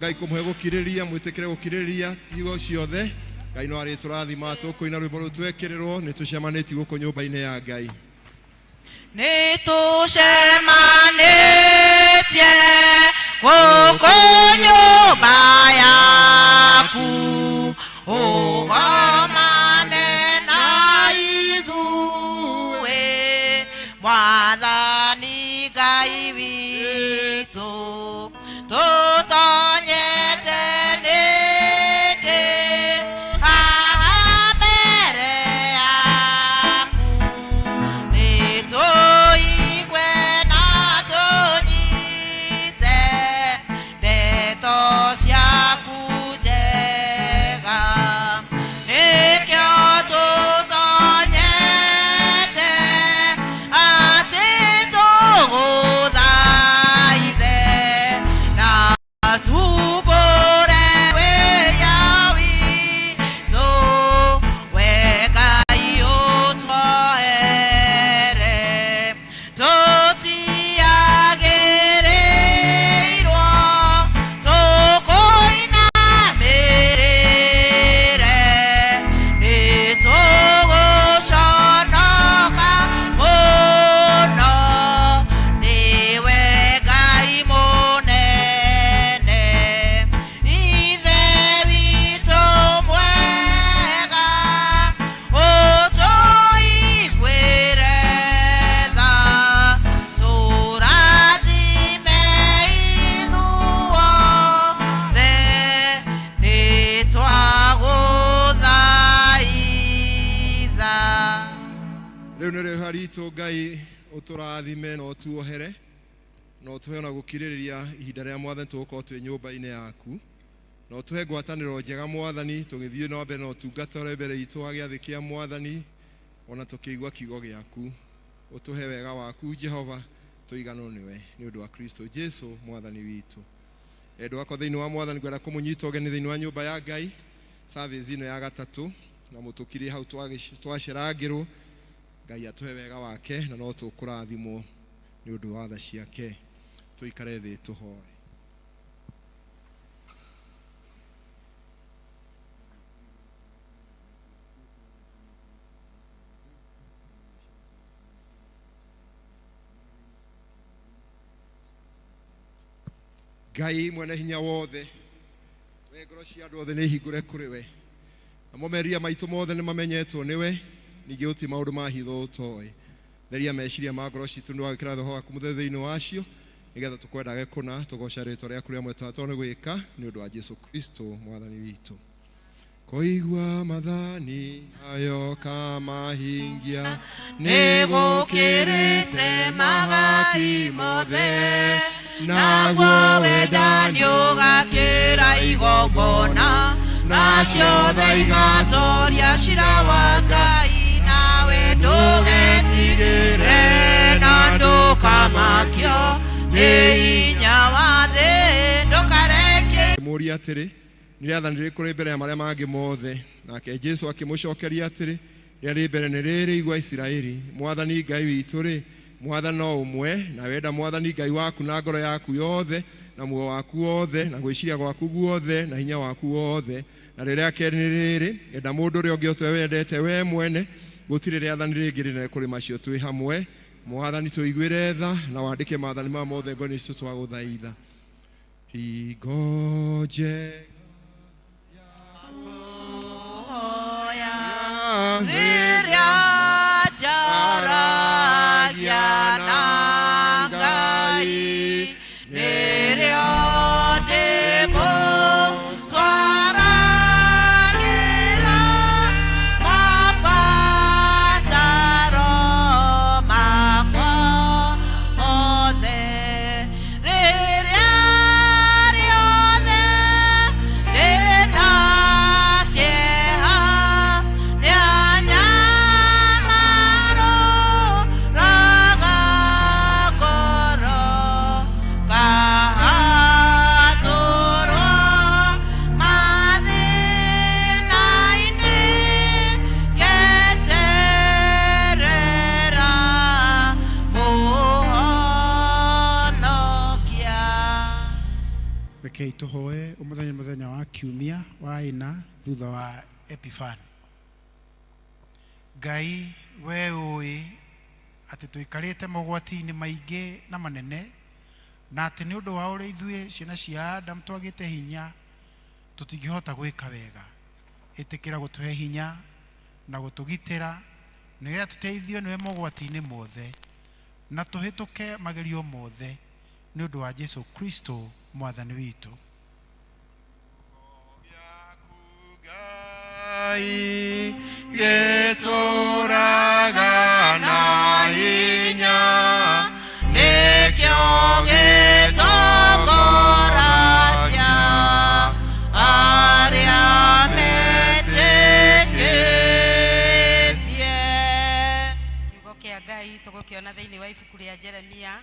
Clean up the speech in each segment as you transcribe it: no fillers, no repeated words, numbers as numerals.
Ngai kũmũhe gũkirĩrĩria, mwĩtĩkĩre gũkirĩrĩria ciugo ciothe. Ngai no arĩtũrathima tũkũina rwĩmbo rũu twekĩrĩrwo nĩ tũcemanĩtie gũkũ nyũmba-inĩ ya Ngai. Nĩ tũcemanĩtie gũkũ nyũmba yaku, ũgomane na ithuĩ, Mwathani Ngai witũ. Tũtonyete nĩkĩ haha mbere yaku? Nĩ tũigue na tũnyite ndeto ciaku njega. Nĩkĩo tũtonyete atĩ tũgũthaithe na tumbũre wĩya witũ, we Ngai ũtuohere. Tũtiagĩrĩirwo tũkũinamĩrĩre, nĩ tũgũconoka mũno, nĩwe Ngai mũnene. Ithe witũ mwega, ũtũiguĩre tha, tũrathime ithuothe, nĩ twagũthaitha. Rĩu nĩ rĩha ritũ Ngai ũtũrathime na ũtuohere na ũtũhe ona gũkirĩrĩria ihinda rĩa Mwathani tũgũkorwo twĩ nyũmba-inĩ yaku, na ũtũhe ngwatanĩro njega Mwathani tũgĩthiĩ na mbere na ũtungata ũrĩa mbere itũ wa gĩathĩ kĩa Mwathani, ona tũkĩigua kiugo gĩaku. Ũtũhe wega waku Jehova, tũiganwo nĩwe nĩ ũndũ wa Kristo Jesu Mwathani witũ. Endwa akwa thĩinĩ wa Mwathani, ngwenda kũmũnyita ũgeni thĩinĩ wa nyũmba ya Ngai service ĩno ya gatatũ, na mũtũkirie hau twacerangĩrwo. Ngai atũhe wega wake na no tũkũrathimwo nĩ ũndũ wa tha ciake. Tũikare thĩ tũhoe. Ngai mwene hinya wothe, we ngoro cia andũ othe nĩ hingũre kũrĩ we, namo merirĩria maitũ mothe nĩ mamenyetwo nĩwe, ningĩ gũtirĩ maũndũ ma hitho ũtoĩ. Theria meciria ma ngoro citũ nĩ wagwĩkĩra roho waku mũtheru thĩinĩ wacio, nĩgetha tũkwendage kũna, tũgooca rĩtwa rĩaku rĩa mwĩtwa nĩ gwĩka, nĩ ũndũ wa Jesu Kristo Mwathani witũ. Kũigua mathani nayo kamahingia nĩ gũkĩrĩte mahaki mothe, naguo wendani ũgakĩra igongona, nacio tha igatoria cira wa Ngai. Nawe ndũgetigĩre na ndũkamakio nĩ hinya wa thĩ, ndũkareke. Mũũria atĩrĩ, nĩ rĩathani rĩrĩkũ rĩ mbere ya marĩa mangĩ mothe? Nake Jesu akĩmũcokeria atĩrĩ, rĩrĩa rĩ mbere nĩ rĩrĩ, igua Isiraeli, Mwathani Ngai witũ-rĩ, Mwathani no ũmwe, na wenda Mwathani Ngai waku na ngoro yaku yothe, na muoyo waku wothe, na gwĩciria gwaku guothe, na hinya waku wothe. Na rĩrĩa kerĩ nĩ rĩrĩ, enda mũndũ ũrĩa ũngĩ o ta ũrĩa wendete wee mwene. Gũtirĩ rĩathani rĩngĩ rĩnene kũrĩ macio twĩ hamwe. Mwathani, tũiguĩre tha na wandĩke maathani maya mothe ngoro-inĩ citũ twagũthaitha. Hingo njega Kũhoya rĩrĩa njaragia na Ngai, nĩrĩo ndĩmũtwaragĩra mabataro makwa mothe. Rĩrĩa rĩothe Tũhoe ũmũthenya, mũthenya wa kiumia wa ĩna thutha wa Epifani. Ngai, we ũĩ atĩ tũikarĩte mogwati-inĩ maingĩ na manene, na atĩ nĩ ũndũ wa ũrĩa ithuĩ ciana cia Adamu twagĩte hinya, tũtingĩhota gwĩka wega. Ĩtĩkĩra gũtũhe hinya na gũtũgitĩra, nĩgetha tũteithio nĩwe mogwati-inĩ mothe na tũhĩtũke magerio mothe, nĩ ũndũ wa Jesu Kristo Mwathani witũ. Ngai gĩtũraga na hinya, nĩkĩo gĩtongoragia arĩa metĩkĩtie. Kiugo kĩa Ngai tũgũkĩona thĩinĩ wa ibuku rĩa Jeremia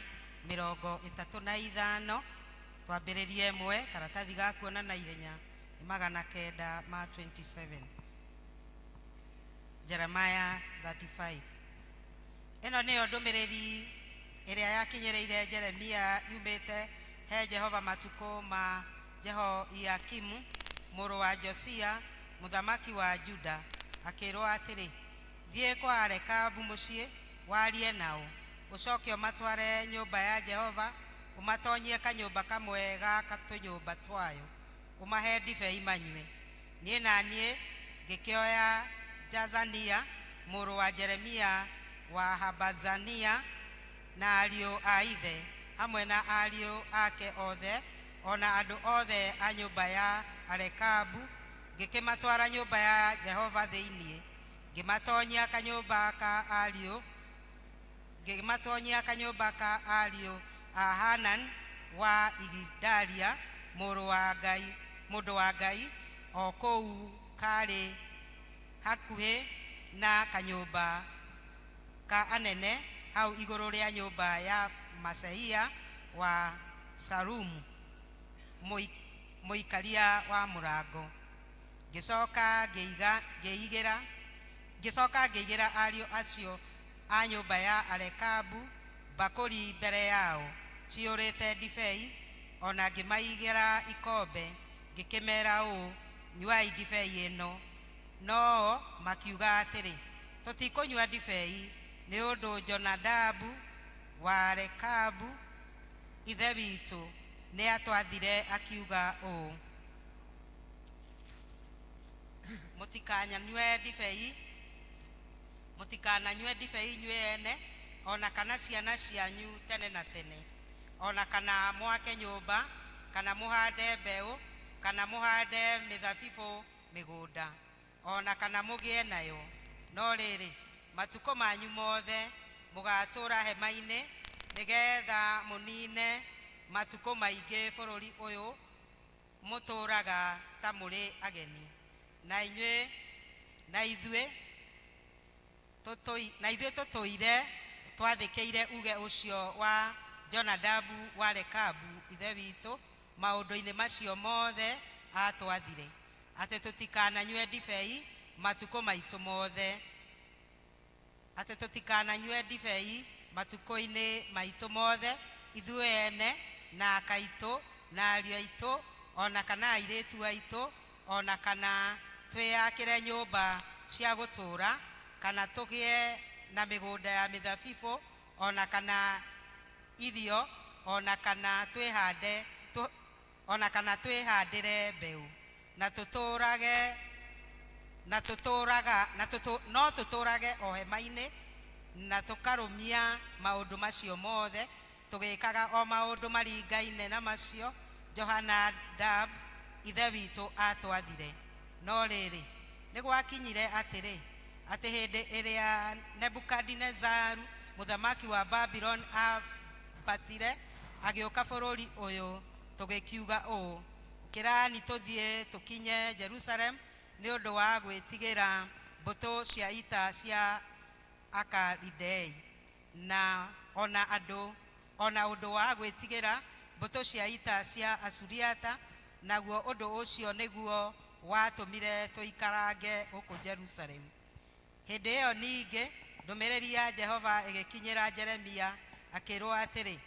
35, twambĩrĩrie 1. Karatathi ga kuona na ihenya nĩ 927, Jeremiah 35. Ĩno nĩyo ndũmĩrĩri ĩrĩa yakinyĩrĩire Jeremia yumĩte he Jehova matukũ ma Jehoiakimu mũrũ wa Josia, mũthamaki wa Juda, akĩrwo atĩrĩ: Thiĩ kwa Arekabu mũciĩ, warie nao, ũcoke ũmatware nyũmba ya Jehova, ũmatonyie kanyũmba kamwe ga tũnyũmba twayo, ũmahe ndibei manyue. Niĩ na niĩ ngĩkĩoya Jazania mũrũ wa Jeremia wa Habazania na ariũ a ithe, hamwe na ariũ ake othe, ona andũ othe a nyũmba ya Arekabu, ngĩkĩmatwara nyũmba ya Jehova thĩinĩ, ngĩmatonyia kanyũmba ka ariũ ngĩmatonyia kanyũmba ka ariũ a Hanan wa Igidalia, mũrũ wa Ngai, mũndũ wa Ngai, o kũu karĩ hakuhĩ na kanyũmba ka anene, hau igũrũ rĩa nyũmba ya Maseia wa Salumu, mũikaria wa mũrango. Ngĩcoka ngĩigĩra ariũ acio a nyũmba ya Arekabu mbakũri mbere yao ciyũrĩte ndibei, ona ngĩmaigĩra ikombe, ngĩkĩmera ũũ: "Nyuai ndibei ĩno." No makiuga atĩrĩ, "Tũtikũnyua ndibei, nĩ ũndũ Jonadabu wa Rekabu ithe witũ nĩatwathire akiuga ũũ: 'Mũtikananyue ndibei, mũtikananyue ndibei inyuĩ ene ona kana ciana cianyu tene na tene, ona kana mwake nyũmba, kana mũhande mbeũ, kana mũhande mĩthabibũ mĩgũnda, ona kana mũgĩe nayo. No rĩrĩ, matukũ manyu mothe mũgatũũra hema-inĩ, nĩgetha mũnine matukũ maingĩ bũrũri ũyũ mũtũũraga ta mũrĩ ageni.' Na inyuĩ na ithuĩ tũtũire twathĩkĩire uge ũcio wa Jonadabu wa Rekabu ithe witũ maũndũ-inĩ macio mothe atwathire, atĩ tũtikananyue ndibei matukũ maitũ mothe, atĩ tũtikananyue ndibei matukũ-inĩ maitũ mothe, ithuĩ ene na akaitũ na ariũ aitũ, ona kana airĩtu aitũ, ona kana twĩyakĩre nyũmba cia gũtũũra, kana tũgĩe na mĩgũnda ya mĩthabibũ, ona kana irio, ona kana twĩhande ona kana twĩhandĩre mbeũ, na tũtũũrage na tũtũũraga na tũtũ, no tũtũũrage o hema-inĩ, na tũkarũmia maũndũ macio mothe, tũgĩkaga o maũndũ maringaine na macio Johonadabu ithe witũ atwathire. No rĩrĩ, nĩ gwakinyire atĩrĩ, atĩ hĩndĩ ĩrĩa Nebukadinezaru mũthamaki wa Babuloni ambatire agĩũka bũrũri ũyũ, tũgĩkiuga ũũ: 'Kĩrani tũthiĩ tũkinye Jerusalem, nĩ ũndũ wa gwĩtigĩra mbũtũ cia ita cia Akalidei, na ona andũ ona ũndũ wa gwĩtigĩra mbũtũ cia ita cia Asuriata.' Naguo ũndũ ũcio nĩguo watũmire tũikarange gũkũ Jerusalem." Hĩndĩ ĩyo ningĩ ndũmĩrĩri ya Jehova ĩgĩkinyĩra Jeremia, akĩrwo atĩrĩ: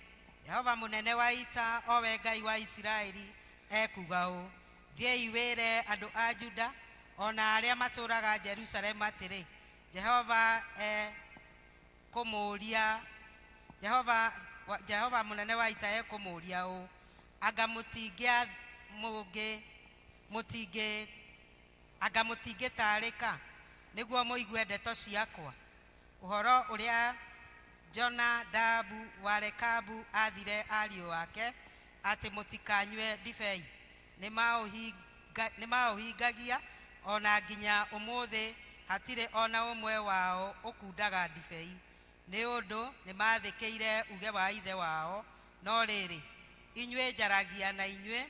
Jehova mũnene wa ita, o we Ngai wa Isiraeli, ekuuga ũũ: Thiĩi wĩre andũ a Juda ona arĩa matũũraga Jerusalemu atĩrĩ, Jehova ekũmũũria, Jehova mũnene wa ita ekũmũũria ũũ: Anga anga mũtingĩtaarĩka nĩguo mũigue ndeto ciakwa? Ũhoro ũrĩa Jonadabu wa Rekabu aathire ariũ ake atĩ mũtikanyue ndibei nĩmaũhingagia ona nginya ũmũthĩ hatirĩ ona ũmwe wao ũkundaga ndibei, nĩ ũndũ nĩmathĩkĩire uge wa ithe wao. No rĩrĩ, inyuĩ njaragia na inyuĩ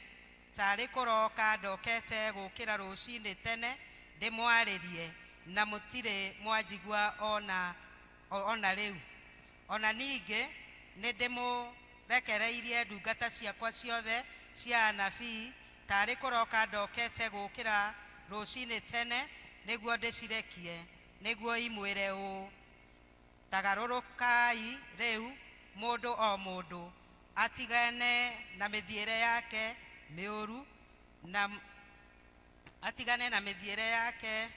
tarĩ kũroka ndokete gũkĩra rũcinĩ tene ndĩmwarĩrie, na mũtirĩ mwanjigua ona rĩu. Ona ningĩ nĩndĩmũrekereirie ndungata ciakwa ciothe cia anabii tarĩ kũroka ndokete gũkĩra rũcinĩ tene nĩguo ndĩcirekie, nĩguo imwĩre ũũ: Tagarũrũkai rĩu, mũndũ o mũndũ atigane na mĩthiĩre yake mĩũru, na atigane na mĩthiĩre yake.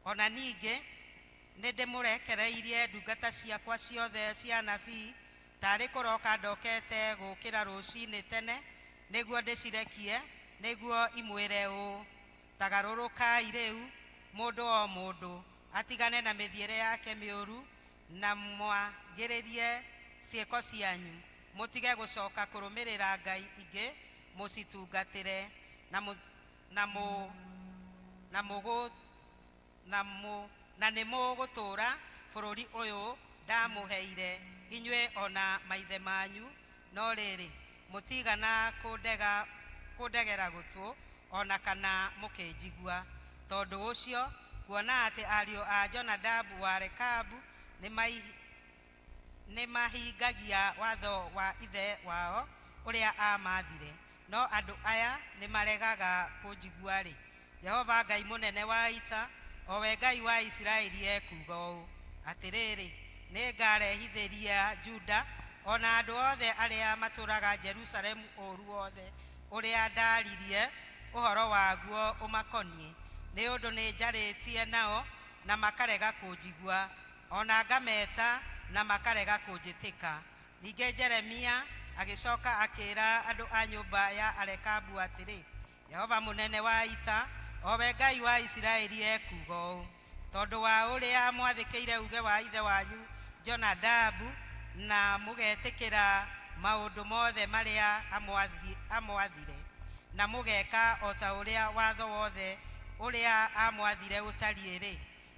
Ona ningĩ nĩndĩmũrekereirie ndungata ciakwa ciothe cia anabii tarĩ kũroka ndokete gũkĩra rũcinĩ tene nĩguo ndĩcirekie, nĩguo imwĩre ũũ: Tagarũrũkai rĩu, mũndũ o mũndũ atigane na mĩthiĩre yake mĩũru, na mwagĩrĩrie ciĩko cianyu, mũtige gũcoka kũrũmĩrĩra ngai ingĩ mũcitungatĩre, na mũ- na mũ- na mũgũ na mũ na nĩ mũgũtũũra bũrũri ũyũ ndamũheire inyuĩ ona maithe manyu. No rĩrĩ, mũtigana kũndegera gũtũ ona kana mũkĩnjigua. Tondũ ũcio, kuona atĩ ariũ a Jonadabu wa Rekabu nĩmahingagia watho wa ithe wao ũrĩa aamathire, no andũ aya nĩmaregaga kũnjigua-rĩ, Jehova Ngai mũnene wa ita, o we Ngai wa Isiraeli, ekuuga ũũ: Atĩrĩrĩ, nĩngarehithĩria Juda ona andũ othe arĩa matũũraga Jerusalemu ũũru wothe ũrĩa ndaaririe ũhoro waguo ũmakoniĩ, nĩ ũndũ nĩnjarĩtie nao na makarega kũnjigua, ona ngameta na makarega kũnjĩtĩka. Ningĩ Jeremia agĩcoka akĩĩra andũ a nyũmba ya Arekabu atĩrĩ, Jehova mũnene wa ita, o we Ngai wa Isiraeli, ekuuga ũũ: Tondũ wa ũrĩa mwathĩkĩire uge wa ithe wanyu Jonadabu na mũgetĩkĩra maũndũ mothe marĩa amwathire, na mũgeka o ta ũrĩa watho wothe ũrĩa amwathire ũtariĩ-rĩ,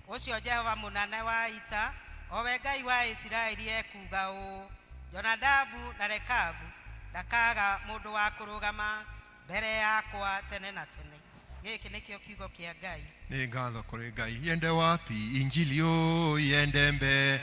ũcio Jehova mũnene wa ita, o we Ngai wa Isiraeli, ekuuga ũũ: Jonadabu na Rekabu ndakaaga mũndũ wa kũrũgama mbere yakwa tene na tene. Gĩkĩ nĩkĩo kiugo kĩa Ngai. Nĩ ngatho kũrĩ Ngai. Yende wapi injili yo, yende mbe,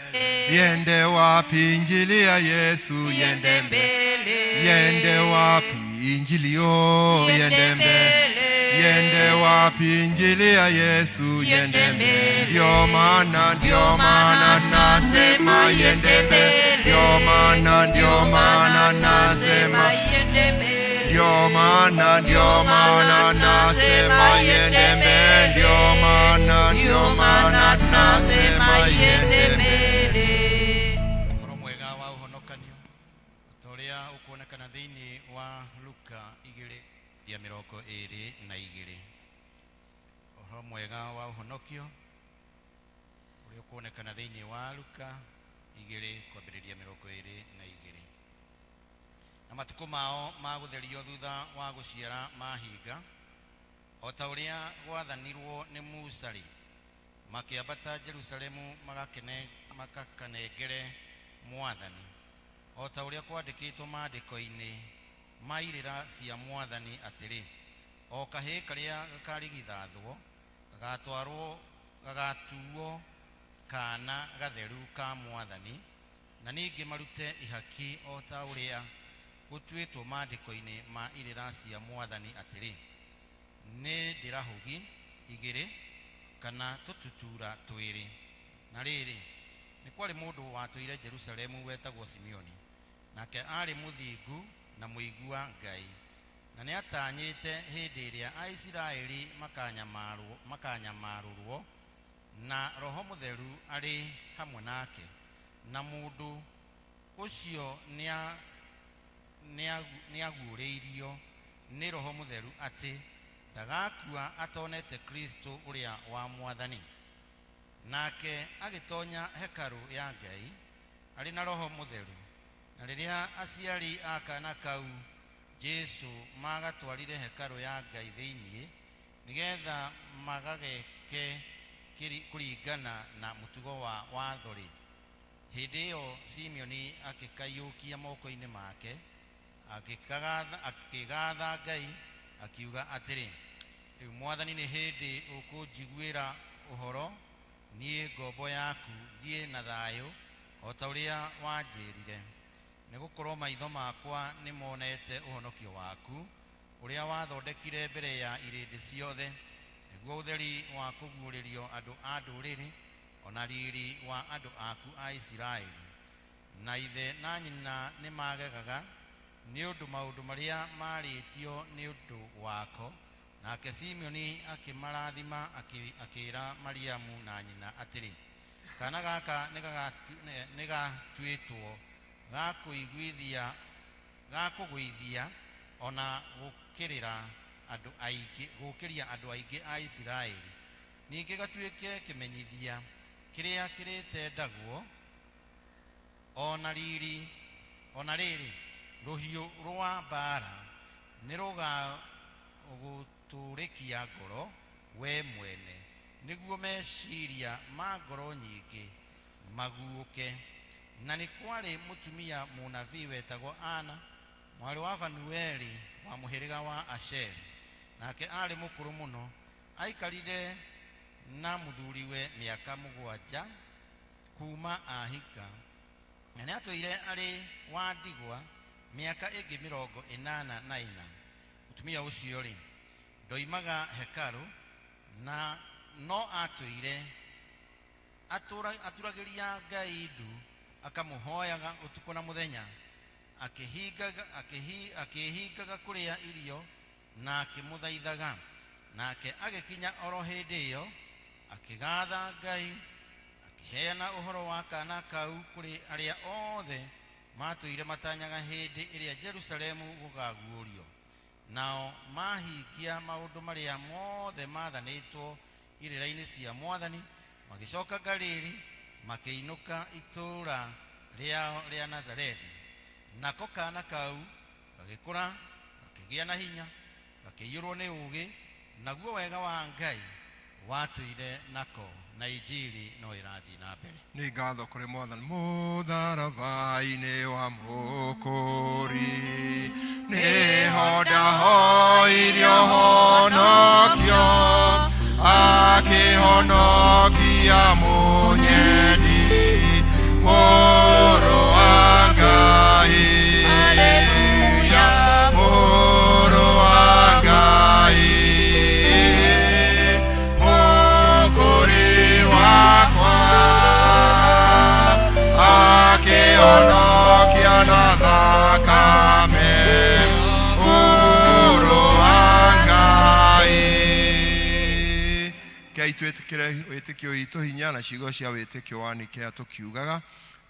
yende wapi injili ya Yesu, yende mbele, yende wapi injili yo, yende mbele, yende wapi injili ya Yesu, yende mbele. Ndio maana, ndio maana nasema yende mbele, ndio maana, ndio maana nasema, ndio maana, ndio maana nasema yende mbele, ndio maana, ndio maana nasema yende mbele. Ũhoro mwega wa ũhonokanio ta ũrĩa ũkuonekana thĩinĩ wa Luka 2:22. Ũhoro mwega wa ũhonokio ũrĩa ũkuonekana thĩinĩ wa Luka 2:22. Na matukũ mao ma gũtherio thutha wa gũciara mahinga, o ta ũrĩa gwathanirwo nĩ Musa-rĩ, makĩambata Jerusalemu makakanengere Mwathani, o ta ũrĩa kwandĩkĩtwo maandĩko-inĩ ma irĩra cia Mwathani atĩrĩ, o kahĩĩ karĩa gakarigithathwo gagatwarwo gagatuo kaana gatheru ka Mwathani, na ningĩ marute ihaki o ta ũrĩa gũtuĩtwo maandĩko-inĩ ma irĩra cia Mwathani atĩrĩ, nĩ ndĩrahũgi 2 kana tũtutura 2. Na rĩrĩ, nĩ kwarĩ mũndũ watũire Jerusalemu wetagwo Simeoni. Nake aarĩ mũthingu na mũigua Ngai, na nĩatanyĩte hĩndĩ ĩrĩa Aisiraeli makanyamarũrwo, na Roho Mũtheru arĩ hamwe nake. Na mũndũ ũcio nĩaguũrĩirio nĩ Roho Mũtheru atĩ ndagakua atonete Kristo ũrĩa wa Mwathani. Nake agĩtonya hekarũ ya Ngai arĩ na Roho Mũtheru. Na rĩrĩa aciari a kaana kau Jesu magatwarire hekarũ ya Ngai thĩinĩ, nĩgetha magageke kũringana na mũtugo wa watho-rĩ, hĩndĩ ĩyo Simeoni akĩkaiyũkia moko-inĩ make, akĩgatha Ngai, akiuga atĩrĩ, rĩu Mwathani, nĩ hĩndĩ ũkũnjiguĩra ũhoro niĩ ngombo yaku thiĩ na thayũ o ta ũrĩa wanjĩrire, nĩgũkorwo maitho makwa nĩmonete ũhonokio waku ũrĩa wathondekire mbere ya irĩndĩ ciothe, nĩguo ũtheri wa kũguũrĩrio andũ a ndũrĩrĩ, ona riri wa andũ aku a Isiraeli. Na ithe na nyina nĩmagegaga nĩ ũndũ maũndũ marĩa marĩtio nĩ ũndũ wako. Nake Simeoni akĩmarathima, akĩĩra Mariamu na nyina atĩrĩ, kana gaka nĩgatuĩtwo gakũgũithia ona gũkĩrĩra andũ aingĩ, gũkĩria andũ aingĩ a Isiraeli, ningĩ gatuĩke kĩmenyithia kĩrĩa kĩrĩtendagwo, ona riri ona rĩrĩ rũhiũ rwa mbaara nĩrũgagũtũrĩkia ngoro we mwene, nĩguo meciria ma ngoro nyingĩ maguũke. Na nĩ kwarĩ mũtumia mũnabii wetagwo Ana, mwarĩ wa Fanueli wa mũhĩrĩga wa Asheri. Nake aarĩ mũkũrũ mũno, aikarire na mũthuriwe mĩaka 7 kuma ahika, na nĩatũire arĩ wa ndigwa mĩaka ĩngĩ 84. Mũtumia ũcio rĩ, ndoimaga hekarũ, na no atũire aturagĩria Ngai ndu, akamũhoyaga ũtukũ na mũthenya, akĩhingaga kũrĩa irio na akĩmũthaithaga. Nake agĩkinya oro hĩndĩ ĩyo, akĩgatha Ngai, akĩheana ũhoro wa kaana kau kũrĩ arĩa othe matũire matanyaga hĩndĩ ĩrĩa Jerusalemu gũkaguũrio. Nao mahingia maũndũ marĩa mothe maathanĩtwo irĩra-inĩ cia Mwathani, magĩcoka Galili, makĩinũka itũũra rĩao rĩa Nazarethi. Nako kaana kau gagĩkũra, gakĩgĩa na hinya, gakĩiyũrwo nĩ ũũgĩ, naguo wega wa Ngai watũire nako, na injiri no ĩrathiĩ na mbere. Nĩ ngatho kũrĩ Mwathani. Mũtharaba-inĩ wa Mũkũri nĩho ndahoirio honokio, akĩhonokia mũnyendi, Mũrũ wa Ngai. Haleluya. Mũrũ wa Ngai, Mũkũri wakwa, akĩhonokia na thakame, Mũrũ wa Ngai. Ngai, twĩtĩkĩre wĩtĩkio witũ hinya na ciugo cia wĩtĩkio wa Nikea tũkiugaga,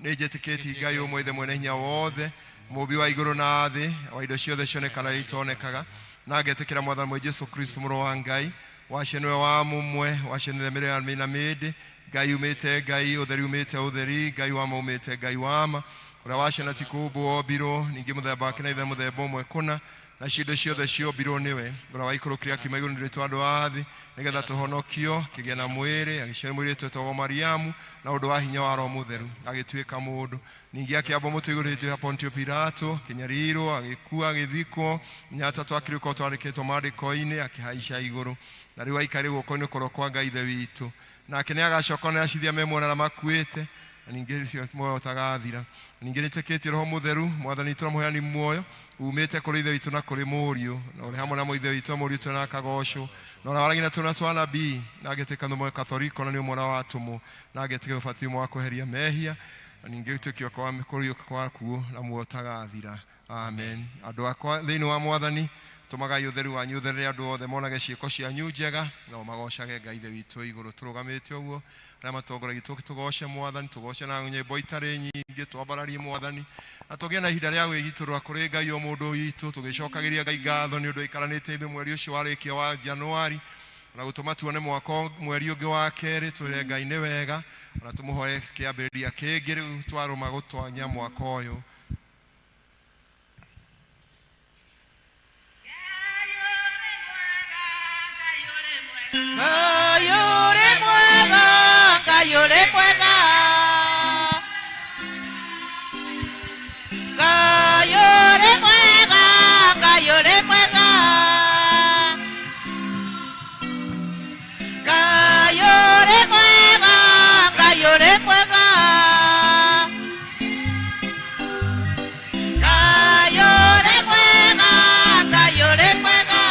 nĩ njĩtĩkĩtie Ngai ũmwe, Ithe mwene hinya wothe, mũũmbi wa igũrũ na thĩ, wa indo ciothe cionekaga na itonekaga, na ngetĩkĩra Mwathani mwe Jesu Kristo, mũrũ wa Ngai, wacianĩwe wa mũmwe, wacianĩre mĩrĩ na mĩndĩ, Ngai umĩte Ngai, ũtheri umĩte ũtheri, Ngai wa ma umĩte Ngai wa ma, ũrĩa waciana ti kũũmbwo wombirwo, ningĩ mũthemba wake na Ithe mũthemba ũmwe kũna, na cindo ciothe ciombirwo nĩwe, ũrĩa waikũrũkire akiuma igũrũ nĩ rĩtwa andũ a thĩ, nĩgetha tũhonokio, kĩgĩa na mwĩrĩ, agĩciara mũirĩtu wetagwo Mariamu, na ũndũ wa hinya wa Roho Mũtheru, agĩtuĩka mũndũ. Ningĩ akĩambwo mũtĩ igũrũ hĩndĩ ya Pontio Pilato, akĩnyarirwo, agĩkua, agĩthikwo, mũthenya wa gatatũ akĩriũka twandĩkĩtwo maandĩko-inĩ, akĩhaica igũrũ, na rĩu aikarĩ guoko-inĩ kũrĩa kwa Ngai Ithe witũ. Nake nĩ agacoka na acithia me muoyo na arĩa makuĩte, na ningĩ ũcio muoyo ũtagathira. Ningĩ nĩtĩkĩtie Roho Mũtheru, Mwathani witũ na mũheani muoyo, umĩte kũrĩ Ithe witũ na kũrĩ Mũriũ, na ũrĩ hamwe na Ithe witũ na Mũriũ twĩ na akagocwo, na ũrĩa waragia na tũnua twa anabii, na ngetĩka nĩ ũmwe Katholiko na nĩ ũmwe wa atũmwo, na ngetĩkia ũbatithio ũmwe wa kweheria mehia, Na ningĩ ũtuĩke kwa kũriũka kwakuo na muoyo ũtagathira. Amen. Andũ akwa thĩinĩ wa Mwathani, tũmagai ũtheru wanyu ũtherere andũ othe monage ciĩko cianyu njega nao magocage Ngai Ithe witũ igũrũ. Tũrũgamĩte ũguo arĩa matongoragia tũgoce Mwathani, tũgoce na nyĩmbo itarĩ nyingĩ, twambararie Mwathani na tũgĩe na ihinda rĩa gwĩgitũrũra kũrĩ Ngai o mũndũ witũ, tũgĩcokagĩria Ngai ngatho nĩ ũndũ aikaranĩte ithuĩ mweri ũcio warĩkia wa Januari na gũtũma tuone mwaka mweri ũngĩ wa kerĩ. Twĩre Ngai nĩ wega na tũmũhoe kĩambĩrĩria kĩngĩ rĩu twarũma gũtonya mwaka ũyũ. Ngai ũrĩ mwega, Ngai ũrĩ mwega. Ngai ũrĩ mwega, Ngai ũrĩ mwega. Ngai ũrĩ mwega, Ngai ũrĩ mwega. Ngai ũrĩ mwega, Ngai ũrĩ mwega.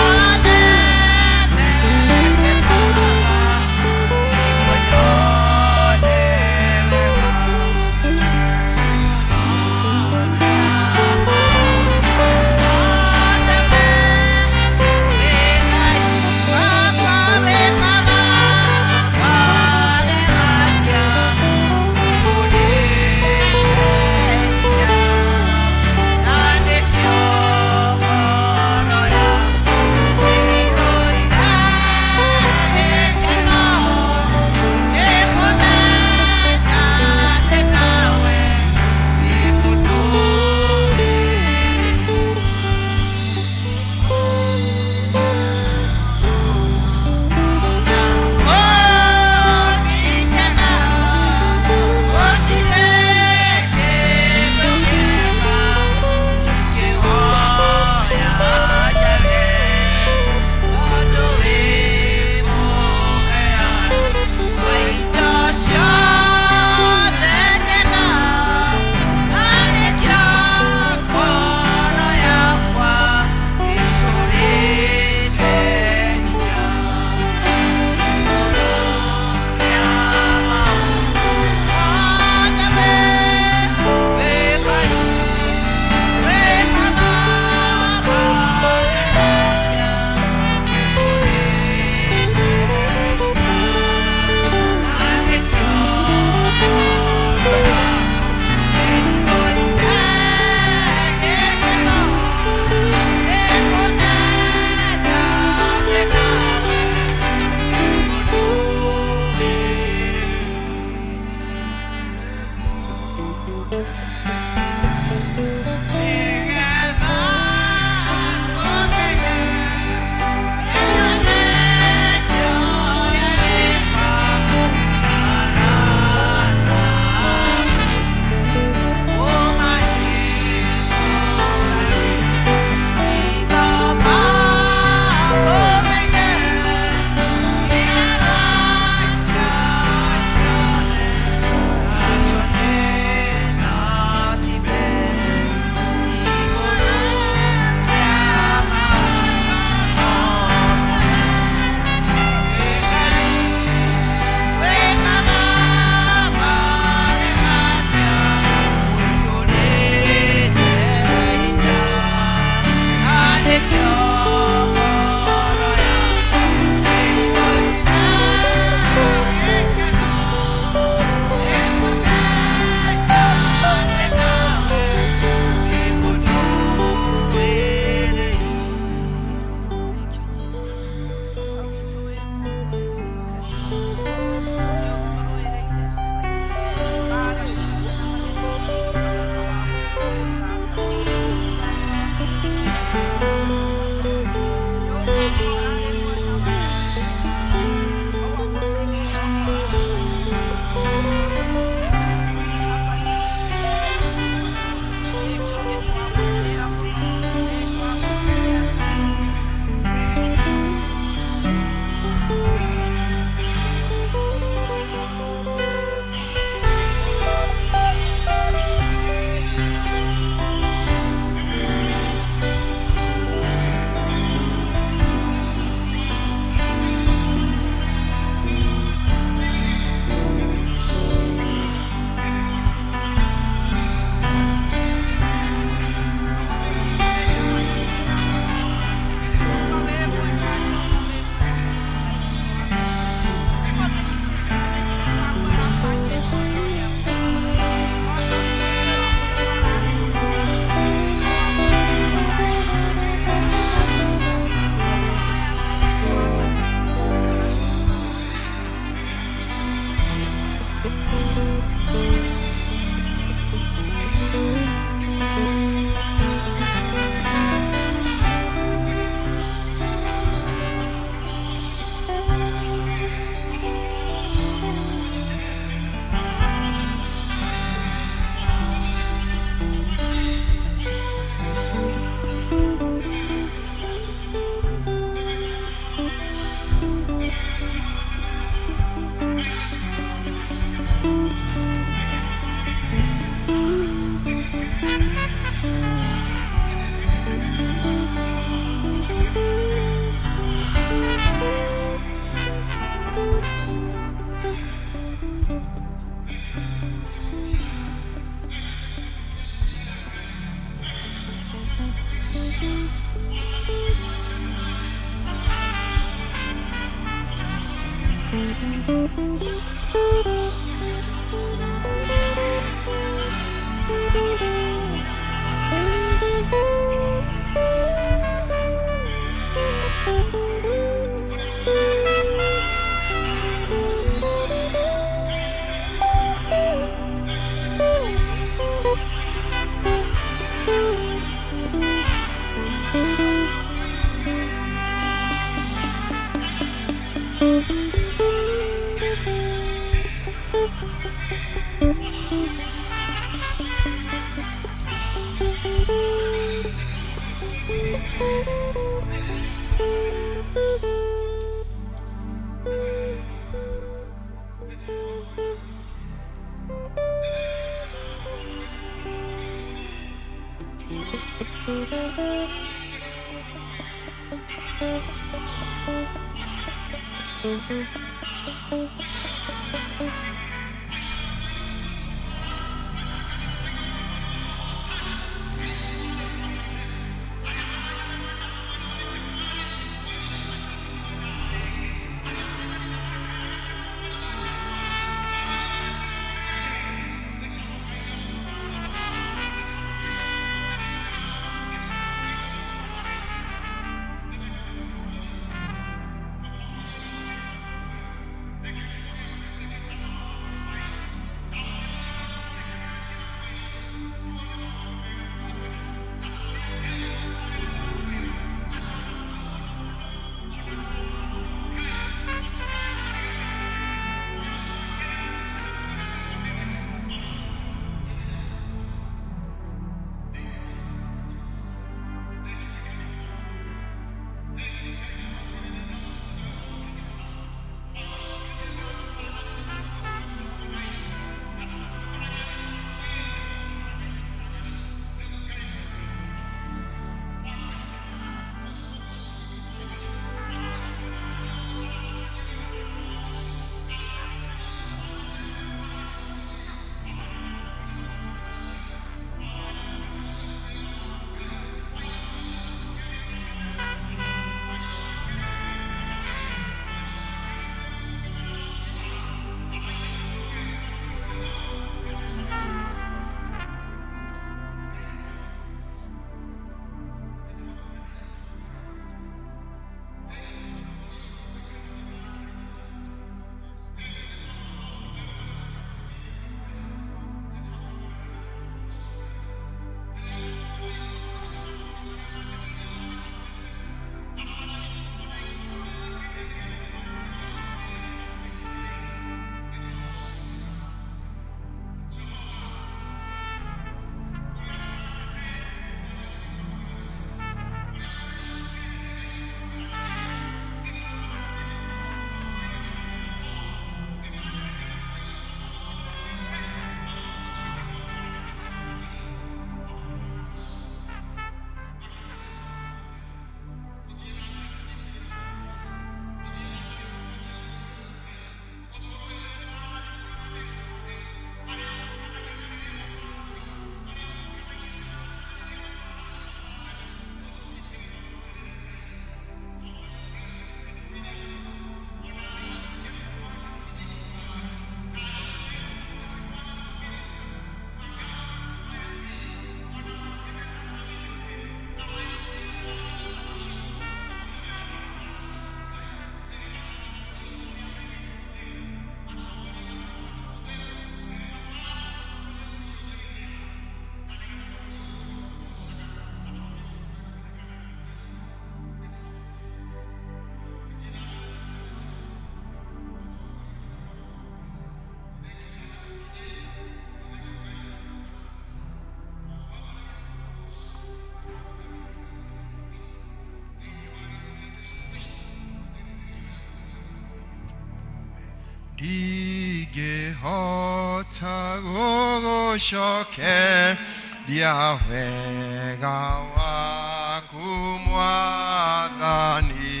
Ndingĩhota gũgũcokeria wega waku Mwathani,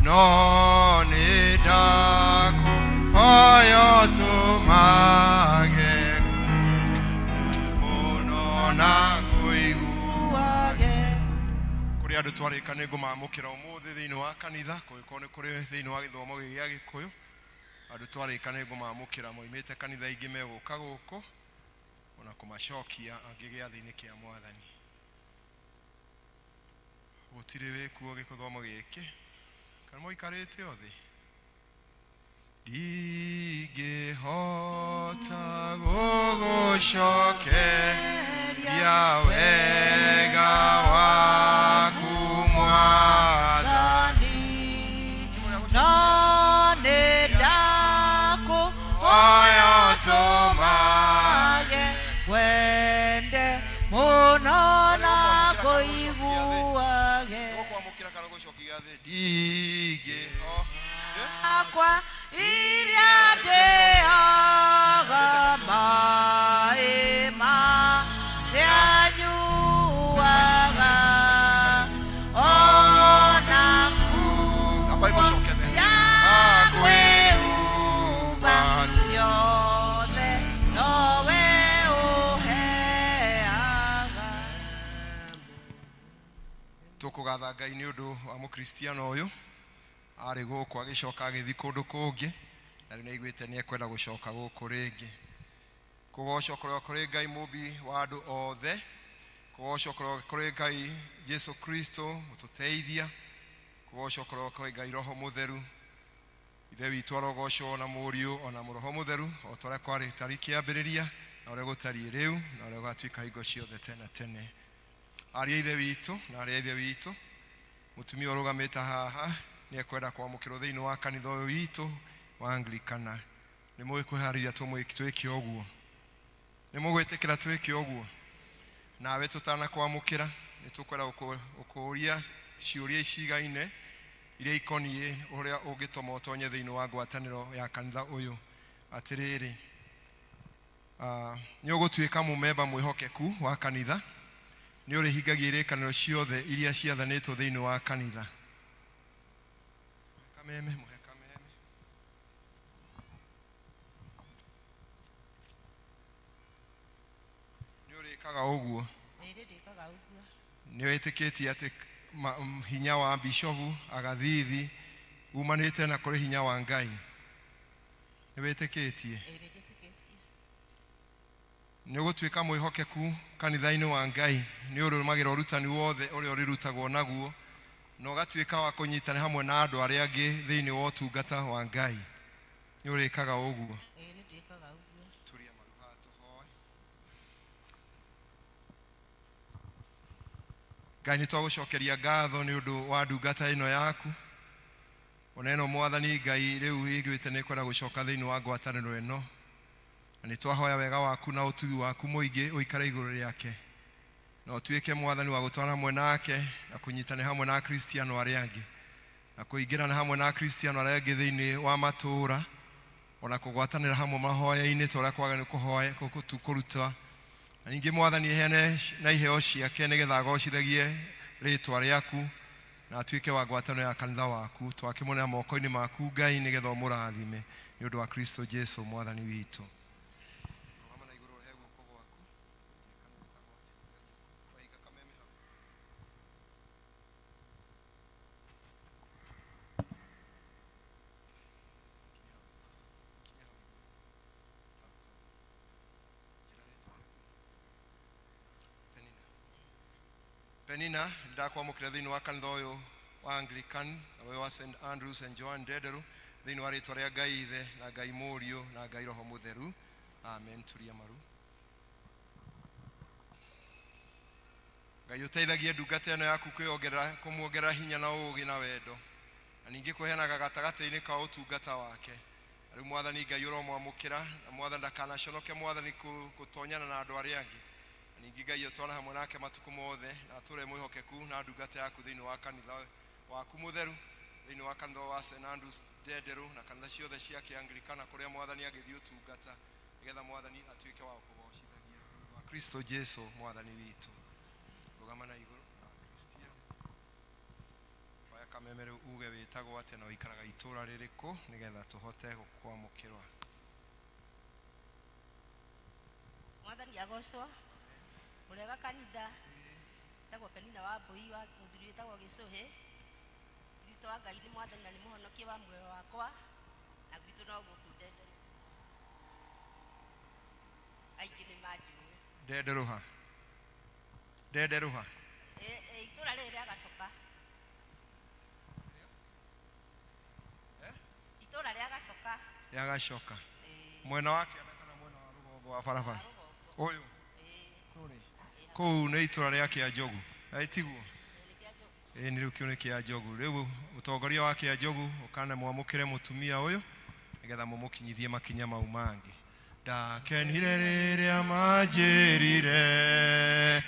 no nĩ ndakũhoya ũtũmage mũno na kũiguage. Kũrĩ andũ andũ twarĩka nĩ ngũmamũkĩra ũmũthĩ thĩinĩ wa kanitha kũngĩkorwo nĩ kũrĩ thĩinĩ wa gĩthomo gĩkĩ gĩa Gĩkũyũ andũ twarĩka nĩ ngũmamũkĩra moimĩte kanitha ingĩ megũka gũkũ ona kũmacokia angĩ gĩathĩ-inĩ kĩa Mwathani. Gũtirĩ wĩkuo gĩthomo gĩkĩ kana mũikarĩte othe. Ndingĩhota gũgũcokeria wega waku Mwathani, no nĩ ndakũhoya ũtũmage wende mũno na kũiguage Gũkwamũkĩra kana gũcokia gĩathĩ ndingĩhota akwa iria ndĩaga maĩ marĩa nyuaga ona Amba nguo imũcoke thĩ. cia kwĩhumba ciothe nowe ũheaga. Tũkũgatha Ngai nĩ ũndũ wa mũkristiano ũyũ arĩ gũkũ agĩcoka agĩthiĩ kũndũ kũngĩ na rĩu nĩaiguĩte nĩ ekwenda gũcoka gũkũ rĩngĩ. Kũgocwo kũrĩa kũrĩ Ngai mũmbi wa andũ othe, kũgocwo kũrĩa kũrĩ Ngai Jesu Kristo mũtũteithia, kũgocwo kũrĩa kũrĩ Ngai Roho Mũtheru. Ithe witũ arogocwo na Mũriũ ona Roho Mũtheru o ta ũrĩa kwarĩ tarĩ kĩambĩrĩria na ũrĩa gũtariĩ rĩu na ũrĩa gũgatuĩka hingo ciothe tene tene. Aria ithe witũ na arĩa ithe witũ, mũtumia ũrũgamĩte haha nĩ ekwenda kwamũkĩrwo thĩinĩ wa kanitha ũyũ witũ wa Anglikana. Nĩ mũĩ kwĩharĩria twĩke ũguo? Nĩ mũgwĩtĩkĩra twĩke ũguo? Nawe tũtanakwamũkĩra nĩ tũkwenda gũkũũria ciũria icigaine iria ikoniĩ ũrĩa ũngĩtũma ũtonye thĩinĩ wa ngwatanĩro ya kanitha ũyũ. Atĩrĩrĩ, nĩ ũgũtuĩka mũmemba mwĩhokeku wa kanitha, nĩ ũrĩhingagia irĩkanĩro ciothe iria ciathanĩtwo thĩinĩ wa kanitha. Kameme, mũhe kameme. Nĩ ũrĩkaga ũguo? Ĩĩ nĩ ndĩkaga ũguo. Nĩ wĩtĩkĩtie atĩ hinya wa bishofu agathithi umanĩte na kũrĩ hinya wa Ngai? Nĩ wĩtĩkĩtie? Ĩĩ nĩ njĩtĩkĩtie. Nĩ ũgũtuĩka mwĩhokeku kanitha-inĩ wa Ngai, nĩ ũrũmagĩra ũrutani wothe ũrĩa ũrĩrutagwo naguo, na ũgatuĩka wa kũnyitana hamwe na andũ arĩa angĩ thĩinĩ wa ũtungata wa Ngai. Nĩ ũrĩkaga ũguo? Ĩĩ nĩ ndĩkaga ũguo. Turia maru haha tũhoe. Ngai nĩ twagũcokeria ngatho nĩ ũndũ wa ndungata ĩno yaku. Ona ĩno Mwathani Ngai rĩu ĩiguĩte nĩ kwenda gũcoka thĩinĩ wa ngwatanĩro ĩno. Na nĩ twahoya wega waku na ũtugi waku mũingĩ ũikare igũrũ rĩake. Na ũtuĩke Mwathani wa gũtwara hamwe nake na kũnyitana hamwe na Akristiano arĩa angĩ. Na kũingĩrana hamwe na Akristiano arĩa angĩ thĩinĩ wa matũũra, ona kũgwatanĩra hamwe mahoya-inĩ ta ũrĩa kwagĩrĩire kũhoya kũruta. Na ningĩ Mwathani aheane na iheo ciake nĩgetha agocithagie rĩtwa rĩaku na atuĩke wa ngwatanĩro ya kanitha waku. Twakĩmũneana moko-inĩ maku Ngai nĩgetha ũmũrathime nĩ ũndũ wa Kristo Jesu Mwathani witũ. Rũgama na igũrũ ũrehe guoko gwaku. Waiga kameme hau. Kinya hau igũrũ. Hau, hau. Njĩra rĩtwa rĩaku. Penina. Penina, ndakwamũkĩra thĩinĩ wa kanitha ũyũ wa Anglican na ũyũ wa St Andrews and Joan Ndenderu thĩinĩ wa rĩtwa rĩa Ngai Ithe na Ngai Mũriũ na Ngai Roho Mũtheru. Amen. Turia maru. Ngai ũteithagie ndungata ĩno yaku kũmuongerera hinya na ũũgĩ na wendo, na ningĩ kũheanaga gatagatĩ-inĩ ka ũtungata wake. Na rĩu Mwathani Ngai ũromwamũkĩra, na Mwathani ndakanaconoke Mwathani gũtonyana na andũ arĩa angĩ. Na ningĩ Ngai ũtware hamwe nake matukũ mothe, na atũre mwĩhokeku na ndungata yaku thĩinĩ wa kanitha waku mũtheru, thĩinĩ wa kanitha wa St Andrews Ndenderu na kanitha ciothe cia Kĩanglikana kũrĩa Mwathani agĩthiĩ ũtungata, nĩgetha Mwathani atuĩke wa kũgocithagia wa Kristo Jesu Mwathani witũ. Rũgama na igũrũ na Kristiano. Oya kameme rĩu uge wĩtagwo atĩa na ũikaraga itũũra rĩrĩkũ nĩgetha tũhote gũkwamũkĩrwa. Mwathani agocwo. Mũrega kanitha. Njĩtagwo Penina wa Mbũi wa mũthuri wĩtagwo Gĩcũhĩ. Kristo wa Ngai nĩ mwathani na nĩ mũhonokia wa muoyo wakwa na gwitũ no gũkũ Ndenderũ. Aingĩ nĩ manjũĩ. Ndenderũha. Ndenderũha. Itũra rĩrĩ rĩa Gacoka. Itũra rĩa Gacoka. Rĩa Gacoka. Mwena wa kĩanda kana mwena wa rũgongo wa barabara? Ũyũ. Kũu nĩ itũra rĩa Kĩanjogu. Ĩ tiguo? Ĩ nĩ rĩu kĩu nĩ Kĩanjogu. Rĩu mũtongoria wa Kĩanjogu ũkana mwamũkĩre mũtumia ũyũ nĩgetha mũmũkinyithie makinya mau mangĩ. Ndakenire rĩrĩa manjĩrire.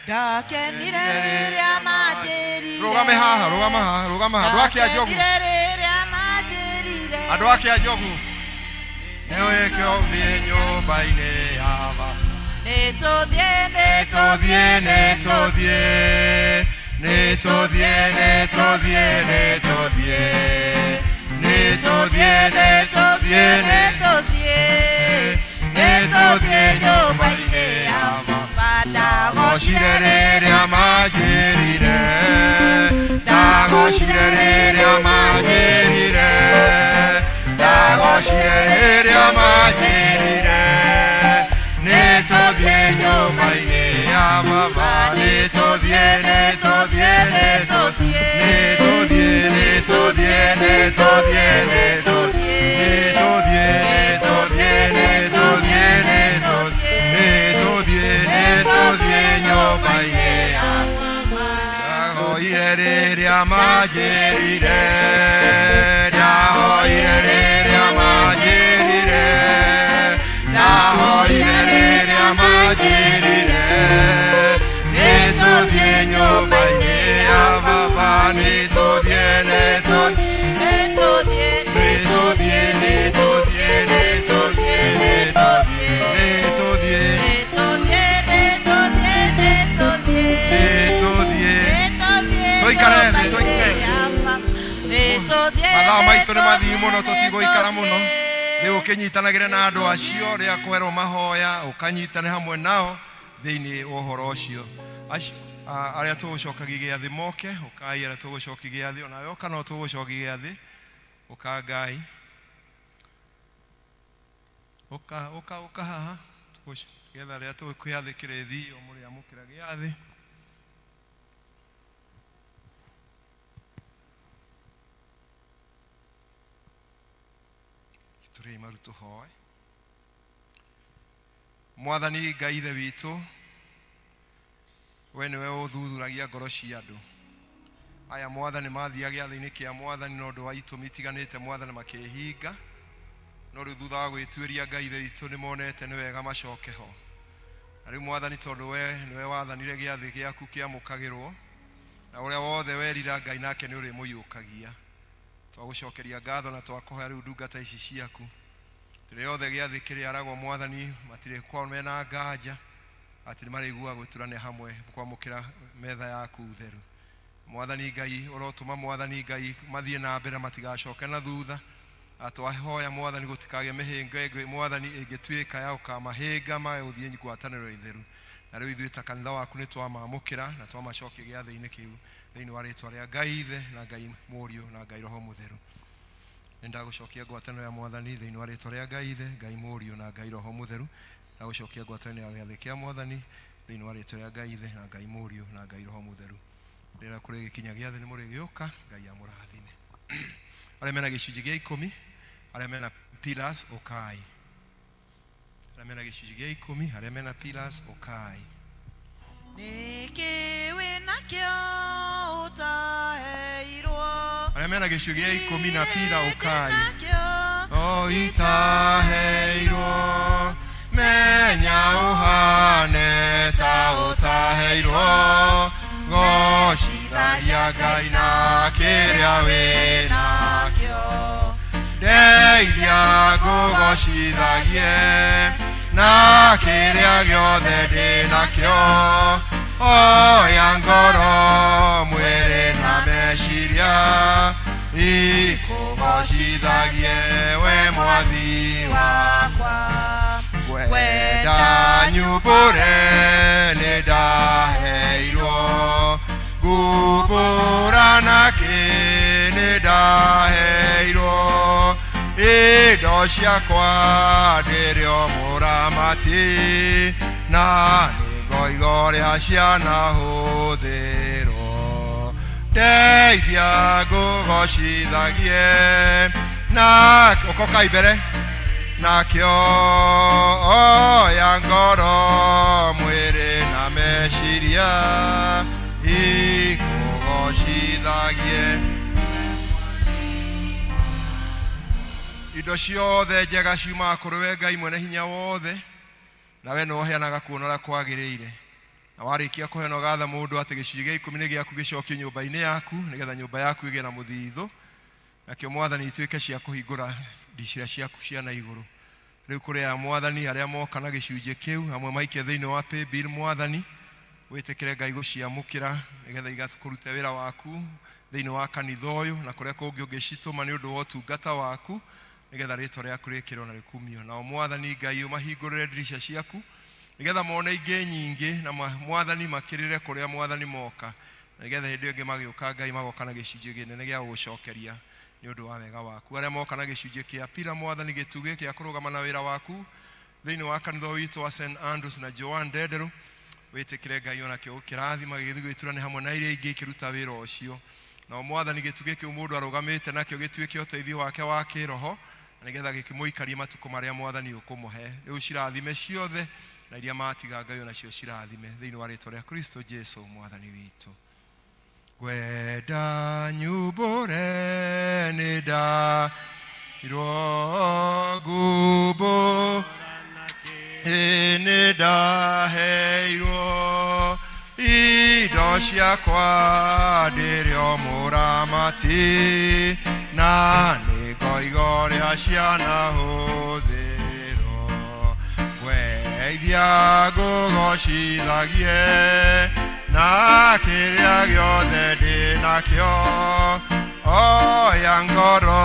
Ndakenire rĩrĩa manjĩrire. Rũgame haha, rũgama haha, rũgama haha. Andũ a Kĩanjogu. Ndakenire rĩrĩa manjĩrire. Andũ a Kĩanjogu. Nĩ wĩke ũthiĩ nyũmba-inĩ ya baba. Nĩ tũthiĩ, nĩ tũthiĩ, nĩ tũthiĩ. Nĩ tũthiĩ, nĩ tũthiĩ, nĩ tũthiĩ. Nĩ tũthiĩ, nĩ tũthiĩ, nĩ tũthiĩ. Nĩ tũthiĩ nyũmba-inĩ ya baba. Ndagocire rĩrĩa manjĩrire. Ndagocire rĩrĩa manjĩrire. Ndagocire rĩrĩa manjĩrire. Nĩ tũthiĩ nyũmba-inĩ ya baba. Nĩ tũthiĩ, nĩ tũthiĩ, nĩ tũthiĩ. Nĩ tũthiĩ, nĩ tũthiĩ, nĩ tũthiĩ, nĩ tũthiĩ. Nĩ tũthiĩ, nĩ tũthiĩ, nĩ tũthiĩ, nĩ tũthiĩ. Nĩ tũthiĩ, nĩ tũthiĩ nyũmba-inĩ ya baba. Ndahoire rĩrĩa manjĩrire. Ndahoire rĩrĩa manjĩrire. Ndahoire rĩrĩa manjĩrire. Nĩ tũthiĩ nyũmba-inĩ ya baba. Nĩ tũthiĩ, nĩ tũthiĩ, nĩ tũthiĩ, nĩ tũthiĩ, nĩ tũthiĩ, nĩ tũthiĩ, nĩ tũthiĩ, nĩ tũthiĩ, nĩ tũthiĩ, nĩ tũthiĩ, nĩ tũthiĩ. nĩ tũthiĩ. Nĩ tũthiĩ Tũikare thĩ, tũikare. Nĩ tũthiĩ, Mathaa nĩ maitũ nĩ mathiu mũno, tũthiĩ, tũtigũikara mũno. Rĩu ũkĩnyitanagĩre na andũ acio rĩrĩa kwerwo mahoya, ũkanyitane hamwe nao thĩinĩ wa ũhoro ũcio. Arĩa tũgũcokagia gĩathĩ moke, ũkai arĩa tũgũcokia gĩathĩ, onawe ũka no tũgũcokia gĩathĩ, ũka Ngai. Ũka, ũka, ũka haha, nĩgetha rĩrĩa tũgũkĩathĩ kĩrĩthio mũrĩamũkĩra gĩathĩ. Tũrĩi maru tũhoe. Mwathani Ngai Ithe witũ, we nĩwe ũthuthuragia ngoro cia andũ. Aya Mwathani mathiaga gĩathĩ-inĩ kĩa Mwathani na ũndũ wa itũmi itiganĩte, Mwathani makĩhinga. No rĩu thutha wa gwĩtuĩria Ngai Ithe witũ nĩ monete nĩ wega macoke ho. Na rĩu Mwathani tondũ we nĩwe wathanire gĩathĩ gĩaku kĩamũkagĩrwo, na ũrĩa wothe werira Ngai nake nĩ ũrĩmũiyũkagia. Twagũcokeria ngatho na twakũhoya rĩu ndungata ici ciaku. Rĩrĩa othe gĩathĩ kĩrĩaragwo Mwathani matirĩkorwo mena nganja atĩ nĩ marĩiguaga gwĩturanĩra hamwe kwamũkĩra metha yaku theru. Mwathani Ngai ũrotũma Mwathani Ngai mathiĩ na mbere matigacoke na thutha. Atwahoya Mwathani gũtikagĩe mĩhĩnga ĩngĩ Mwathani ĩngĩtuĩka ya gũkamahĩnga mage gũthiĩ ngwatanĩro itheru. Na rĩu ithuĩ ta kanitha waku nĩ twamamũkĩra na twamacokia gĩathĩ-inĩ kĩu thĩinĩ wa rĩtwa rĩa Ngai Ithe na Ngai Mũriũ na Ngai Roho Mũtheru. Nĩ ndagũcokia ngwatanĩro ya Mwathani thĩinĩ wa rĩtwa rĩa Ngai Ithe, Ngai Mũriũ na Ngai Roho Mũtheru. Ndagũcokia ngwatanĩro ya gĩathĩ kĩa Mwathani thĩinĩ wa rĩtwa rĩa Ngai Ithe na Ngai Mũriũ na Ngai Roho Mũtheru. Rĩrĩa kũrĩ gĩkinya gĩathĩ nĩ mũrĩgĩũka, Ngai amũrathime. Arĩa mena gĩcunjĩ gĩa ikũmi, arĩa mena pillars ũkai. Arĩa mena gĩcunjĩ gĩa ikũmi, arĩa mena pillars ũkai. Nĩkĩ wĩnakĩo ũtaheirwo? Arĩa mena gĩcunjĩ gĩa ikũmi na pila ũkai. Wĩnakĩo O itaheirwo, menya ũhane ta ũtaheirwo, gocithagia Ngai na kĩrĩa wĩnakĩo. Ndeithia ngũgocithagie na kĩrĩa gĩothe ndĩnakĩo, oya ngoro mwĩrĩ na meciria ikũgocithagie we Mwathi wakwa. Ngwenda nyumbũre nĩ ndaheirwo Ngumbũra nakĩ nĩ ndaheirwo indo ciakwa ndĩrĩ o mũramati na nĩngoiga ũrĩa cianahũthĩrwo ndeithia ngũgocithagie na ũkoka imbere nakĩo oya ngoro mwĩrĩ na meciria ikũgocithagie. Indo ciothe njega ciumaga kũrĩ we Ngai mwene hinya wothe, na we nĩwe ũheanaga kuona ũrĩa kwagĩrĩire. Na warĩkia kũheana ũgatha mũndũ atĩ gĩcunjĩ gĩa ikũmi nĩ gĩaku gĩcokio nyũmba-inĩ yaku, nĩgetha nyũmba yaku ĩgĩe na mũthithũ, nakĩo Mwathani ituĩke cia kũhingũra ndicira ciaku cia na igũrũ. Rĩu kũrĩ aya Mwathani arĩa moka na gĩcunjĩ kĩu, amwe maikie thĩinĩ wa paybill Mwathani, wĩtĩkĩre Ngai gũciamũkĩra nĩgetha igakũrute wĩra waku thĩinĩ wa kanitha ũyũ na kũrĩa kũngĩ ũngĩcitũma nĩ ũndũ wa ũtungata waku, nĩgetha rĩtwa rĩaku rĩkĩrwo na rĩkumio. Nao Mwathani Ngai ũmahingũrĩre ndirica ciaku nĩgetha mone ingĩ nyingĩ na Mwathani makĩrĩre kũrĩa Mwathani moka, na nĩgetha hĩndĩ ĩyo ĩngĩ magĩũka Ngai magoka na gĩcunjĩ kĩnene gĩa gũgũcokeria nĩ ũndũ wa wega waku. Arĩa moka na gĩcunjĩ kĩa pira Mwathani gĩtugĩ gĩa kũrũgama na wĩra waku thĩinĩ wa kanitha witũ wa St Andrews na Joan Ndenderũ, wĩtĩkĩre Ngai onakĩo gũkĩrathima gĩgĩthiĩ gwĩturane hamwe na iria ingĩ ikĩruta wĩra ũcio. Nao Mwathani gĩtugĩ kĩu mũndũ arũgamĩte nakĩo gĩtuĩke ũteithio wake wa kĩroho, na nĩgetha gĩkĩmũikarie matukũ marĩa Mwathani ũkũmũhe. Rĩu cirathime ciothe na iria matiga Ngai onacio cirathime thĩinĩ wa rĩtwa rĩa Kristo Jesu Mwathani witũ. Ngwenda nyumbũre nĩ ndairwo ngumbũ nĩ ndaheirwo indo ciakwa ndĩrĩ o mũramati na nĩngoiga ũrĩa cianahũthĩrwo. Ngweithia ngũgocithagie na kĩrĩa gĩothe ndĩ nakĩo, oya ngoro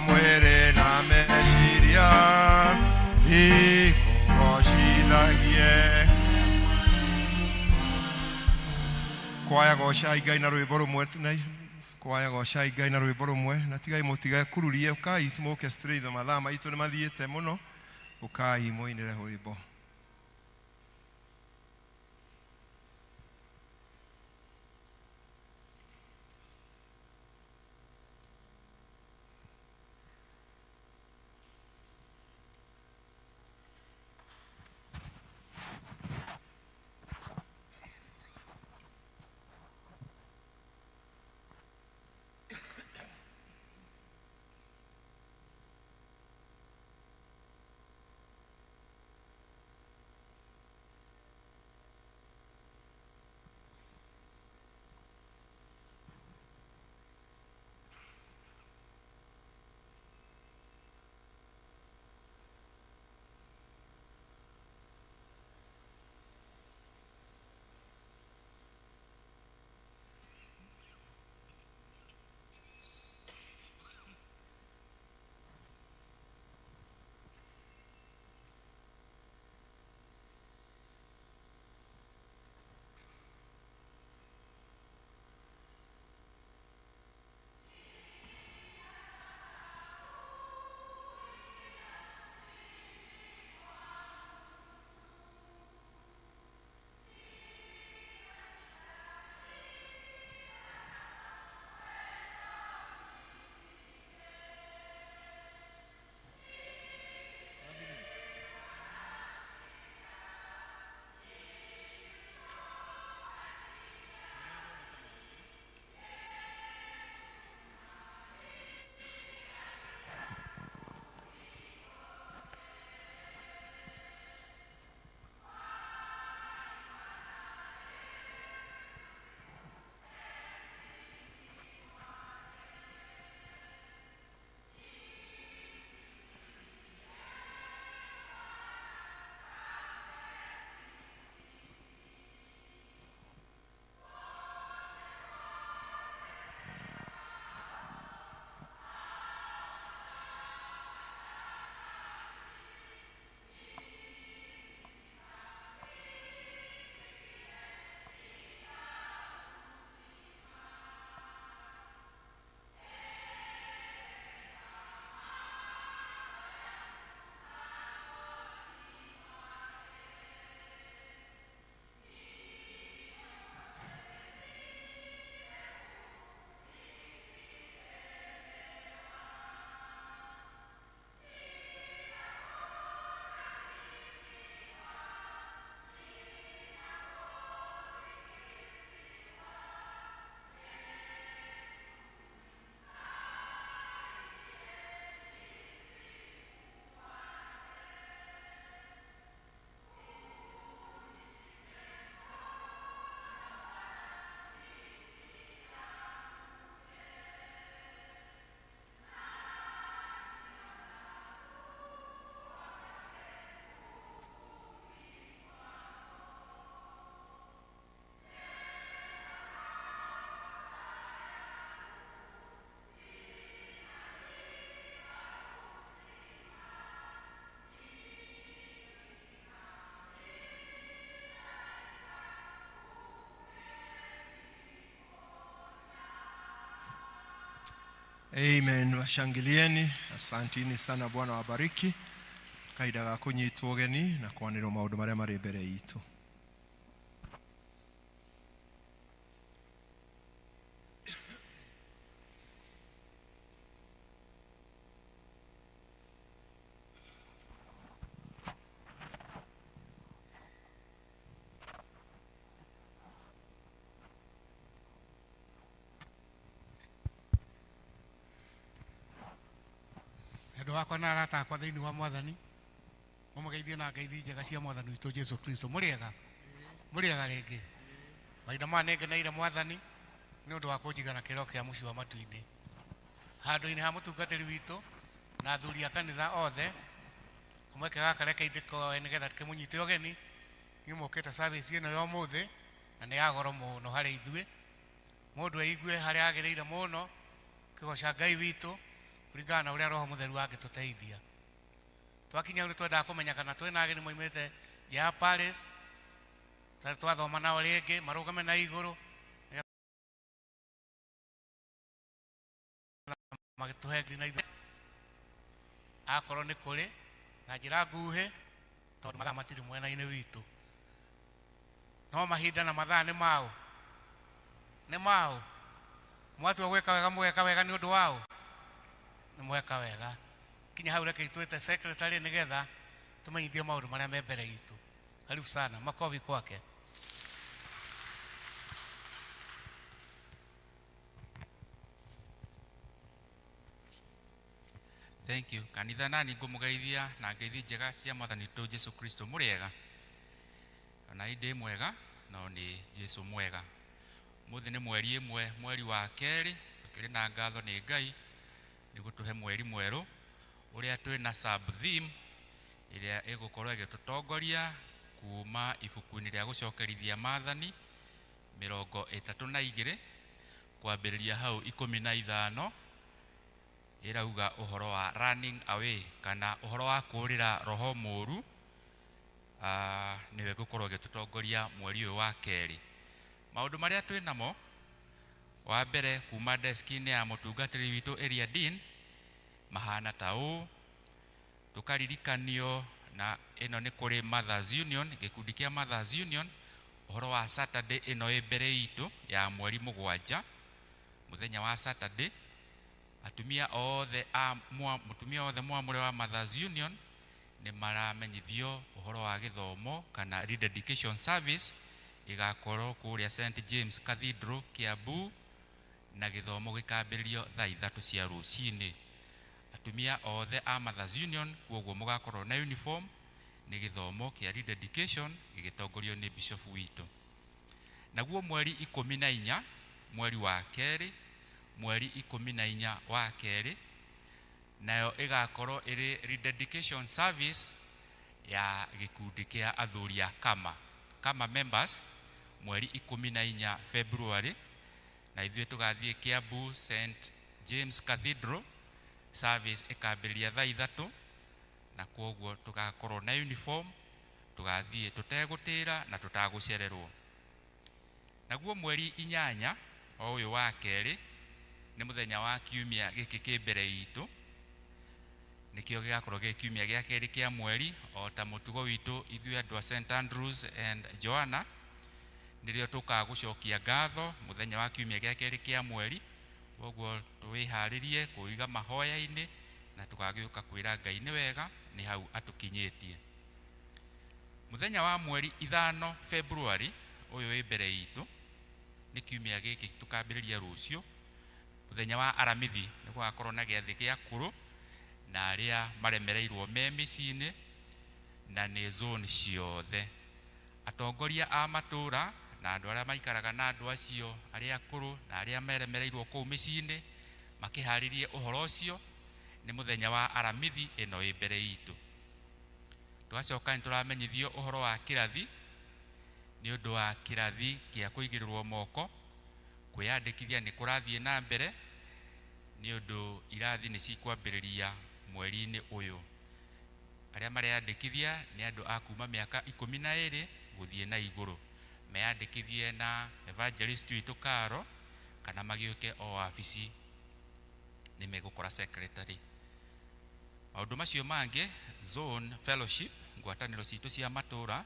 mwĩrĩ na meciria ikũgocithagie. Kwaya gocai Ngai na rwĩmbo rũmwe, kwaya gocai Ngai na rwĩmbo rũmwe, na tigai mũtige kururie, ũkai mũke straight, mathaa maitũ nĩ mathiĩte mũno, ũkai mũinĩre rwĩmbo. Amen. Washangilieni, asantini sana. Bwana wabariki. Kahinda ga kunyitwo ũgeni na kwanĩrwo maũndũ marĩa marĩ mbere itũ. Endwa wakwa na arata akwa thĩinĩ wa Mwathani, mũmũgeithie na ngeithi njega cia Mwathani witũ Jesu Kristo. Mũrĩega? Mũrĩega rĩngĩ? Mahinda maya nĩngeneire Mwathani nĩ ũndũ wa kũnjiga na kĩro kĩa mũciĩ wa matu-inĩ. Handũ-inĩ ha mũtungatĩri witũ na athuri a kanitha othe, kamweke gaka reke ndĩkoe nĩgetha kĩmũnyite ũgeni. Inyuĩ mũkĩte service ĩno ya ũmũthĩ na nĩ ya goro mũno harĩ ithuĩ. Mũndũ eigue harĩa agĩrĩire mũno kĩgoca Ngai witũ kũringana na ũrĩa Roho Mũtheru angĩtũteithia. Twakinya hau nĩtwendaga kũmenya kana twĩna ageni moimĩte nja ya Paris, tondũ twathoma nao rĩngĩ marũgame na igũrũ nĩgetha magĩtũhe nginya ithuĩ akorwo nĩ kũrĩ na njĩra nguhĩ, tondũ mathaa matirĩ mwena-inĩ witũ. No mahinda na mathaa nĩ mao, nĩ mao. Mwatua gwĩka wega mũgeka wega nĩ ũndũ wao, nĩ mweka wega. Kinya hau reke twĩte secretary nĩgetha tũmenyithio maũndũ marĩa me mbere itũ. Karibu sana, makobi kwake. Thank you. Kanitha nani ngũmũgeithia na ngeithi njega cia Mwathani witũ Jesu Kristo. Mũrĩega? Ona ndĩ mwega, no nĩ Jesu mwega. Mũthĩ nĩ mweri ĩmwe, mweri wa kerĩ, tũkĩrĩ na ngatho nĩ Ngai nĩ gũtũhe mweri mwerũ ũrĩa twĩna sub theme ĩrĩa ĩgũkorwo ĩgĩtũtongoria kuma ibuku-inĩ rĩa gũcokerithia maathani 32 kwambĩrĩria hau 15 ĩrauga ũhoro wa running away kana ũhoro wa kũũrĩra roho mũũru. Nĩwe ĩgũkorwo ĩgĩtũtongoria mweri ũyũ wa kerĩ. Maũndũ marĩa twĩ namo, wa mbere kuma deski-inĩ ya mũtungatĩri witũ Area Dean mahana ta ũũ: tũkaririkanio na ĩno nĩ kũrĩ Mothers Union, gĩkundi kĩa Mothers Union, ũhoro wa Saturday ĩno ĩ mbere itũ ya mweri 7, mũthenya wa Saturday, atumia othe a mũtumia othe mwamũre wa Mothers Union nĩ maramenyithio ũhoro wa gĩthomo kana rededication service ĩgakorwo kũrĩa St James Cathedral Kiambu, na gĩthomo gĩkambĩrĩrio thaa 3 cia rũcinĩ. Atumia othe a Mothers Union kwoguo mũgakorwo na uniform, nĩ gĩthomo kĩa rededication gĩgĩtongorio nĩ bishop witũ. Naguo mweri 14 mweri wa kerĩ, mweri 14 wa kerĩ, nayo ĩgakorwo ĩrĩ rededication service ya gĩkundi kĩa athuri a Kama, Kama members, mweri 14 February, na ithuĩ tũgathiĩ Kiambu St James Cathedral, service ĩkambĩrĩria thaa 3, na kwoguo tũgakorwo na uniform, tũgathiĩ tũtegũtĩra na tũtagũcererwo. Naguo mweri 8 o ũyũ wa kerĩ nĩ mũthenya wa kiumia gĩkĩ kĩ mbere itũ, nĩkĩo gĩgakorwo gĩ kiumia gĩa kerĩ kĩa mweri, o ta mũtugo witũ ithuĩ andũ a St Andrews and Joanna nĩrĩo tũkaga gũcokia ngatho mũthenya wa kiumia gĩa kerĩ kĩa mweri. Kwoguo twĩharĩrie kũiga mahoya-inĩ na tũgagĩũka kwĩra Ngai nĩ wega, nĩ hau atũkinyĩtie. Mũthenya wa mweri 5 February ũyũ wĩ mbere itũ, nĩ kiumia gĩkĩ tũkambĩrĩria rũciũ, mũthenya wa Aramithi nĩ gũgakorwo na gĩathĩ gĩa kũrũ na arĩa maremereirwo me mĩciĩ-inĩ na nĩ zone ciothe. Atongoria a matũũra na andũ arĩa maikaraga na andũ acio arĩa akũrũ na arĩa meremereirwo kũu mĩciĩ-inĩ makĩharĩrie ũhoro ũcio, nĩ mũthenya wa Aramithi ĩno ĩ mbere itũ. Tũgacoka nĩ tũramenyithio ũhoro wa kĩrathi, nĩ ũndũ wa kĩrathi kĩa kũigĩrĩrwo moko, kwĩyandĩkithia nĩ kũrathiĩ na mbere, nĩ ũndũ irathi nĩ cikwambĩrĩria mweri-inĩ ũyũ. Arĩa mareyandĩkithia nĩ andũ a kuma mĩaka 12 gũthiĩ na igũrũ, meyandĩkithie na evangelist witũ Karo kana magĩũke o wabici. Nĩ megũkora secretary. Maũndũ macio mangĩ, zone fellowship, ngwatanĩro citũ cia matũra,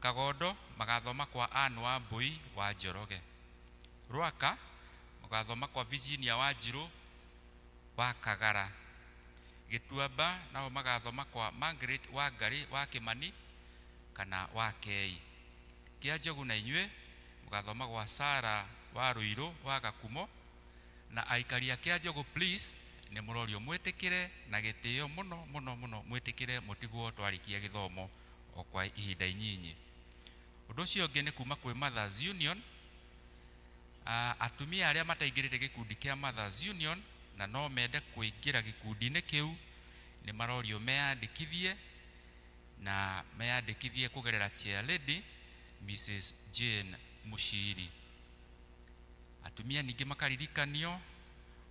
Kagondo magathoma kwa Ann Wambui wa Njoroge, Rwaka magathoma kwa Virginia Wanjirũ wa Kagara, Gĩtuamba nao magathoma kwa Margaret Wangari wa Kĩmani kana wa Kei, Kĩa Njogu na inyuĩ mũgathoma gwa Sara wa Rũirũ wa Gakumo. Na aikari a Kĩa Njogu, please, nĩ mũrorio mwĩtĩkĩre na gĩtĩo mũno mũno mũno, mwĩtĩkĩre mũtigwo twarĩkia gĩthomo o kwa ihinda inyinyi. Ũndũ ũcio ũngĩ nĩ kuma kwĩ Mothers Union. Atumia arĩa mataingĩrĩte gĩkundi kĩa Mothers Union na no mende kũingĩra gĩkundi-inĩ kĩu, nĩ marorio meyandĩkithie, na meyandĩkithie kũgerera chair lady Mrs Jane Mushiri. Atumia ningĩ makaririkanio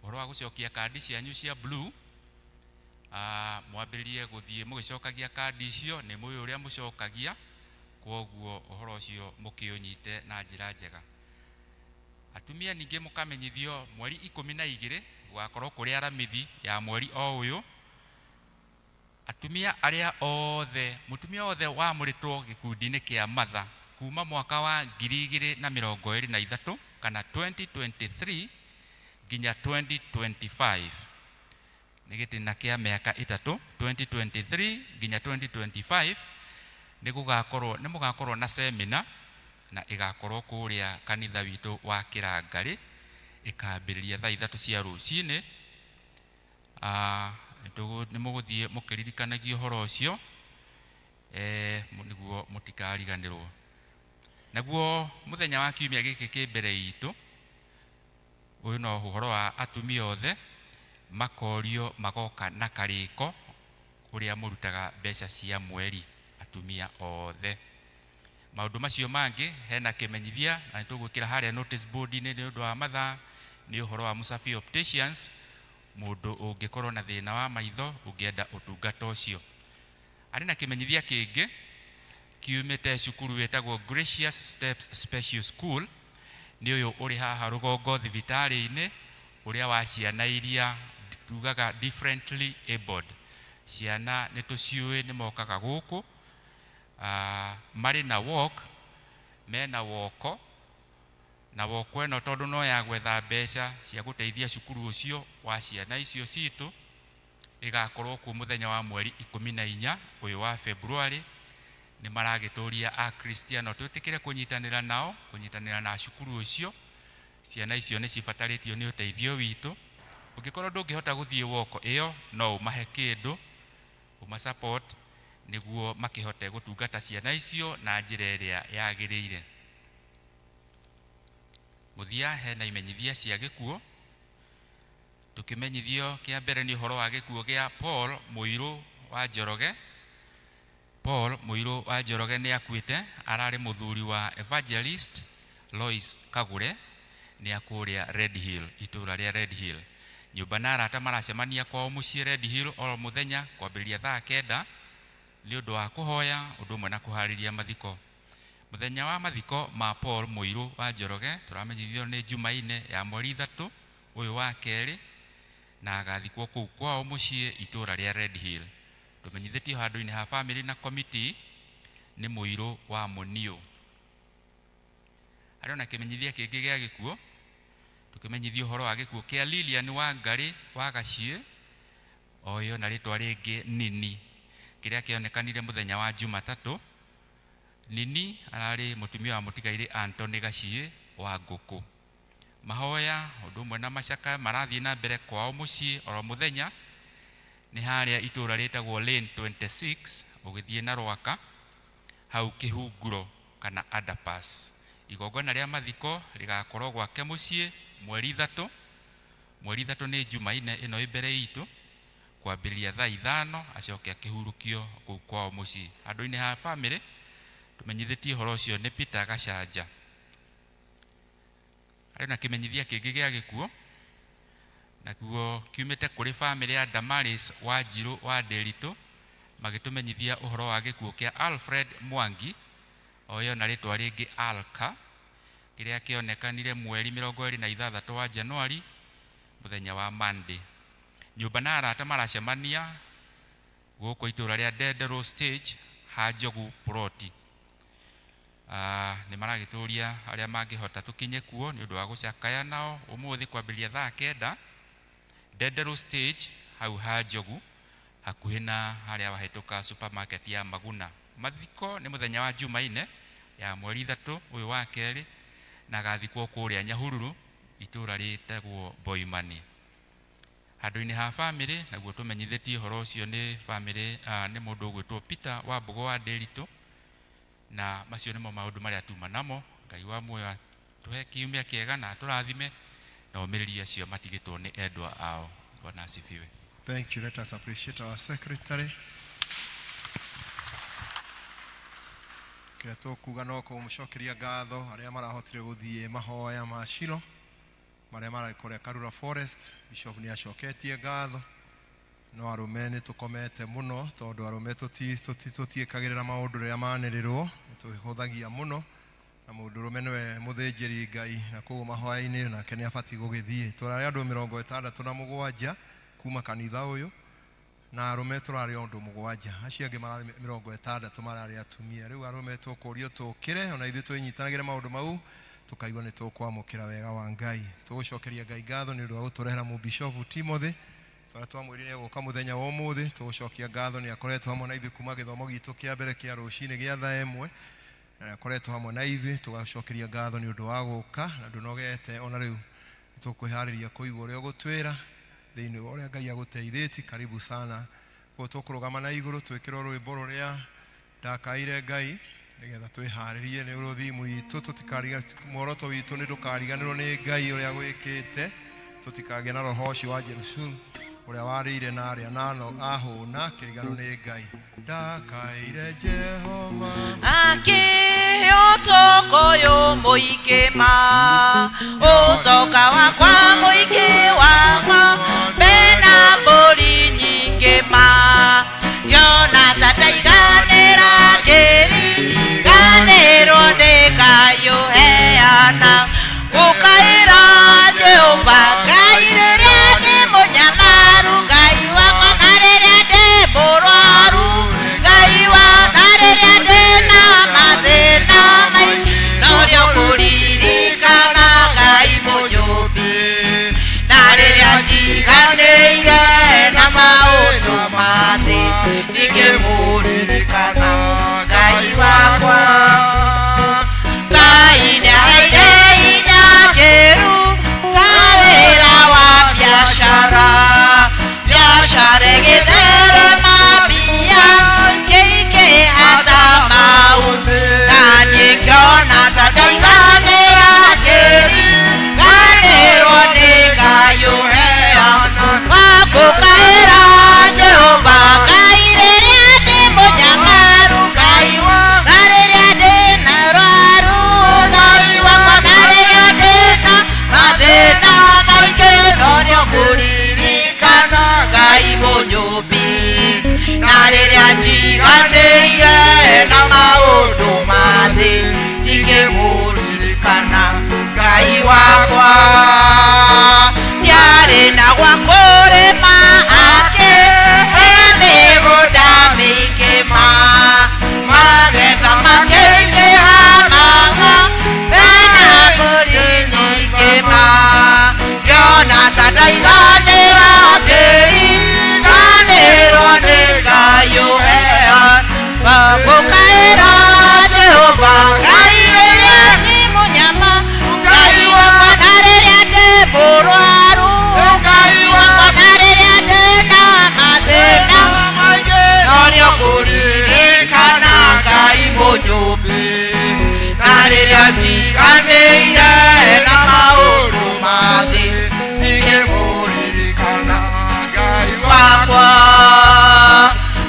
ũhoro wa gũcokia kandi cianyu cia blue. Mwambĩrĩrie gũthiĩ mũgĩcokagia kandi icio, nĩ mũĩ ũrĩa mũcokagia, kwoguo ũhoro ũcio mũkĩũnyite na njĩra njega. Atumia ningĩ mũkamenyithio mweri 12 gũgakorwo kũrĩ aramithi ya mweri o ũyũ. Atumia arĩa othe, mũtumia othe wamũrĩtwo gĩkundi-inĩ kĩa Matha kuma mwaka wa 2023 kana 2023 nginya 2025, nĩ gĩtĩna kĩa mĩaka 3, 2023 nginya 2025, nĩ gũgakorwo, nĩ mũgakorwo na semina, na ĩgakorwo kũrĩa kanitha witũ wa Kĩrangarĩ, ĩkambĩrĩria thaa 3 cia rũcinĩ. Nĩ mũgũthiĩ mũkĩririkanagio ũhoro ũcio, nĩguo mũtikariganĩrwo. Naguo mũthenya wa kiumia gĩkĩ kĩ mbere itũ, ũyũ no ũhoro wa atumia othe makorio magoka na karĩko kũrĩa mũrutaga mbeca cia mweri, atumia othe. Maũndũ macio mangĩ, hena kĩmenyithia na nĩtũgwĩkĩra harĩa notice board-inĩ nĩ ũndũ wa mathaa, nĩ ũhoro wa Musafi Opticians. Mũndũ ũngĩkorwo na thĩna wa maitho, ũngĩenda ũtungata ũcio. Arĩ na kĩmenyithia kĩngĩ kiumĩte cukuru wĩtagwo Gracious Steps Special School, nĩ ũyũ ũrĩ haha rũgongo thibitarĩ-inĩ, ũrĩa wa ciana iria tugaga differently abled. Ciana nĩ tũciũĩ, nĩ mokaga gũkũ, marĩ na walk, mena woko, na woko ĩno tondũ no ya gwetha mbeca cia gũteithia cukuru ũcio wa ciana icio citũ, ĩgakorwo kuo mũthenya wa mweri 14 ũyũ wa February. Nĩ maragĩtũria Akristiano twĩtĩkĩre kũnyitanĩra nao, kũnyitanĩra na cukuru ũcio. Ciana icio nĩ cibatarĩtio nĩ ũteithio witũ. Ũngĩkorwo ndũngĩhota gũthiĩ woko ĩyo, no ũmahe kĩndũ, ũma support nĩguo makĩhote gũtungata ciana icio na njĩra ĩrĩa yagĩrĩire. Mũthia, hena imenyithia cia gĩkuũ. Tũkĩmenyithio kĩa mbere nĩ ũhoro wa gĩkuũ gĩa Paul Mũirũ wa Njoroge. Paul Mũirũ wa Njoroge nĩ akuĩte, ararĩ mũthuri wa Evangelist Lois Kagure, nĩ akũrĩa Red Hill, itũũra rĩa Red Hill. Nyũmba na arata maracemania kwao mũciĩ Red Hill oro mũthenya kwambĩrĩria thaa 9 nĩ ũndũ wa kũhoya, ũndũ ũmwe na kũharĩria mathiko. Mũthenya wa mathiko ma Paul Mũirũ wa Njoroge tũramenyithio nĩ Jumaine ya mweri 3 ũyũ wa kerĩ, na agathikwo kũu kwao mũciĩ itũũra rĩa Red Hill. Tũmenyithĩtio handũ-inĩ ha family na committee nĩ Mũirũ wa Mũniũ. Harĩ ona kĩmenyithia kĩngĩ gĩa gĩkuũ, tũkĩmenyithio ũhoro wa gĩkuũ kĩa Lilian Wangari wa Gaciĩ, oyo na rĩtwa rĩngĩ Nini, kĩrĩa kĩonekanire mũthenya wa Jumatatũ. Nini ararĩ mũtumia wa mũtigairĩ Anthony Gaciĩ wa Ngũkũ. Mahoya ũndũ ũmwe na macaka marathiĩ na mbere kwao mũciĩ oro mũthenya, nĩ harĩa itũũra rĩtagwo Lane 26 ũgĩthiĩ na Rwaka hau Kĩhunguro kana Underpass. Igongona rĩa mathiko rĩgakorwo gwake mũciĩ mweri 3, mweri 3 nĩ Jumaine ĩno ĩ mbere itũ, kwambĩrĩria thaa 5, acoke akĩhurũkio kũu kwao mũciĩ. Handũ-inĩ ha family tũmenyithĩtie ũhoro ũcio nĩ Peter Gacanja. Harĩ na kĩmenyithia kĩngĩ gĩa gĩkuũ, naguo kiumĩte kũrĩ family ya Damaris Wanjirũ wa Ndĩritũ, magĩtũmenyithia ũhoro wa gĩkuũ kĩa Alfred Mwangi, oyo na rĩtwa rĩngĩ Alka, kĩrĩa kĩonekanire mweri 26 wa Januari, mũthenya wa Monday. Nyũmba na arata maracemania gũkũ itũra rĩa Ndenderũ stage ha Njogu ploti. Nĩ maragĩtũria arĩa mangĩhota tũkinye kuo nĩ ũndũ wa gũcakaya nao ũmũthĩ kwambĩrĩria thaa 9 Ndenderũ stage hau ha Njogu hakuhĩ na harĩa wahĩtũka supermarket ya Maguna. Mathiko nĩ mũthenya wa Jumaine ya mweri 3 ũyũ wa kerĩ na agathikwo kũrĩa Nyahururu itũra rĩtagwo Boimani. Handũ-inĩ ha famĩlĩ naguo tũmenyithĩtie ũhoro ũcio nĩ famĩlĩ, nĩ mũndũ ũgwĩtwo Peter wa Mbũgũ wa Ndĩritũ, na macio nĩmo maũndũ marĩa tuma namo. Ngai wa muoyo atũhe kiumia kĩega na atũrathime na ũmĩrĩrie acio matigĩtwo nĩ endwa ao. Bwana asifiwe. Thank you. Let us appreciate our secretary. Kĩrĩa tũkuga no kũmũcokeria ngatho arĩa marahotire gũthiĩ mahoya ma Shilo marĩa mararĩ kũrĩa Karura Forest. Bishop nĩ acoketie ngatho, no arũme nĩ tũkomete mũno tondũ arũme tũtiĩkagĩrĩra maũndũ rĩrĩa manĩrĩrwo, nĩ tũhũthagia mũno, na mũndũrũme nĩwe mũthĩnjĩri Ngai, na koguo mahoya-inĩ nake nĩ abatiĩ gũgĩthiĩ. Tũrarĩ andũ 67 kuma kanitha ũyũ, na arũme tũrarĩ o andũ 7, acio angĩ mararĩ 60 mararĩ atumia. Rĩu arũme tũkũrio tũkĩre ona ithuĩ twĩnyitanagĩre maũndũ mau, tũkaigua nĩ tũkwamũkĩra wega wa Ngai. Tũgũcokeria Ngai ngatho nĩ ũndũ wa gũtũrehera mũbishofu Timothy tũrĩa twamwĩrire gũka mũthenya wa ũmũthĩ. Tũgũcokia ngatho nĩ akoretwo hamwe na ithuĩ kuma gĩthomo gitũ kĩa mbere kĩa rũcinĩ gĩa thaa 1, na akoretwo hamwe na ithuĩ. Tũgacokeria ngatho nĩ ũndũ wa gũka, na ndũnogete ona rĩu nĩtũkwĩharĩria kũigua ũrĩa ũgũtwĩra thĩinĩ wa ũrĩa Ngai agũteithĩtie. Karibu sana. Koguo tũkũrũgama na igũrũ twĩkĩrwo rwĩmbo rũrĩa ndakaire Ngai nĩgetha twĩharĩrie nĩ rũthimu itũ, tũtikariga muoroto witũ nĩ ndũkariganĩrwo nĩ Ngai ũrĩa gwĩkĩte, tũtikagĩe na roho ũcio wa Jerusalemu ũrĩa warĩire na arĩa nano ahũna kĩriganĩrwo nĩ Ngai. Ndakaire Jehova akĩũtũkũyũ mũingĩ ma ũtonga wakwa mũingĩ wakwa mena mbũri nyingĩ ma ngĩona ta ndaiganĩra ngĩriganĩrwo nĩ Ngai ũheana gũkaĩra Jehova Ngai rĩrĩa ndĩ mũnyamaru, Ngai wakwa na rĩrĩa ndĩ mũrwaru, Ngai wa na rĩrĩa ndĩ na mathĩna maingĩ, norĩo kũririkana Ngai mũnyũmbi, na rĩrĩa njiganĩire na maũndũ ma thĩ, ndingĩmũririkana Ngai wakwa. Ngai nĩaheire hinya ngĩruta wĩra wa biacara, biacara ĩgĩtherema mbia ngĩingĩha ta maũndũ, na niĩ ngĩona ta ndaiganĩra ngĩriganĩrwo nĩ Ngai ũheana wa gũkaĩra Jehova Ngai rĩrĩa ndĩ mũnyamaru, Ngai na rĩrĩa ndĩ na rwaru, Ngai wakwa na rĩrĩa ndĩ na mathĩna maingĩ, norĩo ngũririkana Ngai mũnyũmbi, na rĩrĩa njiganĩire na maũndũ ma thĩ, ndingĩmũririkana Ngai wakwa. Ndiarĩ na gwa kũrĩma akĩhe mĩgũnda mĩingĩ ma magetha makĩingĩha mama mena mbũri nyingĩ ma ngĩona ta ndaiganĩra ngĩriganĩrwo nĩ Ngai ũheana gũkaĩra Jehova Ngai rĩrĩa ndĩ mũnyama, Ngai wakwa na rĩrĩa ndĩ mũrwaru, Ngai wakwa na rĩrĩa ndĩ na mathĩna norĩo ngũririkana Ngai mũnyũmbi, na rĩrĩa njiganĩire na maũndũ ma thĩ, ndingĩmũririkana Ngai wakwa.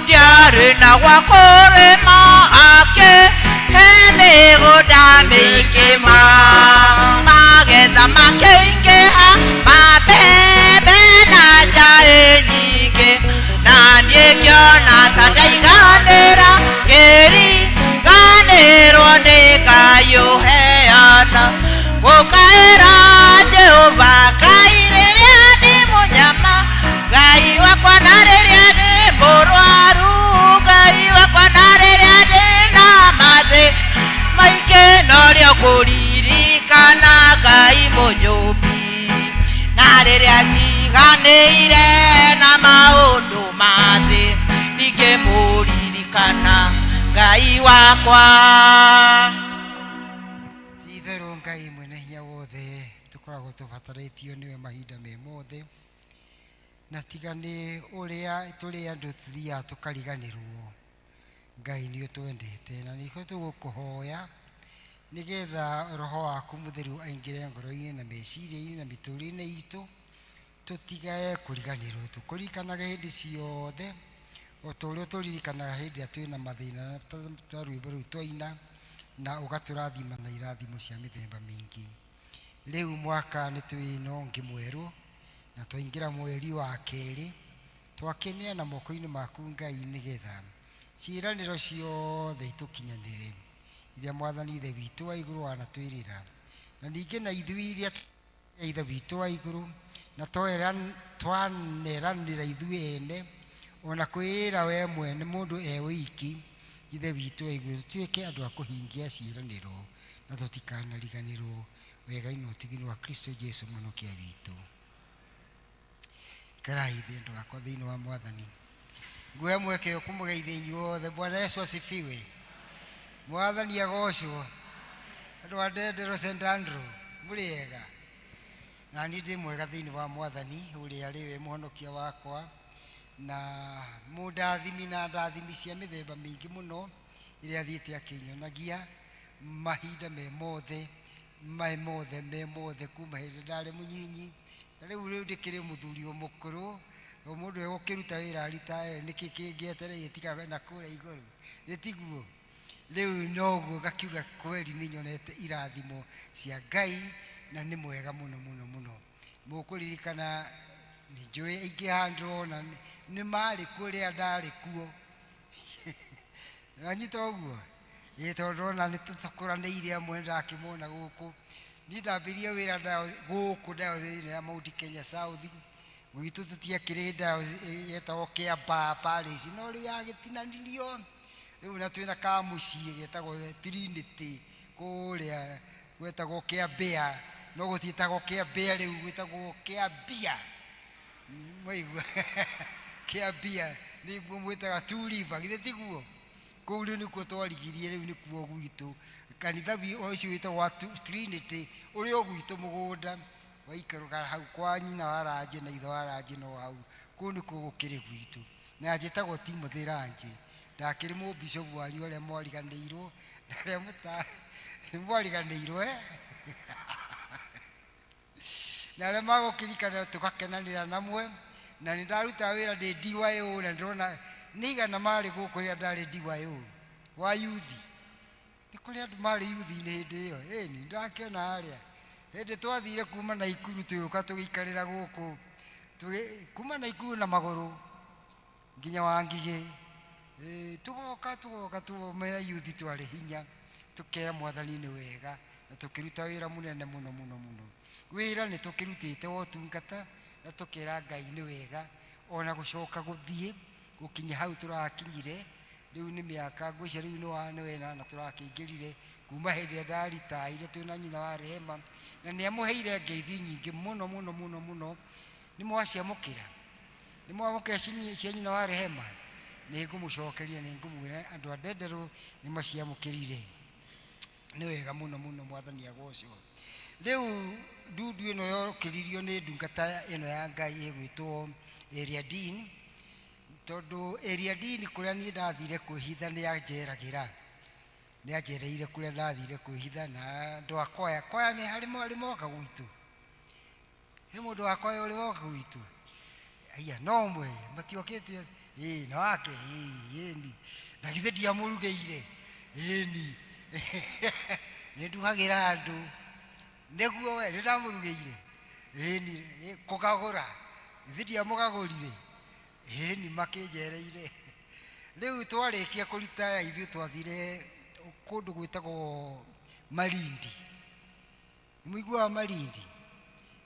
Ndiarĩ na gwa kũrĩma akĩhe mĩgũnda mĩingĩ ma magetha makĩingĩha ma mbembe na njaĩ nyingĩ, na niĩ ngĩona ta ndaiganĩra ngĩriganĩrwo nĩ Ngai ũheana gũkaĩra Jehova Ngai rĩrĩa ndĩ mũnyama, Ngai Norĩo ngũririkana Ngai mũnyũmbi, na rĩrĩa njiganĩire na maũndũ ma thĩ, ndingĩmũririkana Ngai wakwa. Ti itherũ Ngai mwene hinya wothe, tũkoragwo tũbatarĩtio nĩwe mahinda me mothe, na tiga nĩ ũrĩa tũrĩ andũ tũthiaga tũkariganĩrwo. Ngai nĩ ũtwendete, na nĩkĩo tũgũkũhoya nĩgetha roho waku mũtheru aingĩre ngoro-inĩ na meciria-inĩ na mĩtũrĩre-inĩ itũ, tũtigae kũriganĩrwo, tũkũririkanage hĩndĩ ciothe o ta ũrĩa tũririkanaga hĩndĩ ĩrĩa twĩna mathĩna ta rwĩmbo rũu twaina, na ũgatũrathima na irathimo cia mĩthemba mĩingĩ. Rĩu mwaka nĩ twĩna ũngĩ mwerũ, na twaingĩra mweri wa kerĩ, twakĩneana moko-inĩ maku Ngai, nĩgetha ciĩranĩro ciothe itũkinyanĩre iria Mwathani Ithe witũ wa igũrũ wanatwĩrĩra, na ningĩ na ithuĩ iria Ithe witũ wa igũrũ na twaneranĩra ithuĩ ene, ona kwĩĩra we mwene mũndũ e wiki Ithe witũ wa igũrũ, tũtuĩke andũ a kũhingia ciĩranĩro na tũtikanariganĩrwo wega-inĩ na ũtugi-inĩ wa Kristo Jesu Mũhonokia witũ. Ikarai thĩ andũ akwa thĩinĩ wa Mwathani. Nguoya mweke ũyũ kũmũgeithia inyuothe. Bwana Yesu asifiwe. Mwathani agocwo. Andũ a Ndendero St. Andrew, mũrĩ ega? Na niĩ ndĩ mwega thĩinĩ wa Mwathani ũrĩa arĩ we mũhonokia wakwa na mũndathimi na ndathimi cia mĩthemba mĩingĩ mũno ĩrĩa athiĩte akĩnyonagia mahinda me mothe, me mothe, me mothe, kuma hĩndĩ ndarĩ mũnyinyi na rĩu ndĩkĩrĩ mũthuri o mũkũrũ. O mũndũ egũkĩruta wĩra aritae, nĩkĩ kĩngĩetereire tiga na kũrĩa igũrũ? Nĩ tiguo? Rĩu noguo ngakiuga kweri nĩ nyonete irathimo cia Ngai na nĩ mwega mũno mũno mũno. Mũkũririkana nĩ njũĩ aingĩ haha ndĩrona nĩ marĩ kuo rĩrĩa ndarĩ kuo. Wanyita ũguo? Ĩĩ, tondũ ndĩrona nĩ tũkũranĩire amwe, ndakĩmona gũkũ. Niĩ ndambĩrĩirie wĩra gũkũ diocese ya Mount Kenya South. Gwitũ tũtiakĩrĩ diocese yetagwo Kiambaa Parish, no rĩu yagĩtinanirio. Rĩu na twĩna kamũciĩ getagwo Trinity kũrĩa gwetagwo Kĩambĩa, no gũtiĩtagwo Kĩambĩa rĩu, gwĩtagwo Kĩambia. Mwaigua? Kĩambia nĩguo mwĩtaga Two River, githĩ tiguo? Kũu rĩu nĩkuo twarigirie, rĩu nĩkuo gwitũ. Kanitha ũcio wĩtagwo wa Trinity ũrĩ o gwitũ mũgũnda, waikũrũka hau kwa nyina wa Ranjĩ na ithe wa Ranjĩ no hau, kũu nĩkuo gũkĩrĩ gwitũ. Na njĩtagwo Timothy Ranjĩ, ndakĩrĩ mũbishopu wanyu arĩa mwariganĩirwo na arĩa mwariganĩirwo, eh? Na arĩa magũkĩrikana tũgakenanĩra namwe. Na nĩ ndarutaga wĩra ndĩ DYO, na ndĩrona nĩ igana marĩ gũkũ rĩrĩa ndarĩ DYO wa yuthi. Nĩ kũrĩ andũ marĩ yuthi-inĩ hĩndĩ ĩyo? Ĩni ndakĩona harĩa hĩndĩ twathire kuma Naikuru tũgĩũka tũgĩikarĩra gũkũ, kuma Naikuru na magũrũ nginya Wangigĩ, tũgoka tũgoka tũgomera yuthi, twarĩ hinya, tũkera Mwathani nĩ wega, na tũkĩruta wĩra mũnene mũno mũno mũno. Wĩra nĩ tũkĩrutĩte wa ũtungata, na tũkera Ngai nĩ wega, ona gũcoka gũthiĩ gũkinya hau tũrakinyire rĩu nĩ mĩaka ngwĩcia rĩu nĩ wa nĩ wenana tũrakĩingĩrire kuma hĩndĩ ĩrĩa ndaritaire twĩna nyina wa Rehema, na nĩ amũheire ngeithi nyingĩ mũno mũno mũno mũno. Nĩ mwaciamũkĩra? Nĩ mwamũkĩra cia nyina wa Rehema? Nĩ ngũmũcokeria, nĩ ngũmwĩra andũ a Ndenderũ nĩ maciamũkĩrire. Nĩ wega mũno mũno, Mwathani agocwo. Rĩu ndundu ĩno yokĩririo nĩ ndungata ĩno ya Ngai ĩgwĩtwo Area Dean, tondũ Area Dean kũrĩa niĩ ndathire kwĩhitha nĩ anjeragĩra, nĩ anjereire kũrĩa ndathire kwĩhitha. Na andũ a kwaya, kwaya nĩ harĩ marĩ moka gwitũ? He mũndũ wa kwaya ũrĩ woka gwitũ? Aya no ũmwe, matiokĩte. Ĩĩ, na wake ĩĩ, ĩni na githĩ ndiamũrugĩire? Ĩni nĩ nduhagĩra andũ nĩguo we nĩ ndamũrugĩire. Ĩni kũgagũra, githĩ ndiamũgagũrire? Ĩni makĩnjereire. Rĩu twarĩkia kũritaya ithuĩ twathire kũndũ gwĩtagwo Malindi. Mũiguaga Malindi?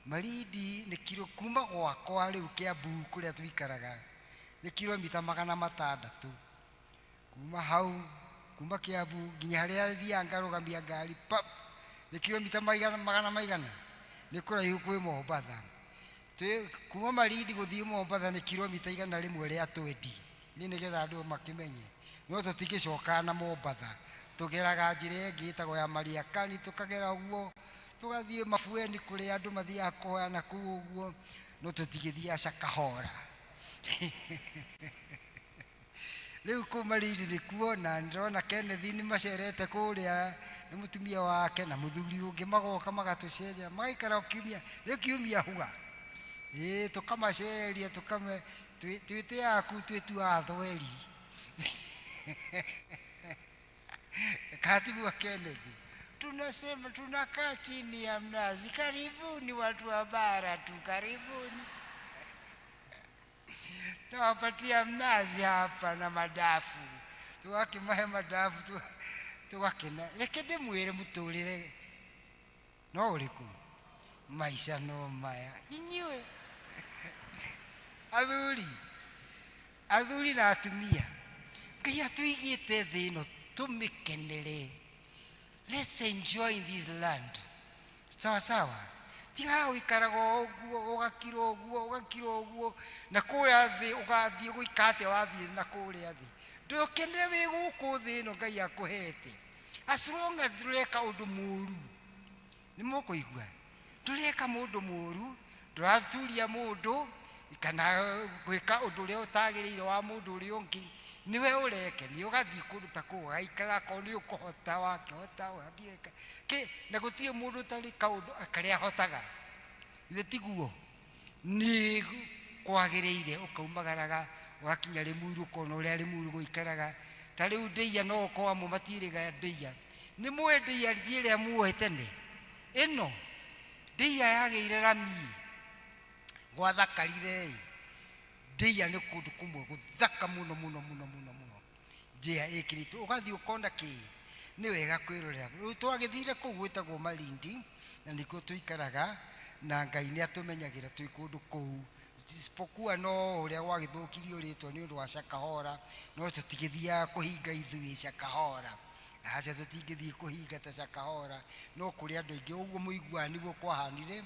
Malindi nĩ kiro kuma gwakwa rĩu Kiambu kũrĩa tũikaraga nĩ kilomita 600 kuma hau. Kuma Kiambu nginya harĩa thiaga ngarũgamia ngari pap, nĩ kilomita maigana magana maigana, nĩ kũraihu kwĩ Mombatha. Twĩ kuma Malindi gũthiĩ Mombatha nĩ kilomita 120, niĩ nĩgetha andũ makĩmenye. No tũtingĩcokaga na Mombatha, tũgeraga njĩra ĩngĩ ĩtagwo ya Mariakani, tũkagera ũguo tũgathiĩ Mabueni kũrĩa andũ mathiaga kũhoya na kũu ũguo, no tũtingĩthiaga Shakahola. Rĩu kũu Malindi nĩkuo, na ndĩrona Kenneth nĩ macerete kũrĩa na mũtumia wake na mũthuri ũngĩ, magoka magatũcenjera, magaikara kiumia, nĩ kiumia hua, ĩĩ, tũkamaceria, tũkame twĩtĩaga kũu, twĩtuaga thweri katiguo Kenneth, tunasema tunakaa chini ya mnazi, karibuni watu wa bara tu, karibuni, nawapatia mnazi hapa na madafu, tugakimahe madafu, tugakena. Reke ndĩmwĩre, mũtũrĩre no ũrĩkũ, maica no maya. Inyuĩ athuri, athuri na atumia, Ngai atũigĩte thĩ ĩno tũmĩkenere. Let's enjoy this land, sawa sawa. Tiga gũikaraga o ũguo, ũgakira ũguo, ũgakira ũguo, na kũrĩa thĩ ũgathiĩ gũikara atĩa wathiĩ na kũrĩa thĩ? Ndũkenere wĩ gũkũ thĩ ĩno Ngai akũhete, as long as ndũreka ũndũ mũru. Nĩ mũkũigua, ndũreka mũndũ mũru, ndũraturia mũndũ kana gwĩka ũndũ ũrĩa ũtagĩrĩire wa mũndũ ũrĩa ũngĩ, nĩwe ũreke nĩ ũgathiĩ kũndũ ta kũu ũgaikara, akorwo nĩ ũkũhota, wakĩhota ũgathiĩ kĩ, na gũtirĩ mũndũ ũtarĩ kaũndũ karĩa ahotaga. Ithe tiguo nĩ kwagĩrĩire ũkaumagaraga ũgakinya Rĩmuru, ũkona ũrĩa Rĩmuru gũikaraga. Ta rĩu ndĩia, no ũkorwo amwe matirĩga ndĩia. Nĩ mũĩ ndĩia ti ĩrĩa muoĩ tene, ĩno ndĩia yagĩire rami gwathakarire. Ĩ ndĩia nĩ kũndũ kũmwe gũthaka mũno mũno mũno mũno mũno. Ndĩa ĩkĩrĩtwo, ũgathiĩ ũkona kĩ, nĩ wega kwĩrorera. Rĩu twagĩthire kũu gwĩtagwo Malindi, na nĩkuo tũikaraga, na Ngai nĩ atũmenyagĩra twĩ kũndũ kũu, isipokuwa no ũrĩa gwagĩthũkirio rĩtwa nĩ ũndũ wa Shakahola. No tũtigĩthiaga kũhinga ithuĩ Shakahola, aca, tũtingĩthiĩ kũhinga ta Shakahola. No kũrĩ andũ aingĩ ũguo mũiguaga nĩguo kwahanire.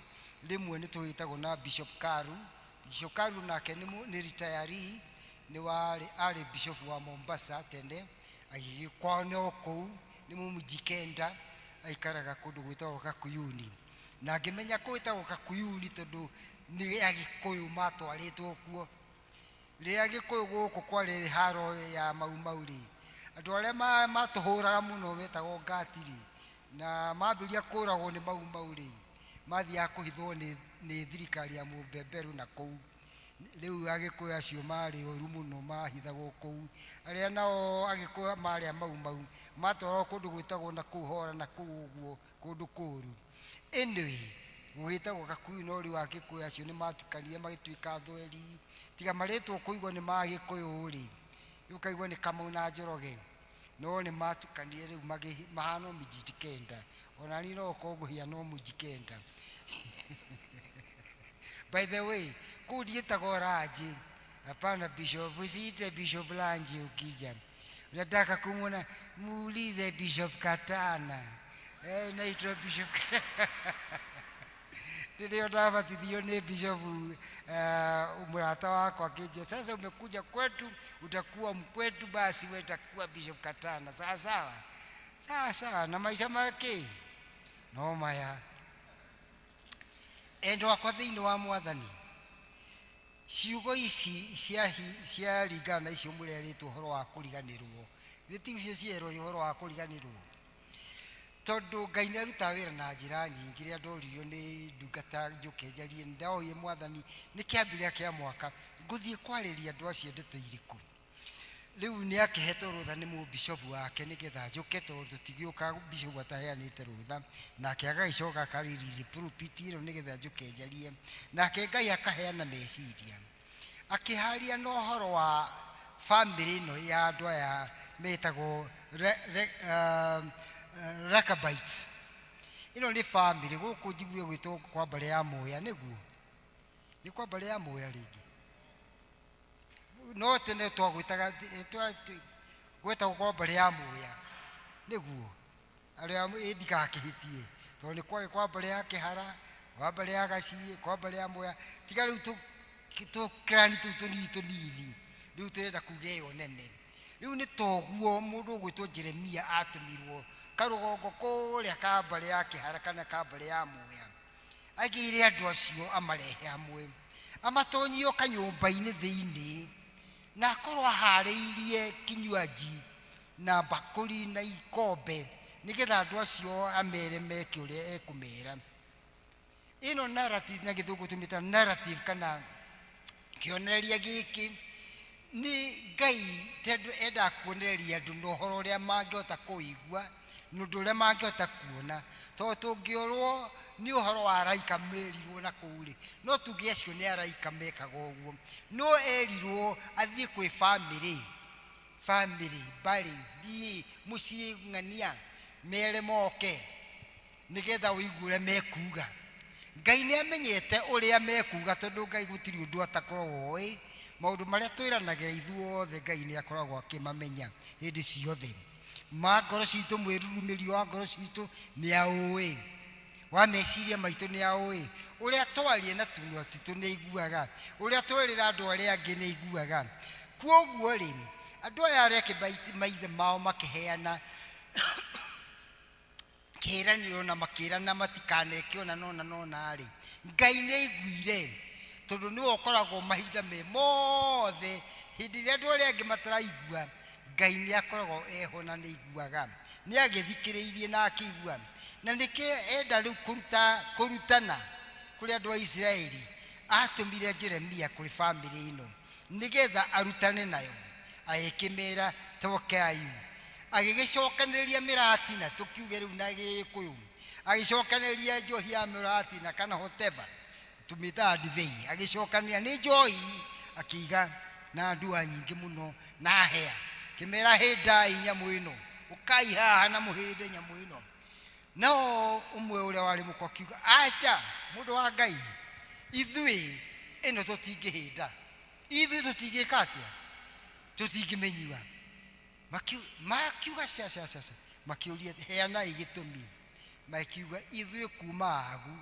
Rĩmwe nĩ tũgĩtagwo na Bishop Karu. Bishop Karu nake nĩ retiree, nĩ warĩ arĩ bishop wa Mombasa tene, agĩgĩkwao no kũu, nĩ Mũmujikenda, aikaraga kũndũ gwĩtagwo Kakuyuni. Na ngĩmenya gwĩtagwo Kakuyuni tondũ nĩ Agĩkũyũ matwarĩtwo kuo. Rĩrĩa Gĩkũyũ gũkũ kwarĩ haro ya Mau Mau rĩ, andũ arĩa matũhũraga mũno metagwo ngati rĩ, na mambĩrĩria kũragwo nĩ Mau Mau rĩ, mathiaga kũhithwo nĩ thirikari ya mũmbemberu na kũu. Rĩu Agĩkũyũ acio marĩ oru mũno mahithagwo kũu. Arĩa nao Agĩkũyũ marĩ a Mau Mau matwaragwo kũndũ gwĩtagwo na kũu Hora na kũu ũguo, kũndũ kũũru. Anyway, gwĩtagwo Gakuyu, no rĩu Agĩkũyũ acio nĩ matukanire magĩtuĩka thweri. Tiga marĩtwo kũigua nĩ ma Gĩkũyũ rĩ, rĩu ũkaigua nĩ Kamau na Njoroge, no nĩ matukanire rĩu mahana Mijikenda. Ona niĩ no ũkorwo ngũhiana Mũjikenda. By the way, kũu ndiĩtagwo Ranji. Hapana, Bishop, usiite Bishop Lanji. Ukija unataka kumwona, muulize Bishop Katana. Eh, naitwa Bishop. Rĩrĩa ndabatithio nĩ bishop, mũrata wakwa akĩnjĩra, "Sasa umekuja kwetu, utakuwa mkwetu, basi wewe utakuwa Bishop Katana." Sawa sawa, sawa sawa. Na maica make no maya. Endwa akwa thĩinĩ wa Mwathani, ciugo ici ciaringana na icio mũrerĩtwo ũhoro wa kũriganĩrwo, githĩ ti icio cierwo ũhoro wa kũriganĩrwo? Tondũ Ngai nĩ arutaga wĩra na njĩra nyingĩ. Rĩrĩa ndoririo nĩ ndungata njũke njarie, nĩ ndaoire Mwathani nĩ kĩambĩrĩria kĩa mwaka, ngũthiĩ kwarĩria andũ acio ndeto irĩkũ? Rĩu nĩ akĩhetwo rũtha nĩ mũbishopu wake nĩgetha njũke, tondũ tũtigĩũka bishopu ataheanĩte rũtha. Nake agagĩcoka akarelease pulpit ĩno nĩgetha njũke njarie. Nake Ngai akaheana meciria, akĩharia na ũhoro wa famĩlĩ ĩno ya andũ aya metagwo Rechabites. Ĩno nĩ famĩlĩ gũkũ njigue gwĩtwo kwa mbarĩ ya Mũya, nĩguo nĩ kwa mbarĩ ya Mũya rĩngĩ, no tene twagwĩtaga gwetagwo kwa mbarĩ ya Mũya. Nĩguo arĩa ĩ ndikakĩhĩtie tondũ nĩ kwarĩ kwa mbarĩ ya Kĩhara, kwa mbarĩ ya Gaciĩ, kwa mbarĩ ya Mwea, tiga rĩu tũkĩrani tũu tũnini tũnini, rĩu tũrenda kuga ĩyo nene. Rĩu nĩ toguo mũndũ ũgwĩtwo Jeremia atũmirwo karũgongo kũrĩa ka mbarĩ ya Kĩhara kana ka mbarĩ ya Mwea, agĩre andũ acio amarehe hamwe, amatonyio kanyũmba-inĩ thĩinĩ, na akorwo aharĩirie kinywaji na mbakũri na ikombe, nĩgetha andũ acio amere meke ũrĩa ekũmera. Ĩno narrative na gĩthũngũ tũmĩta narrative kana kĩonereria gĩkĩ nĩ Ngai tondũ endaga kuonereria andũ na ũhoro ũrĩa mangĩhota kũigua, na ũndũ ũrĩa mangĩhota kuona, tondũ tũngĩorwo nĩ ũhoro wa araika merirwo na kũu rĩ, no tuge acio nĩ araika mekaga ũguo, no erirwo athiĩ kwĩ bamĩrĩ, bamĩrĩ, mbarĩ, thiĩ mũciĩ ng'ania, mere moke nĩgetha ũigue ũrĩa mekuga. Ngai nĩ amenyete ũrĩa mekuga, tondũ Ngai gũtirĩ ũndũ atakoragwo oĩ. Maũndũ marĩa twĩranagĩra ithuothe Ngai nĩ akoragwo akĩmamenya hĩndĩ ciothe. Ma ngoro citũ, mwĩrurumĩrio wa ngoro citũ nĩ aũĩ, wa meciria maitũ nĩ aũĩ, ũrĩa twaria na tũnua twitũ nĩ aiguaga, ũrĩa twerĩra andũ arĩa angĩ nĩ aiguaga. Kwoguo rĩ, andũ aya arĩa maithe mao makĩheana kĩĩranĩro na makĩrana matikaneke ona nona nona rĩ, Ngai nĩ aiguire, tondũ nĩwe ũkoragwo mahinda me mothe. Hĩndĩ ĩrĩa andũ arĩa angĩ mataraigua, Ngai nĩ akoragwo eho na nĩ aiguaga, nĩ agĩthikĩrĩirie na akĩigua. Na nĩkĩo enda rĩu kũrutana kũrĩ andũ a Isiraeli, atũmire Jeremia kũrĩ bamĩrĩ ĩno nĩgetha arutane nayo, agĩkĩmera tokai. Agĩgĩcokanĩrĩria mĩratina, tũkiuge rĩu na Gĩkũyũ, agĩcokanĩrĩria njohi ya mĩratina kana whatever tũmĩtaga ndibei, agĩcokanĩrĩria nĩ njohi, akĩiga na ndua nyingĩ mũno na hea, kĩmera hĩndai nyamũ ĩno, ũkai haha na mũhĩnde nyamũ ĩno. Nao ũmwe ũrĩa warĩ mũkwa akiuga, acha mũndũ wa Ngai, ithuĩ ĩno tũtingĩhĩnda, ithuĩ tũtingĩka atĩa, tũtingĩmĩnyua. Makiuga ca ca ca ca, makiũria heanai gĩtũmi, makiuga ithuĩ kuma agu,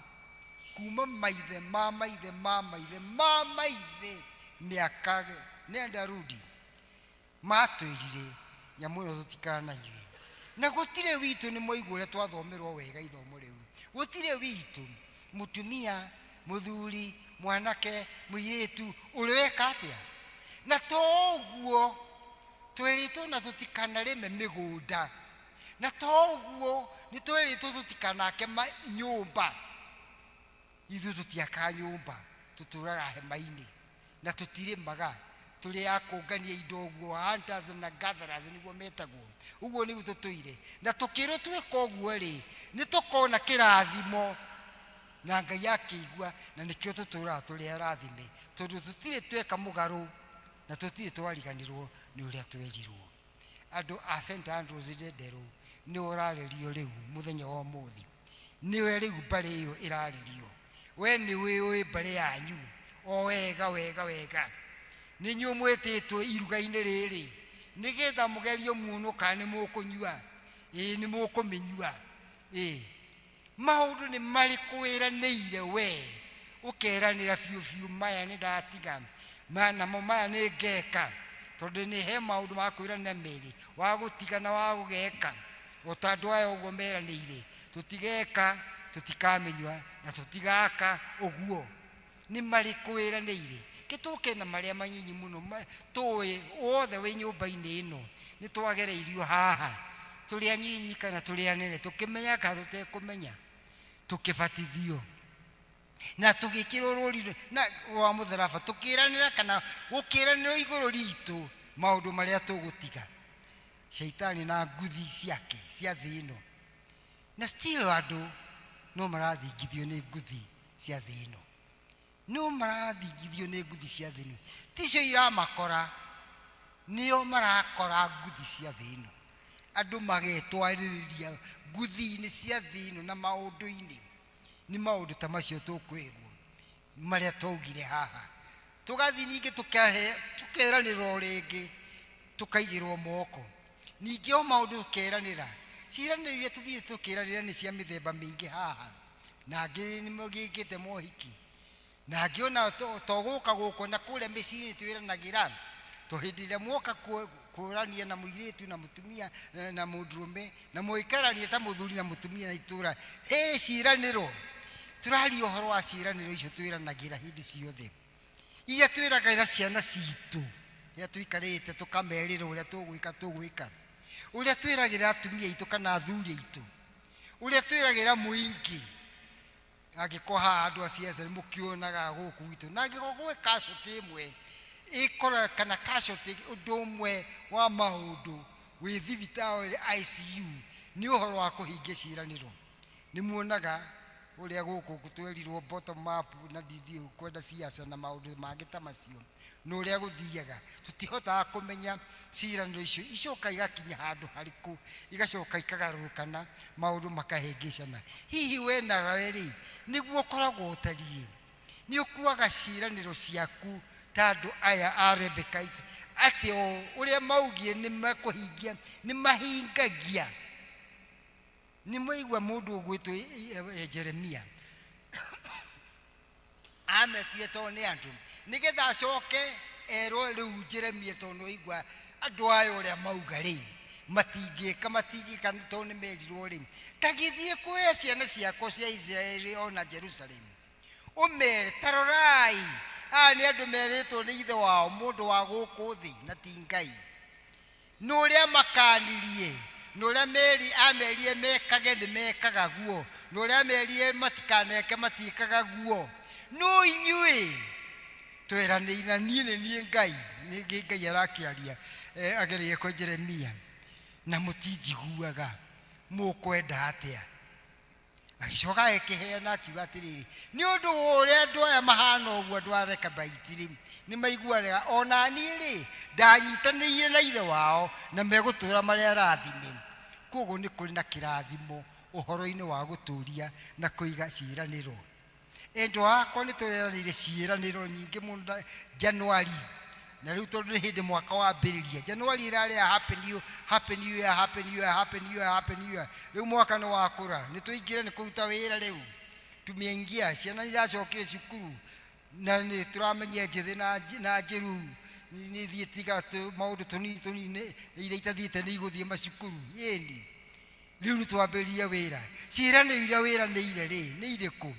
kuma maithe ma maithe ma maithe ma maithe mĩaka nenda rudi, matwĩrire nyamũ ĩno tũtikananyue. Na gũtirĩ witũ, nĩ mwaigua ũrĩa twathomerwo wega ithomo rĩu, gũtirĩ witũ mũtumia, mũthuri, mwanake, mũirĩtu ũrĩ weka atĩa. Na to ũguo twĩrĩtwo na tũtikanarĩme mĩgũnda, na to ũguo nĩ twĩrĩtwo tũtikanake nyũmba. Ithuĩ tũtiakaga nyũmba, tũtũraga hema-inĩ na tũtirĩmaga, tũrĩ a kũngania indo ũguo, hunters na gatherers nĩguo metagwo, ũguo nĩguo tũtũire. Na tũkĩrwo twĩka ũguo rĩ, nĩ tũkona kĩrathimo, na Ngai akĩigua, na nĩkĩo tũtũraga tũrĩ arathime, tondũ tũtirĩ tweka mũgarũ na tũtirĩ twariganĩrwo nĩ ũrĩa twerirwo. Andũ a St Andrews Ndenderũ nĩwe ũrarĩrio rĩu mũthenya wa ũmũthĩ, nĩwe rĩu mbarĩ ĩyo ĩrarĩrio. We nĩwe ũĩ mbarĩ yanyu o wega wega wega, nĩ inyuĩ mwĩtĩtwo iruga-inĩ rĩrĩ nĩgetha mũgerio muono kana nĩ mũkũnyua, ĩĩ nĩ mũkũmĩnyua. Ĩĩ maũndũ nĩ marĩkũ wĩranĩire we ũkeranĩra biũ biũ, maya nĩ ndatiga, maya namo maya nĩ ngeka, tondũ nĩ he maũndũ ma kwĩranĩra merĩ, wa gũtiga na wa gũgeka. O ta andũ aya ũguo meranĩire, tũtigeka, tũtikamĩnyua na tũtigaka ũguo. Nĩ marĩkũ wĩranĩire? Gĩtũke na marĩa manyinyi mũno tũĩ wothe wĩ nyũmba-inĩ ĩno, nĩ twagereirio haha tũrĩ anyinyi kana tũrĩ anene, tũkĩmenya kana tũtekũmenya, tũkĩbatithio na tũgĩkĩrwo rũri na rwa mũtharaba, tũkĩranĩra kana gũkĩranĩrwo igũrũ ritũ maũndũ marĩa tũgũtiga. Shaitani na nguthi ciake cia thĩ ĩno, na still andũ no marathingithio nĩ nguthi cia thĩ ĩno, no marathingithio nĩ nguthi cia thĩ ĩno, ticio iramakora, nĩo marakora nguthi cia thĩ ĩno. Andũ magetwarĩrĩria nguthi-inĩ cia thĩ ĩno na maũndũ-inĩ. Nĩ maũndũ ta macio tũkwĩrwo marĩa twaugire haha, tũgathiĩ ningĩ tũkeranĩra o rĩngĩ, tũkaigĩrwo moko ningĩ o maũndũ tũkeranĩra. Ciĩranĩro iria tũthiĩte tũkĩranĩra nĩ cia mĩthemba mĩingĩ haha, na angĩ nĩ magĩkĩte mohiki, na angĩ ona to gũka gũkũ na kũrĩa mĩciĩ-inĩ twĩranagĩra. To hĩndĩ ĩrĩa mwoka kũrania na mũirĩtu na mũtumia na mũndũrũme na mũikaranie ta mũthuri na mũtumia na itũra, he ciĩranĩro. Tũraria ũhoro wa ciĩranĩro icio twĩranagĩra hĩndĩ ciothe, iria twĩragĩra ciana citũ rĩrĩa tũikarĩte tũkamerĩra ũrĩa tũgwĩka tũgwĩka, ũrĩa twĩragĩra atumia aitũ kana athuri aitũ, ũrĩa twĩragĩra mũingĩ. Angĩkorwo haha andũ a ciaca nĩ mũkĩonaga gũkũ gwitũ, na angĩkorwo gwĩ casualty ĩmwe ĩkora kana casualty ũndũ ũmwe wa maũndũ wĩ thibitarĩ ICU nĩ ũhoro wa kũhingia ciĩranĩro. Nĩ muonaga ũrĩa gũkũ twerirwo bottom up na DD kwenda ciaca na maũndũ mangĩ ta macio, na ũrĩa gũthiaga tũtihotaga kũmenya ciĩranĩro icio icoka igakinya handũ harĩkũ, igacoka ikagarũrũkana, maũndũ makahĩngĩcana. Hihi we nawe rĩ, nĩguo ũkoragwo ũtariĩ? Nĩ ũkuaga ciĩranĩro ciaku ta andũ aya a Rebekites, atĩ o ũrĩa maugie nĩ mekũhingia, nĩ mahingagia? Nĩ mwaigua mũndũ ũgwĩtwo Jeremia ametire tondũ nĩ andũ, nĩgetha acoke erwo rĩu Jeremia, tondũ nĩwaigua andũ aya ũrĩa mauga rĩ, matingĩka matingĩka tondũ nĩ merirwo rĩ, ta gĩthiĩ kwĩ ciana ciakwa cia Isiraeli ona Jerusalem, ũmere ta rorai, aya nĩ andũ merĩtwo nĩ ithe wao mũndũ wa gũkũ thĩ na ti Ngai, nĩ ũrĩa makanirie, na ũrĩa meri amerie mekage nĩ mekaga guo, na ũrĩa amerie matikaneke matiĩkaga guo. No inyuĩ tweranĩire na niĩ nĩ niĩ Ngai, nĩ Ngai arakĩaria agereire kwĩ Jeremia, na mũtinjiguaga, mũkwenda atĩa? Agĩcoka agĩkĩheana akiuga atĩrĩrĩ, nĩ ũndũ wa ũrĩa andũ aya mahana ũguo, andũ a Rekabaiti rĩ, nĩ maiguanaga ona niĩ rĩ, ndanyitanĩire na ithe wao na megũtũũra marĩ arathime. Koguo nĩ kũrĩ na kĩrathimo ũhoro-inĩ wa gũtũũria na kũiga ciĩranĩro. Endwa akwa, nĩ tũreranĩire ciĩranĩro nyingĩ mũno Januari, na rĩu tondũ nĩ hĩndĩ mwaka wambĩrĩria, Januari ĩrarĩ ya happy new, happy new year, happy new year, happy new year, happy new year. Rĩu mwaka nĩ wakũra, nĩ tũingĩre nĩ kũruta wĩra. Rĩu tumeingia, ciana nĩ iracokire cukuru na nĩ tũramenya njĩthĩ na njĩru nĩ thiĩ tiga maũndũ tũnini tũnini, nĩ iria itathiĩte nĩ igũthiĩ macukuru. Ĩni rĩu nĩ twambĩrĩrie wĩra. Ciĩranĩro iria wĩranĩire rĩ, nĩ irĩkũ?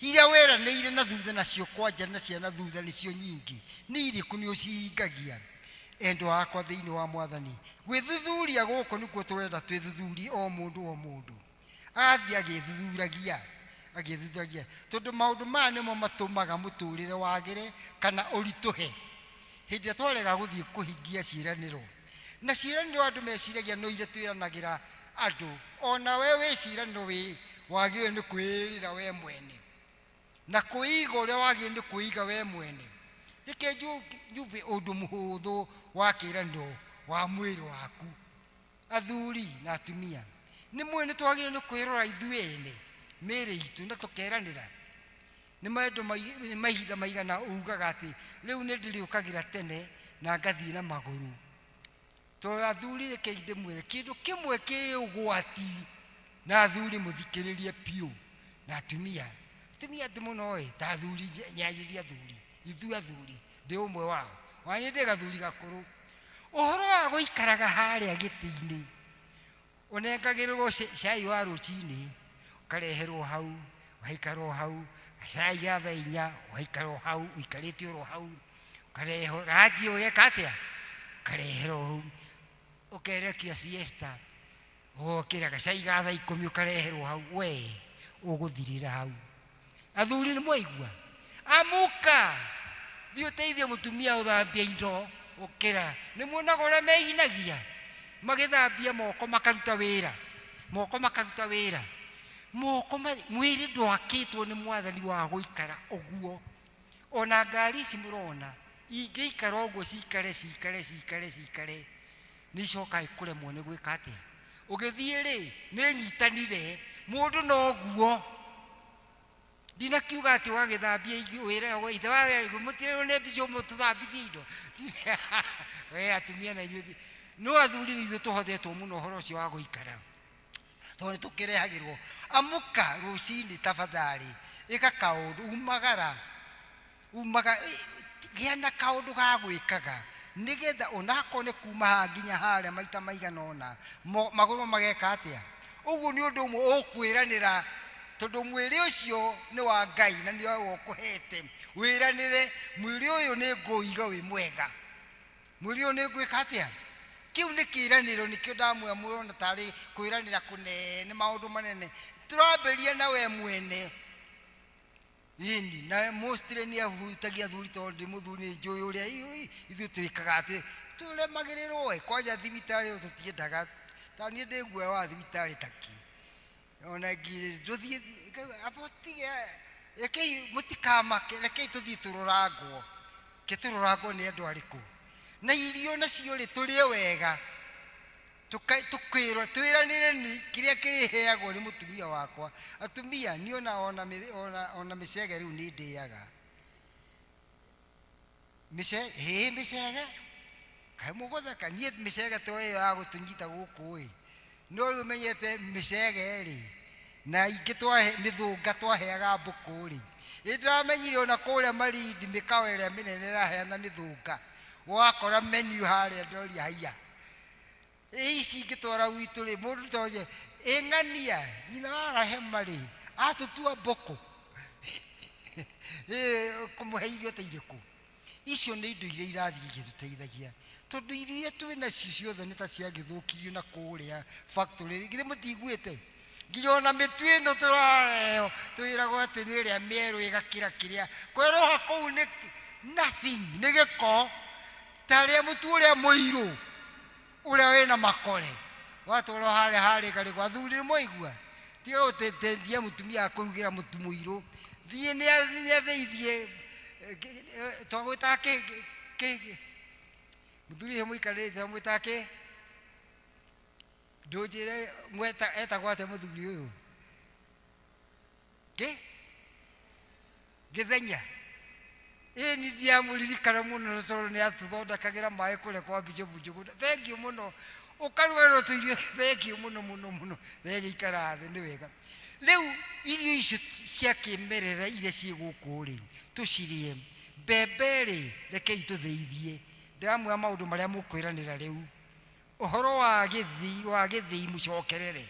Iria weranĩire na thutha nacio kwanja na ciana thutha nĩcio nyingĩ, nĩ irĩkũ? Nĩ ũcihingagia? Endwa akwa thĩinĩ wa Mwathani, gwĩthuthuria gũkũ nĩkuo tũrenda twĩthuthurie, o mũndũ o mũndũ agathiĩ agĩthuthuragia agĩthuthuragia, tondũ maũndũ maya nĩmo matũmaga mũtũrĩre wagĩre kana ũritũhe hĩndĩ ĩrĩa twarega gũthiĩ kũhingia ciĩranĩro. Na ciĩranĩro andũ meciragia no iria twĩranagĩra andũ, ona we wĩ ciĩranĩro wĩ wagĩrĩire nĩ kwĩĩrĩra we mwene na kwĩiga ũrĩa wagĩrĩire nĩ kwĩiga we mwene. Reke nyumbe ũndũ mũhũthũ wa kĩĩranĩro wa mwĩrĩ waku. Athuri na atumia, nĩ mũĩ nĩ twagĩrĩire nĩ kwĩrora ithuĩ ene mĩĩrĩ itũ na tũkeranĩra. Nĩ maũndũ nĩ mahinda maigana ugaga atĩ rĩu nĩ ndĩrĩũkagĩra tene na ngathiĩ na magũrũ? Tondũ athuri, reke ndĩmwĩre kĩndũ kĩmwe kĩ ũgwati, na athuri mũthikĩrĩrie biũ, na atumia, atumia atĩ mũno ĩ ta athuri, nyarĩria athuri, ithuĩ athuri, ndĩ ũmwe wao, ona niĩ ndĩ gathuri gakũrũ. Ũhoro wa gũikaraga harĩa gĩtĩ-inĩ ũnengagĩrĩrwo cai wa rũcinĩ, ũkareherwo hau, ũgaikara o hau, gacai ga thaa 4 ũgaikara o hau, ũikarĩte oro hau, ũkarehwo ranji, ũgeka atĩa, ũkareherwo hau, ũkerekia siesta, ũgokĩra gacai ga thaa 10 ũkareherwo hau, we ũgũthirĩra hau. Athuri, nĩ mwaigua? Amuka, thiĩ ũteithie mũtumia ũthambia indo, ũkĩra. Nĩ muonaga ũrĩa meinagia magĩthambia moko, makaruta wĩra moko, makaruta wĩra moko. Mwĩrĩ ndwakĩtwo nĩ Mwathani wa gũikara ũguo. Ona ngari ici mũrona ingĩikara ũguo, cikare cikare cikare cikare, nĩ icokaga ikũremwo nĩ gwĩka atĩa? Ũgĩthiĩ rĩ, nĩ nyitanire mũndũ noguo ndinakiuga atĩ wagĩthambia wĩra ithe wa mũtirĩrwo nĩ mbica ũmwe tũthambithie indo. We atumia na inyuĩ, no athuri nĩ ithuĩ tũhotetwo mũno ũhoro ũcio wa gũikara. Tondũ nĩ tũkĩrehagĩrwo. Amũka rũcinĩ tafadhali, ĩka kaũndũ, umagara, umaga, gĩa na kaũndũ ga gwĩkaga nĩgetha onakorwo nĩ kuma haha nginya harĩa maita maigana ũna, magũrũ mageka atĩa. Ũguo nĩ ũndũ ũmwe ũkwĩranĩra, tondũ mwĩrĩ ũcio nĩ wa Ngai na nĩwe ũkũhete. Wĩranĩre, mwĩrĩ ũyũ nĩ ngũũiga wĩ mwega, mwĩrĩ ũyũ nĩ ngwĩka atĩa. Kĩu nĩ kĩĩranĩro, nĩkĩo ndamwĩra mũrona tarĩ kwĩranĩra kũnene, maũndũ manene. Tũrambĩrĩria na we mwene. Ĩni, na mostly nĩ ahutagia athuri, tondũ ndĩ mũthuri nĩ njũĩ ũrĩa ithuĩ twĩkaga atĩ tũremagĩrĩrwo ĩ, kwanja thibitarĩ ĩyo tũtiendaga. Ta niĩ ndĩ guoya wa thibitarĩ takĩ, ona ngirĩ ndũthiĩ amba ũtige, rekei mũtikamake, rekei tũthiĩ tũrorangwo. Ke tũrorangwo nĩ andũ arĩkũ? Na irio nacio rĩ, tũrĩe wega, Tũkĩrwo twĩranĩre nĩ kĩrĩa kĩrĩheagwo nĩ mũtumia wakwa. Atumia, niĩ ona, ona, ona, ona mĩcege rĩu nĩ ndĩaga. Mĩce, hĩ mĩcege, kaĩ mũgũtheka, niĩ mĩcege to ĩyo ya gũtũnyita gũkũ ĩ. No rĩu menyete mĩcege rĩ, na ingĩ twahe, mĩthũnga twaheaga mbũkũ rĩ. Ĩ ndĩramenyire ona kũrĩa Malindi mĩkawa ĩrĩa mĩnene ĩraheana mĩthũnga. Wakora menu harĩa ndoria haiya. Ĩ ici ingĩtwara gwitũ rĩ, mũndũ tonye ĩ ng'ania nyina wa Rahema rĩ, atũtua mbũkũ ĩ kũmũhe irio ta irĩkũ? Icio nĩ indo iria irathiĩ igĩtũteithagia, tondũ irio iria twĩ nacio ciothe nĩ ta ciagĩthũkirio na kũrĩa factory. Githĩ mũtiguĩte? Nginya ona mĩtu ĩno tũraheo twĩragwo atĩ nĩ ĩrĩa mĩerũ ĩgakĩra kĩrĩa kwerũha kũu nĩ nothing, nĩ gĩko. Ta rĩa mũtu ũrĩa mũirũ ũrĩa wĩna makore watwarwo harĩa harĩ karĩkũ. Athuri nĩ mwaigua, tiga gũtendia mũtumia akũrugĩra mũtu mũirũ. Thiĩ nĩ athĩithie, twamwĩtaga kĩ mũthuri ũcio mũikarĩte, twamwĩtaga kĩ ndũnjĩre mweta etagwo atĩa mũthuri ũyũ kĩ Gĩthenya. Ĩĩ ni ndiamũririkana mũno tondũ nĩ atũthondekagĩra maĩ kũrĩa kwa Bishop Njũgũna. Thengiũ mũno. Ũkaruga tũirio, thengiũ mũno mũno mũno. Thengiũ, ikara thĩ, nĩ wega. Rĩu irio icio cia kĩmerera iria ciĩ gũkũ rĩ, tũcirĩe. Mbembe rĩ, rekei tũthĩithie. Ndĩramwĩra maũndũ marĩa mũkwĩranĩra rĩu. Ũhoro wa gĩthii, wa gĩthĩi mũcokerere.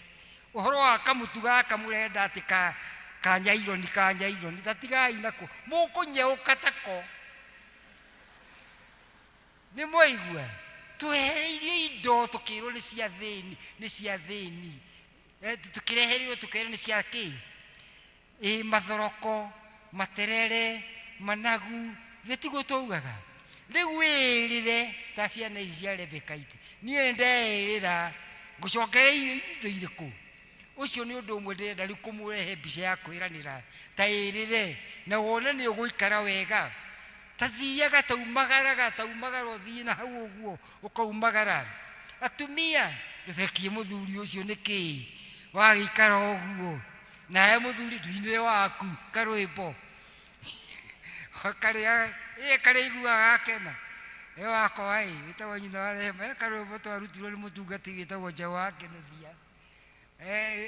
Ũhoro wa kamũtu gaka mũrenda atĩ ka, ka nyaironi, ka nyaironi, ta tigai nako, mũkũnyeũka tako. Nĩ mwaigua? Twehereirio indo tũkĩrwo nĩ cia thĩni, nĩ cia thĩni. Tũkĩrehererio tũkerwo nĩ cia kĩ? Ĩ mathoroko, materere, managu, githĩ tiguo twaugaga? Rĩu wĩĩrĩre ta ciana ici cia Rebeka iti, niĩ nĩ ndeĩrĩra ngũcokeria indo irĩkũ? Ũcio nĩ ũndũ ũmwe ndĩrenda rĩu kũmũrehe mbica ya kwĩranĩra, ta ĩrĩre na wone nĩ ũgũikara wega. Ta thiaga, ta umagaraga, ta umagara ũthiĩ na hau ũguo ũkaumagara. Atumia, ndũthekie mũthuri ũcio nĩkĩ wagĩikara ũguo? Nawe mũthuri ndũinĩre waku karwĩmbo karĩa ĩ karĩa iguaga akena ĩ wakwa ĩ wĩtagwo nyina wa Rehema, he karwĩmbo twarutirwo nĩ mũtungati wĩtagwo Njaũ wa Kĩnuthia,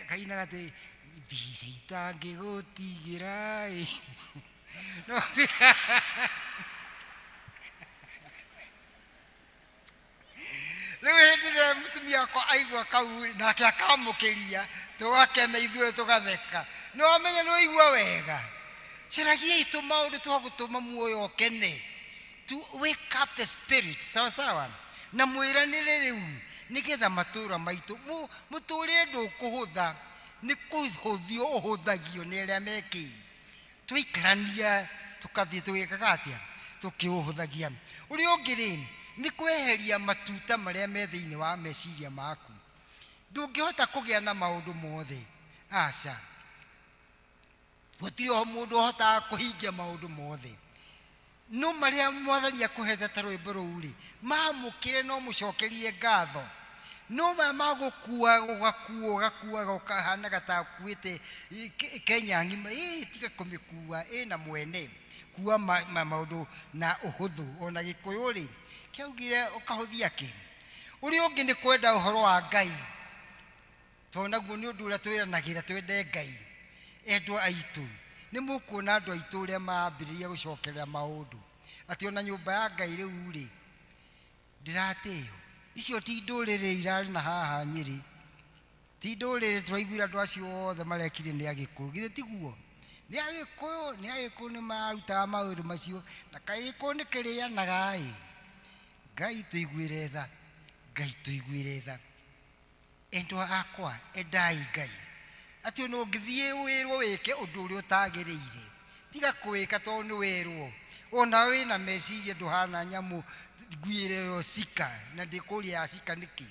kainaga atĩ mbica itangĩgũtigĩra ĩ no. Rĩu hĩndĩ ĩrĩa mũtumia wakwa aigua kau rĩ, nake akamũkĩria, tũgakena ithuĩ tũgatheka. Nĩ wamenya nĩ waigua wega. Caragiai tũmaũndũ twa gũtũma muoyo ũkene. To wake up the spirit, sawa sawa. Na mwĩranĩre rĩu nĩgetha matũũra maitũ, mũtũũrĩre ndũkũhũtha, nĩ kũhũthio ũhũthagio nĩ arĩa mekĩ. Twaikarania tũkathiĩ tũgĩkaga atĩa? Tũkĩũhũthagia. Ũrĩa ũngĩ rĩ, nĩ kweheria matuta marĩa me thĩinĩ wa meciria maku. Ndũngĩhota kũgĩa na maũndũ mothe, aca. Gũtirĩ mũndũ ũhotaga kũhingia maũndũ mothe. No marĩa Mwathani akũhete ta rwĩmbo rũu rĩ, maamũkĩre na ũmũcokerie ngatho. No maya ma gũkua ũgakua ũgakuaga ũkahanaga ta ũkuĩte Kenya ng'ima, ĩ tiga kũmĩkua, ĩna mwene. Kua maũndũ na ũhũthũ. Ona Gĩkũyũ rĩ, kĩaugire ũkahũthia kĩ? Ũrĩa ũngĩ nĩ kwenda ũhoro wa Ngai. Tondũ naguo nĩ ũndũ ũrĩa twĩranagĩra twende Ngai. Endwa aitũ, nĩ mũkuona andũ aitũ ũrĩa marambĩrĩria gũcokerera maũndũ. Atĩ ona nyũmba ya Ngai rĩu rĩ, ndĩratĩo. Icio ti ndũrĩrĩ irarĩ na haha Nyĩrĩ. Ti ndũrĩrĩ tũraiguire andũ acio othe marekire nĩ Agĩkũyũ. Githĩ tiguo? Nĩ Agĩkũyũ, nĩ Agĩkũyũ nĩ marutaga maũndũ macio. Na kaĩ Gĩkũyũ nĩ kĩrĩanaga ĩ. Ngai tũiguĩre tha. Ngai tũiguĩre tha. Endwa akwa, endai Ngai. Atĩ ona ũngĩthiĩ wĩrwo wĩke ũndũ ũrĩa ũtagĩrĩire, tiga kũwĩka tondũ nĩ werwo. Ona wĩna meciria ndũhana nyamũ ngui ĩrerwo cika na ndĩkũria ya cika nĩkĩ.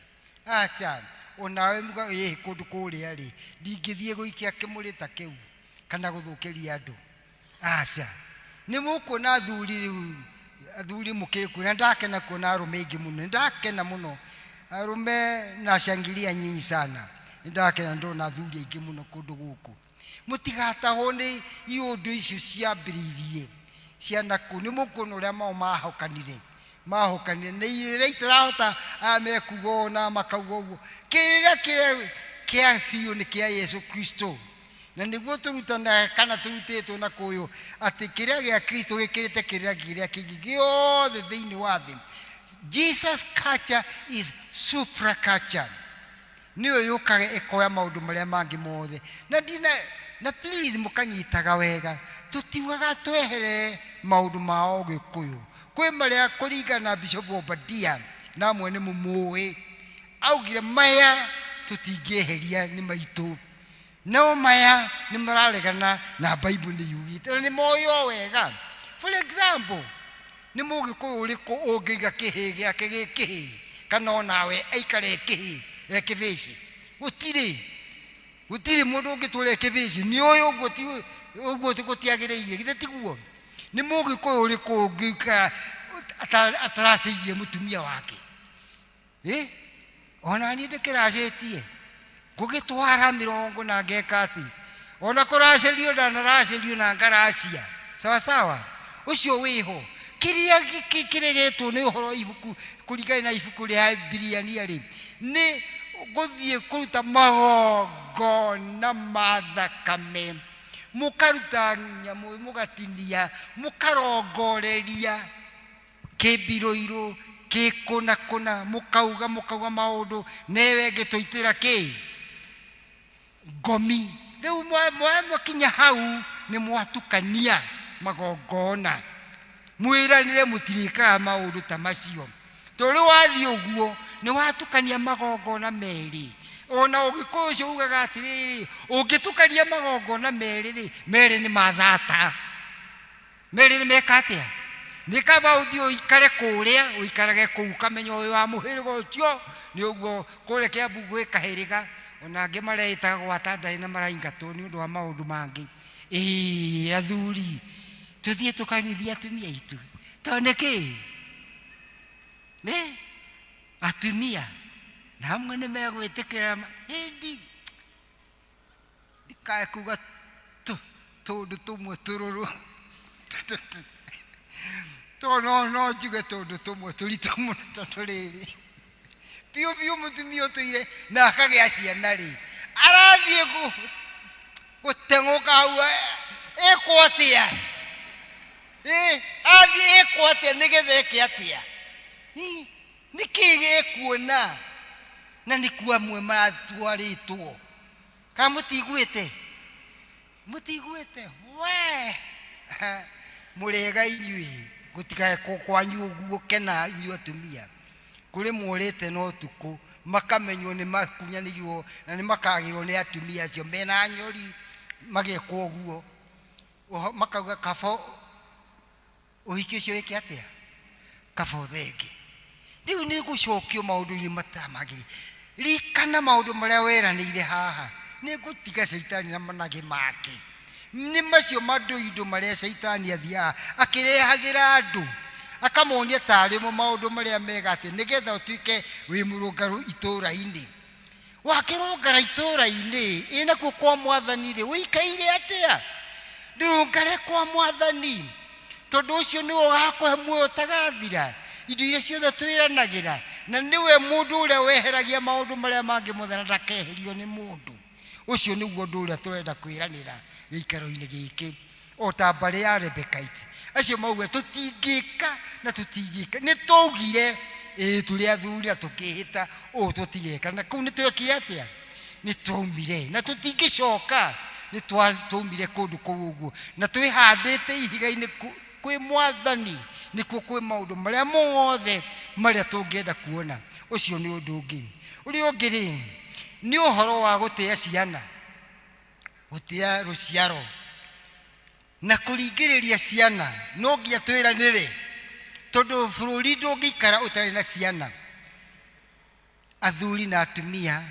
Aca, onawe muga ĩĩ kũndũ kũrĩa rĩ, ndingĩthiĩ gũikia kĩmũrĩ ta kĩu kana gũthũkĩria andũ. Aca. Nĩ mũkuona athuri rĩu, athuri mũkĩrĩ kuo, na ndakena kuona arũme aingĩ mũno, nĩ ndakena mũno. Arũme na shangilia nyinyi sana. Nĩ ndakena ndona athuri aingĩ mũno kũndũ gũkũ. Mũtigatahwo nĩ iũndũ icio ciambĩrĩirie cia nakũu. Nĩ mũkuona ũrĩa mao mahokanire. Mahokanire. Na irĩra itarahota aya mekuga ũũ na makauga ũguo. Kĩrĩra kĩrĩa kĩa biũ nĩ kĩa Yesu Kristo. Na nĩguo tũrutanaga kana tũrutĩtwo na kũyũ atĩ kĩrĩra gĩa Kristo gĩkĩrĩte kĩrĩra kĩrĩa kĩngĩ gĩothe thĩinĩ wa thĩ. Jesus culture is supra culture. Nĩyo yũkaga ĩkoya maũndũ marĩa mangĩ mothe. Na ndina, na please mũkanyitaga wega, tũtiugaga tweherere maũndũ ma Ũgĩkũyũ. Kwĩ marĩa kũringana na Bishop Obadia, na amwe nĩ mũmũĩ, augire maya tũtingĩeheria nĩ maitũ. No maya nĩ mararegana na Bible nĩ yugĩte, na nĩ moĩ o wega. For example, nĩ mũgĩkũyũ ũrĩkũ ũngĩiga kĩhĩĩ gĩake gĩ kĩhĩĩ, kana onawe aikare e kĩhĩĩ, e kĩbĩcĩ? Gũtirĩ. Gũtirĩ mũndũ ũngĩtũra e kĩbĩcĩ. Nĩ ũĩ ũguo ti, ũguo gũtiagĩrĩire. Githĩ tiguo? Nĩ mũgĩkũyũ ũrĩkũ ũngĩikara ataracĩirie mũtumia wake? Ĩ, ona niĩ ndĩkĩracĩtie ngũgĩtwara mĩrongo na ngeka atĩ ona kũracĩrio ndanaracĩrio na ngaracia sawa sawa ũcio wĩho kĩrĩa kĩregetwo nĩ ũhoro wa ibuku kũringana na ibuku rĩa Biriania rĩ nĩ gũthiĩ kũruta magongona ma thakame mũkaruta nyamũ mũgatinia mũkarongoreria kĩmbirũirũ kĩ kũna kũna mũkauga mũkauga maũndũ newe ĩngĩ tũitĩra kĩ ngomi rĩu mwakinya hau nĩ mwatukania magongona mwĩranĩre mũtirĩkaga maũndũ ta macio tondũ rĩu wathiĩ ũguo nĩ watukania magongona merĩ ona ũgĩkũyũ ũcio ugaga atĩrĩrĩ ũngĩtukania magongona merĩ rĩ merĩ nĩ mathata merĩ nĩ meka atĩa nĩ kaba ũthiĩ ũikare kũrĩa ũikarage kũu ũkamenya ũyũ wa mũhĩrĩga ũcio nĩ ũguo kũrĩa Kĩambu gwĩ kahĩrĩga ona angĩ mareĩtaga gwata ndaĩ na maraingatwo nĩ ũndũ wa maũndũ mangĩ ĩĩ athuri tũthiĩ tũkaruithie atumia aitũ tondũ nĩkĩ nĩ atumia na amwe nĩ megwĩtĩkĩra hĩndi ndikae kuga tũndũ tũmwe tũrũrũ to no no njuge tũndũ tũmwe tũritũ mũno tondũ rĩrĩ biũ biũ mũtumia ũtũire na akagĩa ciana rĩ arathiĩ gũteng'ũka hau ĩkwo atĩa athiĩ ĩkwo atĩa nĩgetha eke atĩa nĩkĩ gĩkuona na nĩkuo amwe maratwarĩtwo kana mũtiguĩte mũtiguĩte we mũrĩega inyuĩ gũtikae kwanyu ũguo kena inyuĩ atumia kũrĩ morĩte na ũtukũ makamenywo nĩ makunyanĩirwo na nĩ makagĩrwo nĩ atumia acio mena nyori magekwo ũguo makauga kaba ũhiki ũcio wĩke atĩa kaba ũthenge rĩu nĩ gũcokio maũndũ-inĩ matamagĩrĩ ririkana maũndũ marĩa weranĩire haha nĩ ngũtiga caitani na managĩ make nĩ macio mandũindũ marĩa caitani athiaga akĩrehagĩra andũ akamonia tarĩ mo maũndũ marĩa mega atĩ nĩgetha ũtuĩke wĩ mũrũngarũ itũũra-inĩ wakĩrũngara itũũra-inĩ ĩ nakuo kwa mwathani rĩ ũikaire atĩa ndũrũngare kwa mwathani tondũ ũcio nĩwe ũgakũhe muoyo ũtagathira indo iria ciothe twĩranagĩra Na nĩwe mũndũ ũrĩa weheragia maũndũ marĩa mangĩ mothe na ndakeherio nĩ mũndũ. Ũcio nĩguo ũndũ ũrĩa tũrenda kwĩranĩra gĩikaro-inĩ gĩkĩ, o ta mbarĩ ya Rebekaiti acio mauga tũtingĩka na tũtingĩka. Nĩ twaugire ĩĩ tũrĩ athuri na tũkĩhĩta ũũ tũtigeka, na kũu nĩ twekire atĩa? Nĩ twaumire na tũtingĩcoka. Nĩ twaumire kũndũ kũu ũguo na twĩhandĩte ihiga-inĩ kwĩ Mwathani, nĩkuo kwĩ maũndũ marĩa mothe marĩa tũngĩenda kuona. Ũcio nĩ ũndũ ũngĩ. Ũrĩa ũngĩ rĩ, nĩ ũhoro wa gũtĩa ciana, gũtĩa rũciaro na kũringĩrĩria ciana. No nginya twĩranĩre, tondũ bũrũri ndũngĩikara ũtarĩ na ciana. Athuri na atumia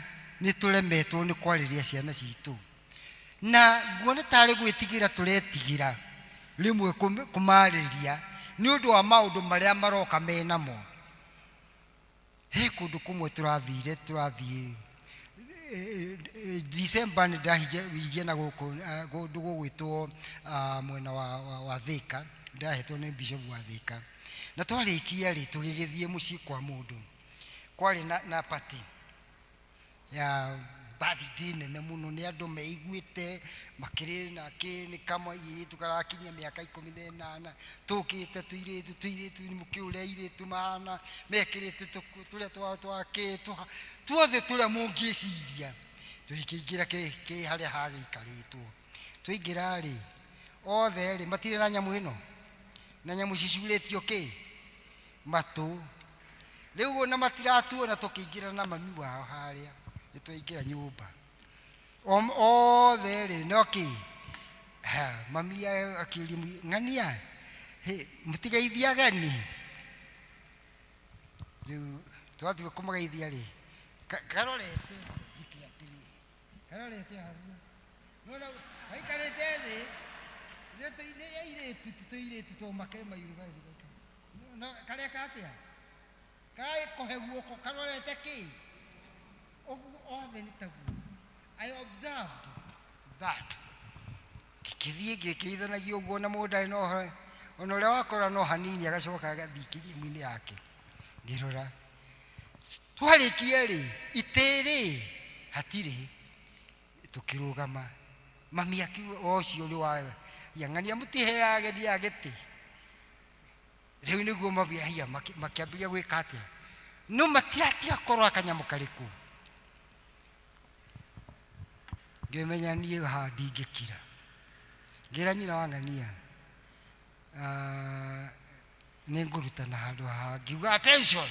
nĩ tũremetwo nĩ kwarĩria ciana citũ, na nguona tarĩ gwĩtigĩra tũretigĩra rĩmwe kũmarĩria nĩ ũndũ wa maũndũ marĩa maroka menamo. He kũndũ kũmwe tũrathire, tũrathiĩ December, nĩ ndahingia na gũkũ kũndũ gũgwĩtwo mwena wa Thika, ndahetwo nĩ bishop wa Thika. Na twarĩkia rĩ, tũgĩgĩthiĩ mũciĩ kwa mũndũ, kwarĩ na party ya birthday nene mũno, nĩ andũ meiguĩte makĩrĩ na kĩ, nĩ kamwe airĩtu karakinyia mĩaka 18, tũkĩte tũirĩtu tũirĩtu, nĩ mũkĩũrĩa airĩtu mahana mekĩrĩte tũrĩa twao twa kĩ tuothe tũrĩa mũngĩciria. Tũgĩkĩingĩra kĩ harĩa hagĩikarĩtwo. Twaingĩra rĩ, othe rĩ matirĩ na nyamũ ĩno na nyamũ cicurĩtio kĩ matũ rĩu, ona matiratuona. Tũkĩingĩra na mami wao harĩa, nĩ twaingĩra nyũmba othe rĩ, no kĩ ha, mami akĩũria ng'ania, "Hĩ, mũtigeithia ageni?" Rĩu twathiĩ kũmageithia rĩ, karorete njike atĩrĩ, karorete hau nona gaikarĩte thĩ. Nĩ airĩtu, ti tũirĩtu tũmake ma university. No kareka atĩa? Kaĩ kũhe guoko karorete kĩ ũguo, othe nĩ taguo. I observed that gĩkĩthiĩ gĩkĩithanagia ũguo, na mũndũ ndarĩ na ũhoro ona ũrĩa wakora no hanini, agacoka agathiĩ kĩnyamũ-inĩ yake. Ngĩrora twarĩkia rĩ, itĩ rĩ hatirĩ, tũkĩrũgama. Mami akiuga, o ũcio nĩ wa yang'ania, mũtiheaga ageni a gĩtĩ. Rĩu nĩguo mami haiya makĩambĩrĩria gwĩka atĩa, no matiratiga kũrora kanyamũ karĩkũ. Ngĩmenya niĩ haha ndingĩkira. Ngĩra nyina wa ng'ania, "Ah, nĩ ngũrutana handũ haha." Ngiuga attention,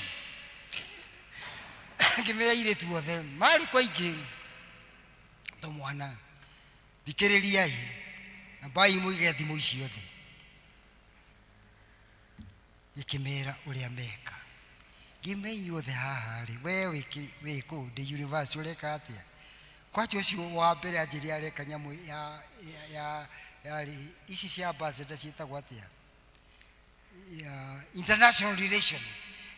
ngĩmĩra airĩtu othe marĩ kwa aingĩ tũmwana, thikĩrĩriai, ambai mũige thimũ icio thĩ. Gĩkĩmera ũrĩa meka. Ngĩmera inyuothe haha rĩ, we wĩ kũ ndĩ university ũreka atĩa? Kwanja ũcio wa mbere anjĩrire areka nyamũ ya yarĩ ici cia ambassador ciĩtagwo atĩa, ya international relation.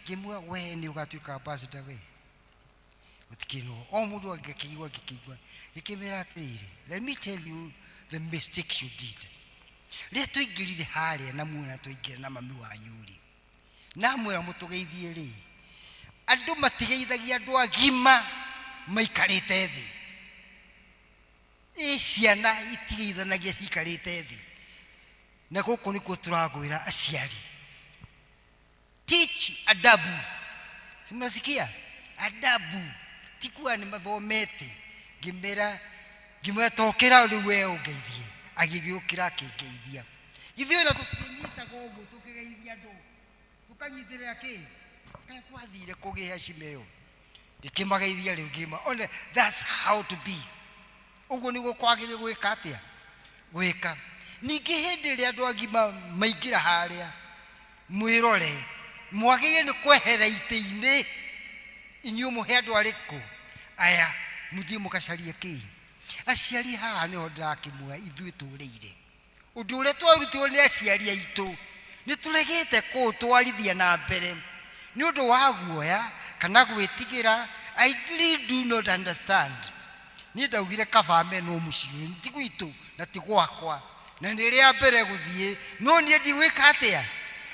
Ngĩmwĩra, we nĩ ũgatuĩka ambassador, we gũtikĩrwo o mũndũ angĩkĩigua. Ngĩkĩigua gĩkĩmera atĩrĩrĩ, let me tell you the mistake you did. Rĩrĩa tũingĩrire harĩa na muona twaingĩra na mami wanyu rĩ, na mwĩra mũtũgeithie rĩ, andũ matigeithagia andũ agima maikarĩte thĩ. Ĩ ciana itigeithanagia cikarĩte thĩ. Na gũkũ nĩkuo tũragwĩra aciari, teach adabu. Si mnasikia adabu? Tikuwa nĩ mathomete. Ngĩmera, ngĩmwĩra, tokĩra rĩu we ũngeithie. Agĩgĩũkĩra akĩngeithia. Ithuĩ ona tũtiĩnyitaga ũguo tũkĩgeithia andũ, tũkanyitĩrĩra kĩ kana twathire kũgĩa heshima ĩyo. Ngĩkĩmageithia rĩu, ngĩma one that's how to be. Ũguo nĩguo kwagĩrĩire gwĩka atĩa, gwĩka. Ningĩ hĩndĩ ĩrĩa andũ agima maingĩra harĩa, mwĩrore, mwagĩrĩire nĩ kwehera itĩ-inĩ inyuĩ, mũhe andũ arĩkũ aya, mũthiĩ mũkacarie kĩ. Aciari haha nĩho ndĩrakĩmuoya, ithuĩ tũrĩire ũndũ ũrĩa twarutirwo nĩ aciari aitũ, nĩ tũregete kũũtwarithia na mbere nĩ ũndũ wa guoya kana gwĩtigĩra. I really do not understand. Niĩ ndaugire kaba menwo mũciĩ, ti gwitũ na ti gwakwa, na nĩ rĩa mbere gũthiĩ, no niĩ ndigwĩka atĩa?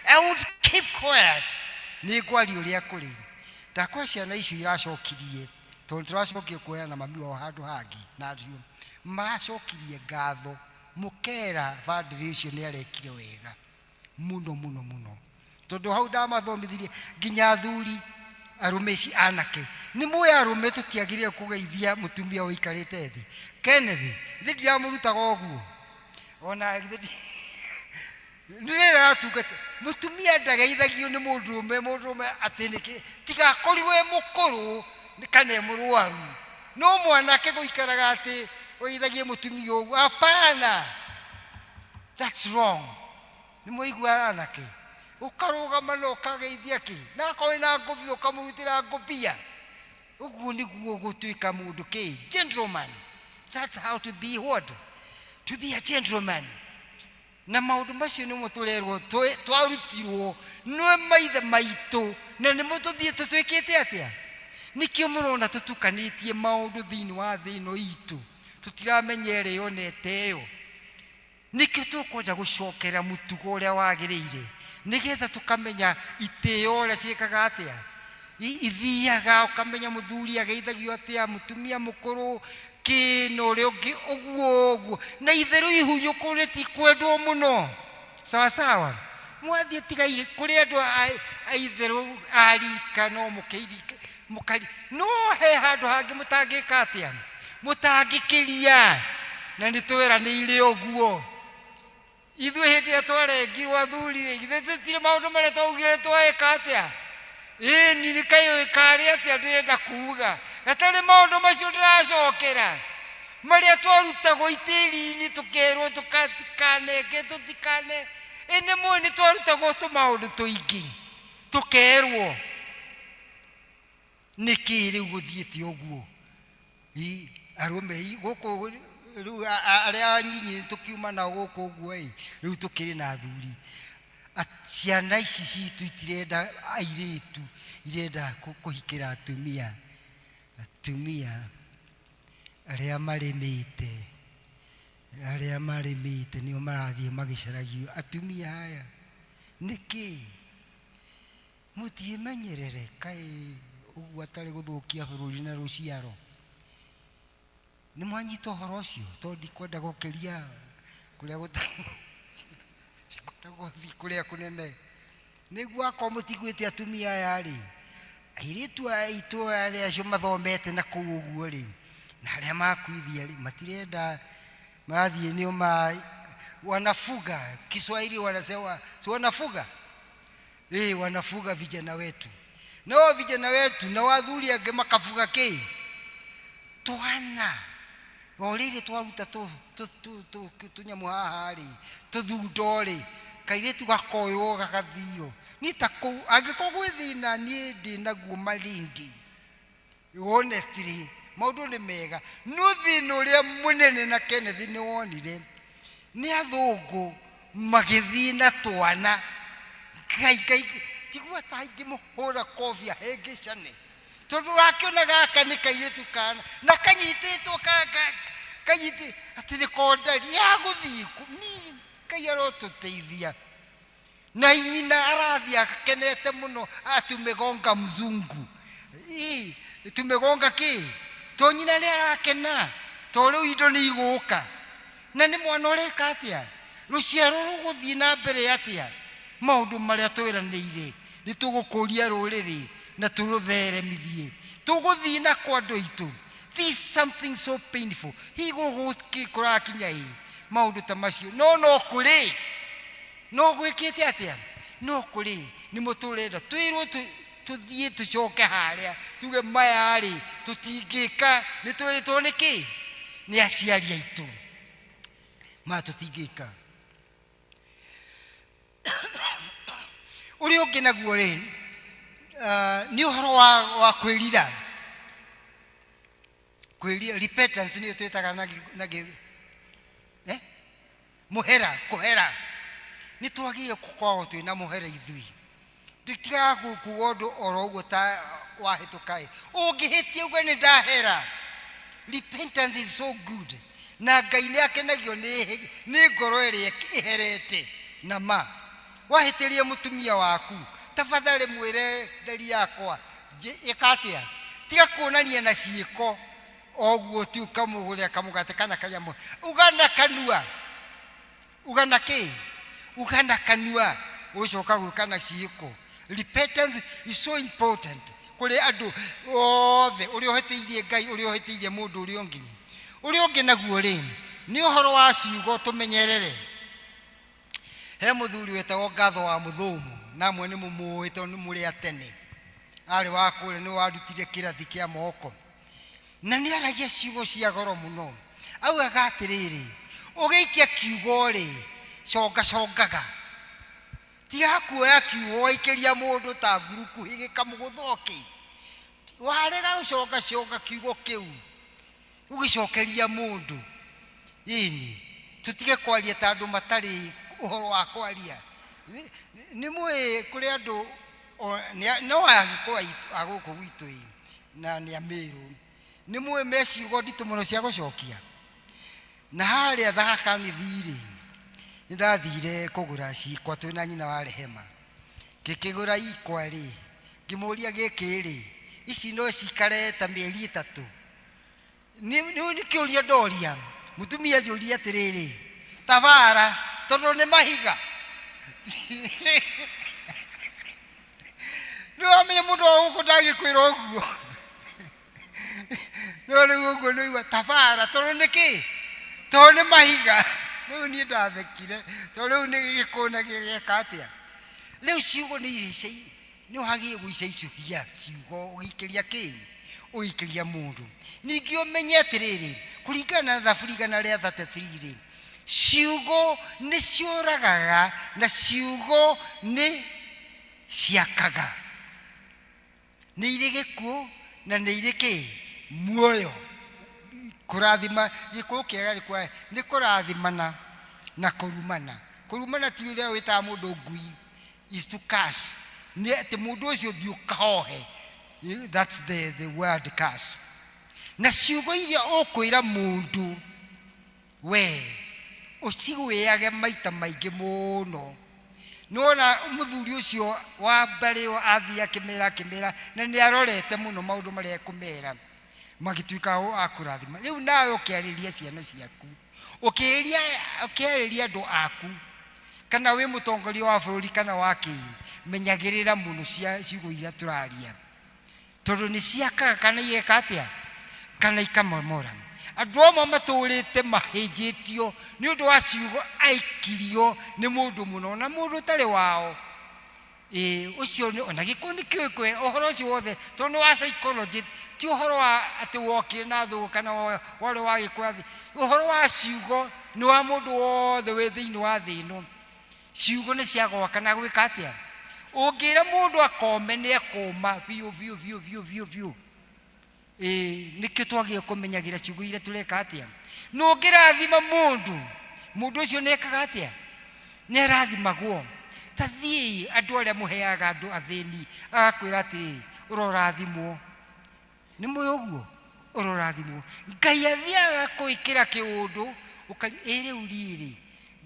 I would keep quiet. Nĩ ngwaria ũrĩa kũrĩ. Ndakwa ciana icio iracokirie tondũ tũracokire kuoya na mami wao handũ hangĩ na acio maracokirie ngatho mũkera bandĩrĩ ũcio nĩ arekire wega mũno mũno mũno tondũ hau ndamathomithirie nginya athuri arũme ici anake nĩ mũĩ arũme tũtiagĩrĩire kũgeithia mũtumia ũikarĩte thĩ Kenneth thĩ ndiramũrutaga ũguo ona githĩ nĩ ratungata mũtumia ndageithagio nĩ mũndũrũme mũndũrũme atĩ nĩkĩ tigakorirwo e mũkũrũ kana e mũrwaru no mwanake gũikaraga atĩ ũgeithagie mũtumia ũguo hapana that's wrong nĩ mwaigua anake ũkarũgama na ũkageithia kĩ na akorwo wĩna ngũbia ũkamũrutĩra ngũbia ũguo nĩguo gũtuĩka mũndũ kĩ gentleman that's how to be what to be a gentleman na maũndũ macio nĩmo tũrerwo twarutirwo nĩ maithe maitũ na nĩmo tũthiĩte twĩkĩte atĩa nĩkĩo mũrona tũtukanĩtie maũndũ thĩinĩ wa thĩ ĩno itũ tũtiramenya ĩrĩa yonete ĩyo nĩkĩo tũkwenda gũcokera mũtugo ũrĩa wagĩrĩire nĩgetha tũkamenya itĩo ũrĩa ciĩkaga atĩa ithiaga ũkamenya mũthuri ageithagio atĩa mũtumia mũkũrũ kĩ na ũrĩa ũngĩ ũguo ũguo na itherũ ihunyũkũ rĩtikwendwo mũno sawa sawa mwathiĩ tigai kũrĩ andũ a itherũ a rika no mũkĩirika mũkari no he handũ hangĩ mũtangĩka atĩa mũtangĩkĩria na nĩ tweranĩire ũguo ithuĩ hĩndĩ ĩrĩa twarengirwo athuri rĩ githĩ tũtirĩ maũndũ marĩa twaugire twaĩka atĩa ĩni nĩ kaĩ karĩ atĩa ndĩrenda kuga gatarĩ maũndũ macio ndĩracokera marĩa twarutagwo itĩri-inĩ tũkerwo tũkatikaneke tũtikane ĩ nĩ mũĩ nĩ twarutagwo tũmaũndũ tũingĩ tũkerwo nĩkĩ rĩu gũthiĩte ũguo I arũme i gũkũ rĩu arĩa anyinyi tũkiuma nao gũkũ ũguo ĩ rĩu tũkĩrĩ na athuri ciana ici citũ itirenda airĩtu irenda kũhikĩra atumia atumia arĩa marĩmĩte arĩa marĩmĩte nĩo marathiĩ magĩcaragio atumia aya nĩkĩ mũtiĩmenyerere kaĩ ũguo atarĩ gũthũkia bũrũri na rũciaro nĩ mwanyita ũhoro ũcio tondũ ndikwenda gũkĩria kũrĩa ndikwenda gũthiĩ kũrĩa kũnene nĩguo akorwo mũtiguĩte atumia aya rĩ airĩtu aitũ arĩa acio mathomete na kũu ũguo rĩ na arĩa makuithia rĩ matirenda marathiĩ nĩo ma wanafuga Kiswahili wanasema si wanafuga wanafuga vijana wetu nao vijana wetu na wathuri angĩ makafuga kĩ twana o rĩrĩ twaruta tũnyamũ haha rĩ tũthundo rĩ kairĩtu gakoywo gagathio niĩ ta kũu angĩkorwo gwĩ thĩna niĩ ndĩ naguo Malindi honestly maũndũ nĩ mega no thĩna ũrĩa mũnene na Kenneth nĩ wonire nĩ athũngũ magĩthiĩ na twana ngai ngai tigua ta ingĩmũhũra kobi ahĩngĩcane tondũ wakĩona gaka nĩ kairĩtu kana na kanyitĩtwo kanyitĩ atĩ nĩ kondari ya gũthiĩ kũ ni ngai arotũteithia na nyina arathiĩ akenete mũno atumegonga mzungu Ii, tumegonga kĩ to nyina nĩ arakena to rĩu indo nĩ igũka na nĩ mwana ũreka atĩa rũciaro rũgũthiĩ na mbere atĩa maũndũ marĩa twĩranĩire nĩ tũgũkũria rũrĩrĩ na tũrũtheremithie tũgũthiĩ na kwa andũ aitũ this is something so painful hihi gũkũ kũrakinya ĩ maũndũ ta macio no no kũrĩ no gwĩkĩte atĩa no kũrĩ nĩmo tũrenda twĩrwo tũthiĩ tũcoke harĩa tuge maya rĩ tũtingĩka nĩ twĩrĩtwo nĩ kĩ nĩ aciari aitũ maya tũtingĩka ũrĩa ũngĩ naguo rĩ nĩ ũhoro wa kwĩrira kwĩrira repentance nĩyo twĩtaga na mũhera kũhera nĩ twagĩrĩire gũkorwo twĩna mũhera ithuĩ tũtigaga kuga ũndũ oro ũguo ta wahĩtũka ĩ ũngĩhĩtia uge nĩ ndahera repentance is so good na ngai nĩ akenagio nĩ ngoro ĩrĩa ĩherete na ma wahĩtĩria mũtumia waku tafadhali mwĩre ndari yakwa Ĩka atĩa? Tiga kuonania na ciĩko oguo ti ũkamũgũrĩra kamũgate kana kanyamũ. Uga na kanua. Uga na kĩ? Uga na kanua. Ũgũcoka gwĩka na ciĩko. Repentance is so important kũrĩ andũ othe, ũrĩa ũhĩtĩirie Ngai, ũrĩa ũhĩtĩirie mũndũ ũrĩa ũngĩ. Ũrĩa ũngĩ naguo rĩ, nĩ ũhoro wa ciugo tũmenyerere. He mũthuri wetagwo Ngatho wa Mũthũmũ, na amwe nĩ mũmũĩ tondũ nĩ mũrĩ a tene. Arĩ wa kũrĩa, nĩwe warutire kĩrathi kĩa moko. Na nĩ aragia ciugo cia goro mũno. Augaga atĩrĩrĩ, ũgĩikia kiugo rĩ, conga congaga. Tiga kuoya kiugo waikĩria mũndũ ta ngurukuhĩ gĩkamũgũtha ũkĩ. Warega gũconga conga kiugo kĩu, ũgĩcokeria mũndũ. Ĩni, tũtige kwaria ta andũ matarĩ ũhoro wa kwaria. Nĩ mũĩ kũrĩ andũ no Agĩkũyũ aitũ a gũkũ gwitũ ĩ, na nĩ a Mĩrũ. Nĩ mũĩ me ciugo nditũ mũno cia gũcokia. Na harĩa Tharaka Nithi rĩ, nĩ ndathire kũgũra cikwa twĩ na nyina wa Rehema. Ngĩkĩgũra ikwa rĩ, ngĩmũria gĩkĩ rĩ, ici no cikare ta mĩeri 3? Nĩ kĩũria ndoria. Mũtumia anjũria atĩrĩrĩ, tabara, tondũ nĩ mahiga. Nĩ wamenya mũndũ wa gũkũ ndangĩkwĩra ũguo. No rĩu ũguo nĩ ũigua tabara, tondũ nĩ kĩ? Tondũ nĩ mahiga. Rĩu niĩ ndathekire, tondũ rĩu nĩ gĩkũna gĩgeka atĩa? Rĩu ciugo nĩ ihĩce, nĩ wagĩrĩire gũicaicũhia ciugo ũgĩikĩria kĩ? Ũgĩikĩria mũndũ. Ningĩ ũmenye atĩrĩrĩ, kũringana na Thaburi 133 rĩ, ciugo nĩ ciũragaga na ciugo nĩ ciakaga. Nĩ irĩ gĩkuũ na nĩ irĩ kĩ? Muoyo. Kũrathima, gĩkuũ kĩega nĩ kwa, nĩ kũrathimana na kũrumana. Kũrumana ti ũrĩa wĩtaga mũndũ ngui, is to curse. Nĩ atĩ mũndũ ũcio thiĩ ũkahohe. That's the word curse. Na ciugo iria ũkwĩra mũndũ, we ũcigwĩage maita maingĩ mũno. Nĩwona mũthuri ũcio wa mbarĩ ĩyo athire akĩmera akĩmera, na nĩ arorete mũno maũndũ marĩa ekũmera, magĩtuĩka a kũrathima. Rĩu nawe ũkĩarĩria ciana ciaku, ũkĩarĩria andũ aku, kana wĩ mũtongoria wa bũrũri kana wa kĩ, menyagĩrĩra mũno ciugo iria tũraria, tondũ nĩ ciakaga kana igeka atĩa, kana ikamomora. Andũ amwe matũrĩte mahĩnjĩtio nĩ ũndũ wa ciugo aikirio nĩ mũndũ mũno na mũndũ ũtarĩ wao. Ũcio nĩ, ona gĩkũyũ nĩ kĩũĩ kwe ũhoro ũcio wothe, tondũ nĩ wa psychology, ti ũhoro wa atĩ wokire na thũgũ kana warĩ wa gĩkũyũ atĩ. Ũhoro wa ciugo nĩ wa mũndũ wothe wĩ thĩinĩ wa thĩ ĩno. Ciugo nĩ cia gwaka na gwĩka atĩa? Ũngĩra mũndũ akome nĩ ekũma biũ biũ biũ biũ biũ biũ. Nĩkĩo twagĩrĩirwo kũmenyagĩra ciugo iria tũreka atĩa? Na ũngĩrathima mũndũ, mũndũ ũcio nĩ ekaga atĩa? Nĩ arathimagwo. Ta thiĩi andũ arĩa mũheaga andũ athĩni, agakwĩra atĩrĩrĩ, ũrorathimwo. Nĩ mũĩ ũguo? Ũrorathimwo. Ngai athiaga gwĩkĩra kĩũndũ, ũkari, ĩ rĩu rĩrĩ,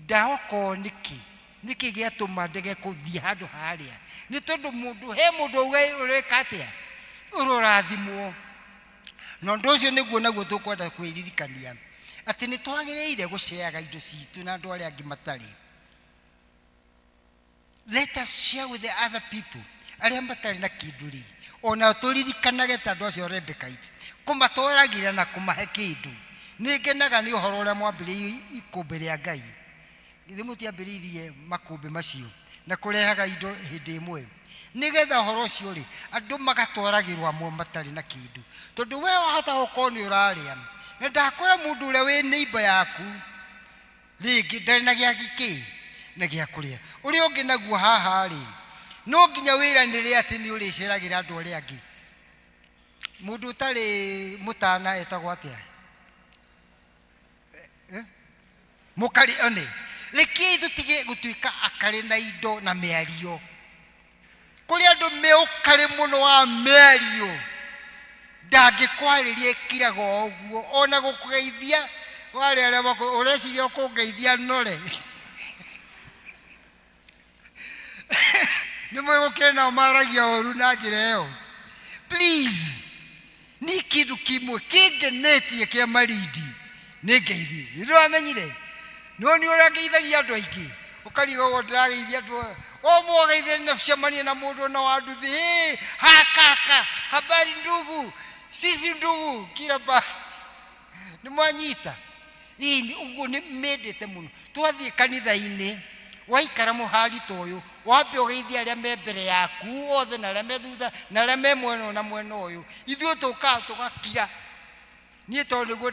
ndahokwo nĩkĩ? Nĩkĩ gĩatũma ndege kũthiĩ handũ harĩa? Nĩ tondũ mũndũ, he mũndũ auga ũreka atĩa? Ũrorathimwo. Na ũndũ ũcio nĩguo naguo tũkwenda kwĩririkania, atĩ nĩ twagĩrĩire gũceaga indo citũ na andũ arĩa angĩ matarĩ. Let us share with the other people arĩa matarĩ na kĩndũ rĩ, ona tũririkanage ta andũ acio Rebekite, kũmatwaragĩra na kũmahe kĩndũ. Nĩ ngenaga nĩ ũhoro ũrĩa mwambĩrĩirie ikũmbĩ rĩa Ngai. Githĩ mũtiambĩrĩirie makũmbĩ macio na kũrehaga indo hĩndĩ ĩmwe? Nĩgetha ũhoro ũcio rĩ, andũ magatwaragĩrwo amwe matarĩ na kĩndũ. Tondũ we wahota gũkorwo nĩ ũrarĩa, na ndakwĩra mũndũ ũrĩa wĩ neighbor yaku rĩngĩ ndarĩ na gĩa kĩ na gĩa kũrĩa. Ũrĩa ũngĩ naguo haha rĩ, no nginya wĩranĩre atĩ nĩ ũrĩceragĩra andũ arĩa angĩ. Mũndũ ũtarĩ mũtana etagwo atĩa? Mũkarĩ one. Rekei tũtige gũtuĩka akarĩ na indo na mĩario. Kũrĩ andũ me ũkarĩ mũno wa mĩario, ndangĩkwarĩria ĩkiraga o ũguo, ona gũkũgeithia warĩ arĩa ũreciria ũkũngeithia nore. Nĩ mũĩ gũkĩrĩ nao maragia ũru na njĩra ĩyo. Please, ni kindu kimwe kingenetie kia Malindi nĩ ngeithi. Nĩ ndĩramenyire no nĩ ũrĩa ngeithagia andũ aingĩ, ũkarigagwo ndĩrageithia andũ o mwageithia nacemania na mũndũ ona wa nduthi, "Hey, ha kaka, habari ndugu, sisi ndugu kila pahali." Nĩ mwanyita? Ĩĩ, nĩ ũguo nĩ mendete mũno. Twathiĩ kanitha-inĩ, waikara mũhari ta ũyũ, wambe ũgeithie arĩa me mbere yaku othe na arĩa me thutha na arĩa me mwena ũyũ na mwena ũyũ. Ithuĩ tũkaga tũgakira. Niĩ tondũ nĩguo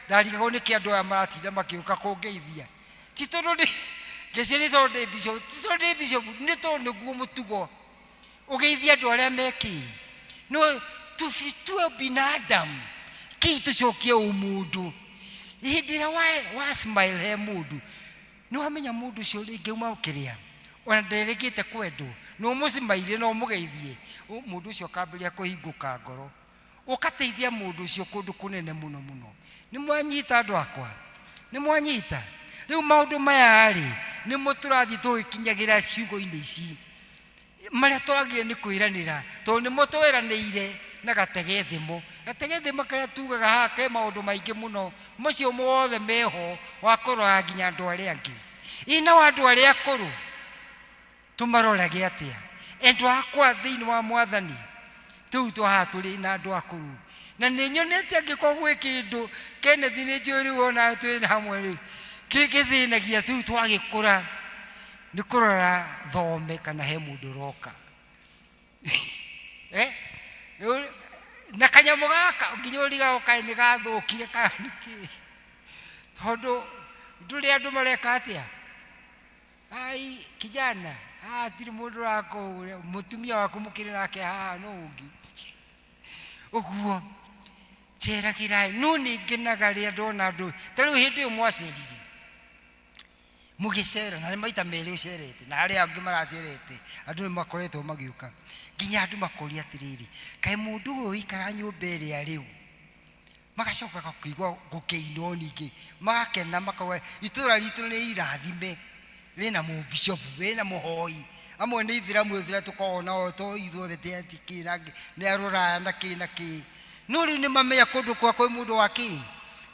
ndarigagwo nĩkĩ andũ aya maratinda makĩũka kũngeithia. Ti tondũ ndĩ ngeciria nĩ tondũ ndĩ bishop, ti tondũ ndĩ bishop, nĩ tondũ nĩguo mũtugo. Ũgeithie andũ arĩa me kĩ? No tuwe binadamu, kĩi tũcokie ũmũndũ. Hĩndĩ ĩrĩa wa smile he mũndũ, nĩ wamenya mũndũ ũcio rĩngĩ auma kĩrĩa, ona nderĩgĩte kwendwo, na ũmũcimaire na ũmũgeithie, mũndũ ũcio akambĩrĩria kũhingũka ngoro. Ũgateithia mũndũ ũcio kũndũ kũnene mũno mũno. Nĩ mwanyita andũ akwa? Nĩ mwanyita? Rĩu maũndũ maya rĩ, nĩmo tũrathiĩ tũgĩkinyagĩra ciugo-inĩ ici. Marĩa twagire nĩ kwĩranĩra, tondũ nĩmo tweranĩire na gatege thimo. Gatege thimo karĩa tugaga haha ke maũndũ maingĩ mũno, macio mothe meho wa kũrora nginya andũ arĩa angĩ. Ĩ nao andũ arĩa akũrũ tũmarorage atĩa? Endwa akwa thĩinĩ wa Mwathani, tũu twahaha tũrĩ na andũ akũrũ, na nĩ nyonete angĩkorwo gwĩ kĩndũ Kenneth nĩ njũĩ rĩu ona twĩ hamwe rĩ, kĩngĩthĩnagia rĩu twagĩkũra nĩ kũrora thome kana he mũndũ ũroka. Rĩu na kanyamũ gaka nginya ũrigagwo kaĩ nĩ gathũkire kana nĩ kĩ, tondũ ndũrĩ andũ mareka atĩa? Ai kijana, hatirĩ mũndũ ũrakũhũra, mũtumia waku mũkĩrĩ nake haha no ũngĩ. Ũguo njeragĩra, no nĩ ngenaga rĩrĩa ndona andũ ta rĩu hĩndĩ ĩyo mwacerire mũgĩcera, na nĩ maita merĩ ũcerete, na arĩa angĩ maracerete, andũ nĩ makoretwo magĩũka, nginya andũ makoria atĩrĩrĩ, kaĩ mũndũ ũyũ ũikara nyũmba ĩrĩa rĩu? Magacoka gũkĩigua gũkĩinwo ningĩ, magakena, makauga itũra ritũ nĩ irathime, rĩna mũbishopu, rĩna mũhoi. Amwe nĩ ithĩramu ĩrĩa tũkoragwo nao to ithuothe ti kĩ na nĩ a rũraya na kĩ na kĩ. No rĩu nĩ mamenya kũndũ kwa kwĩ mũndũ wa kĩ?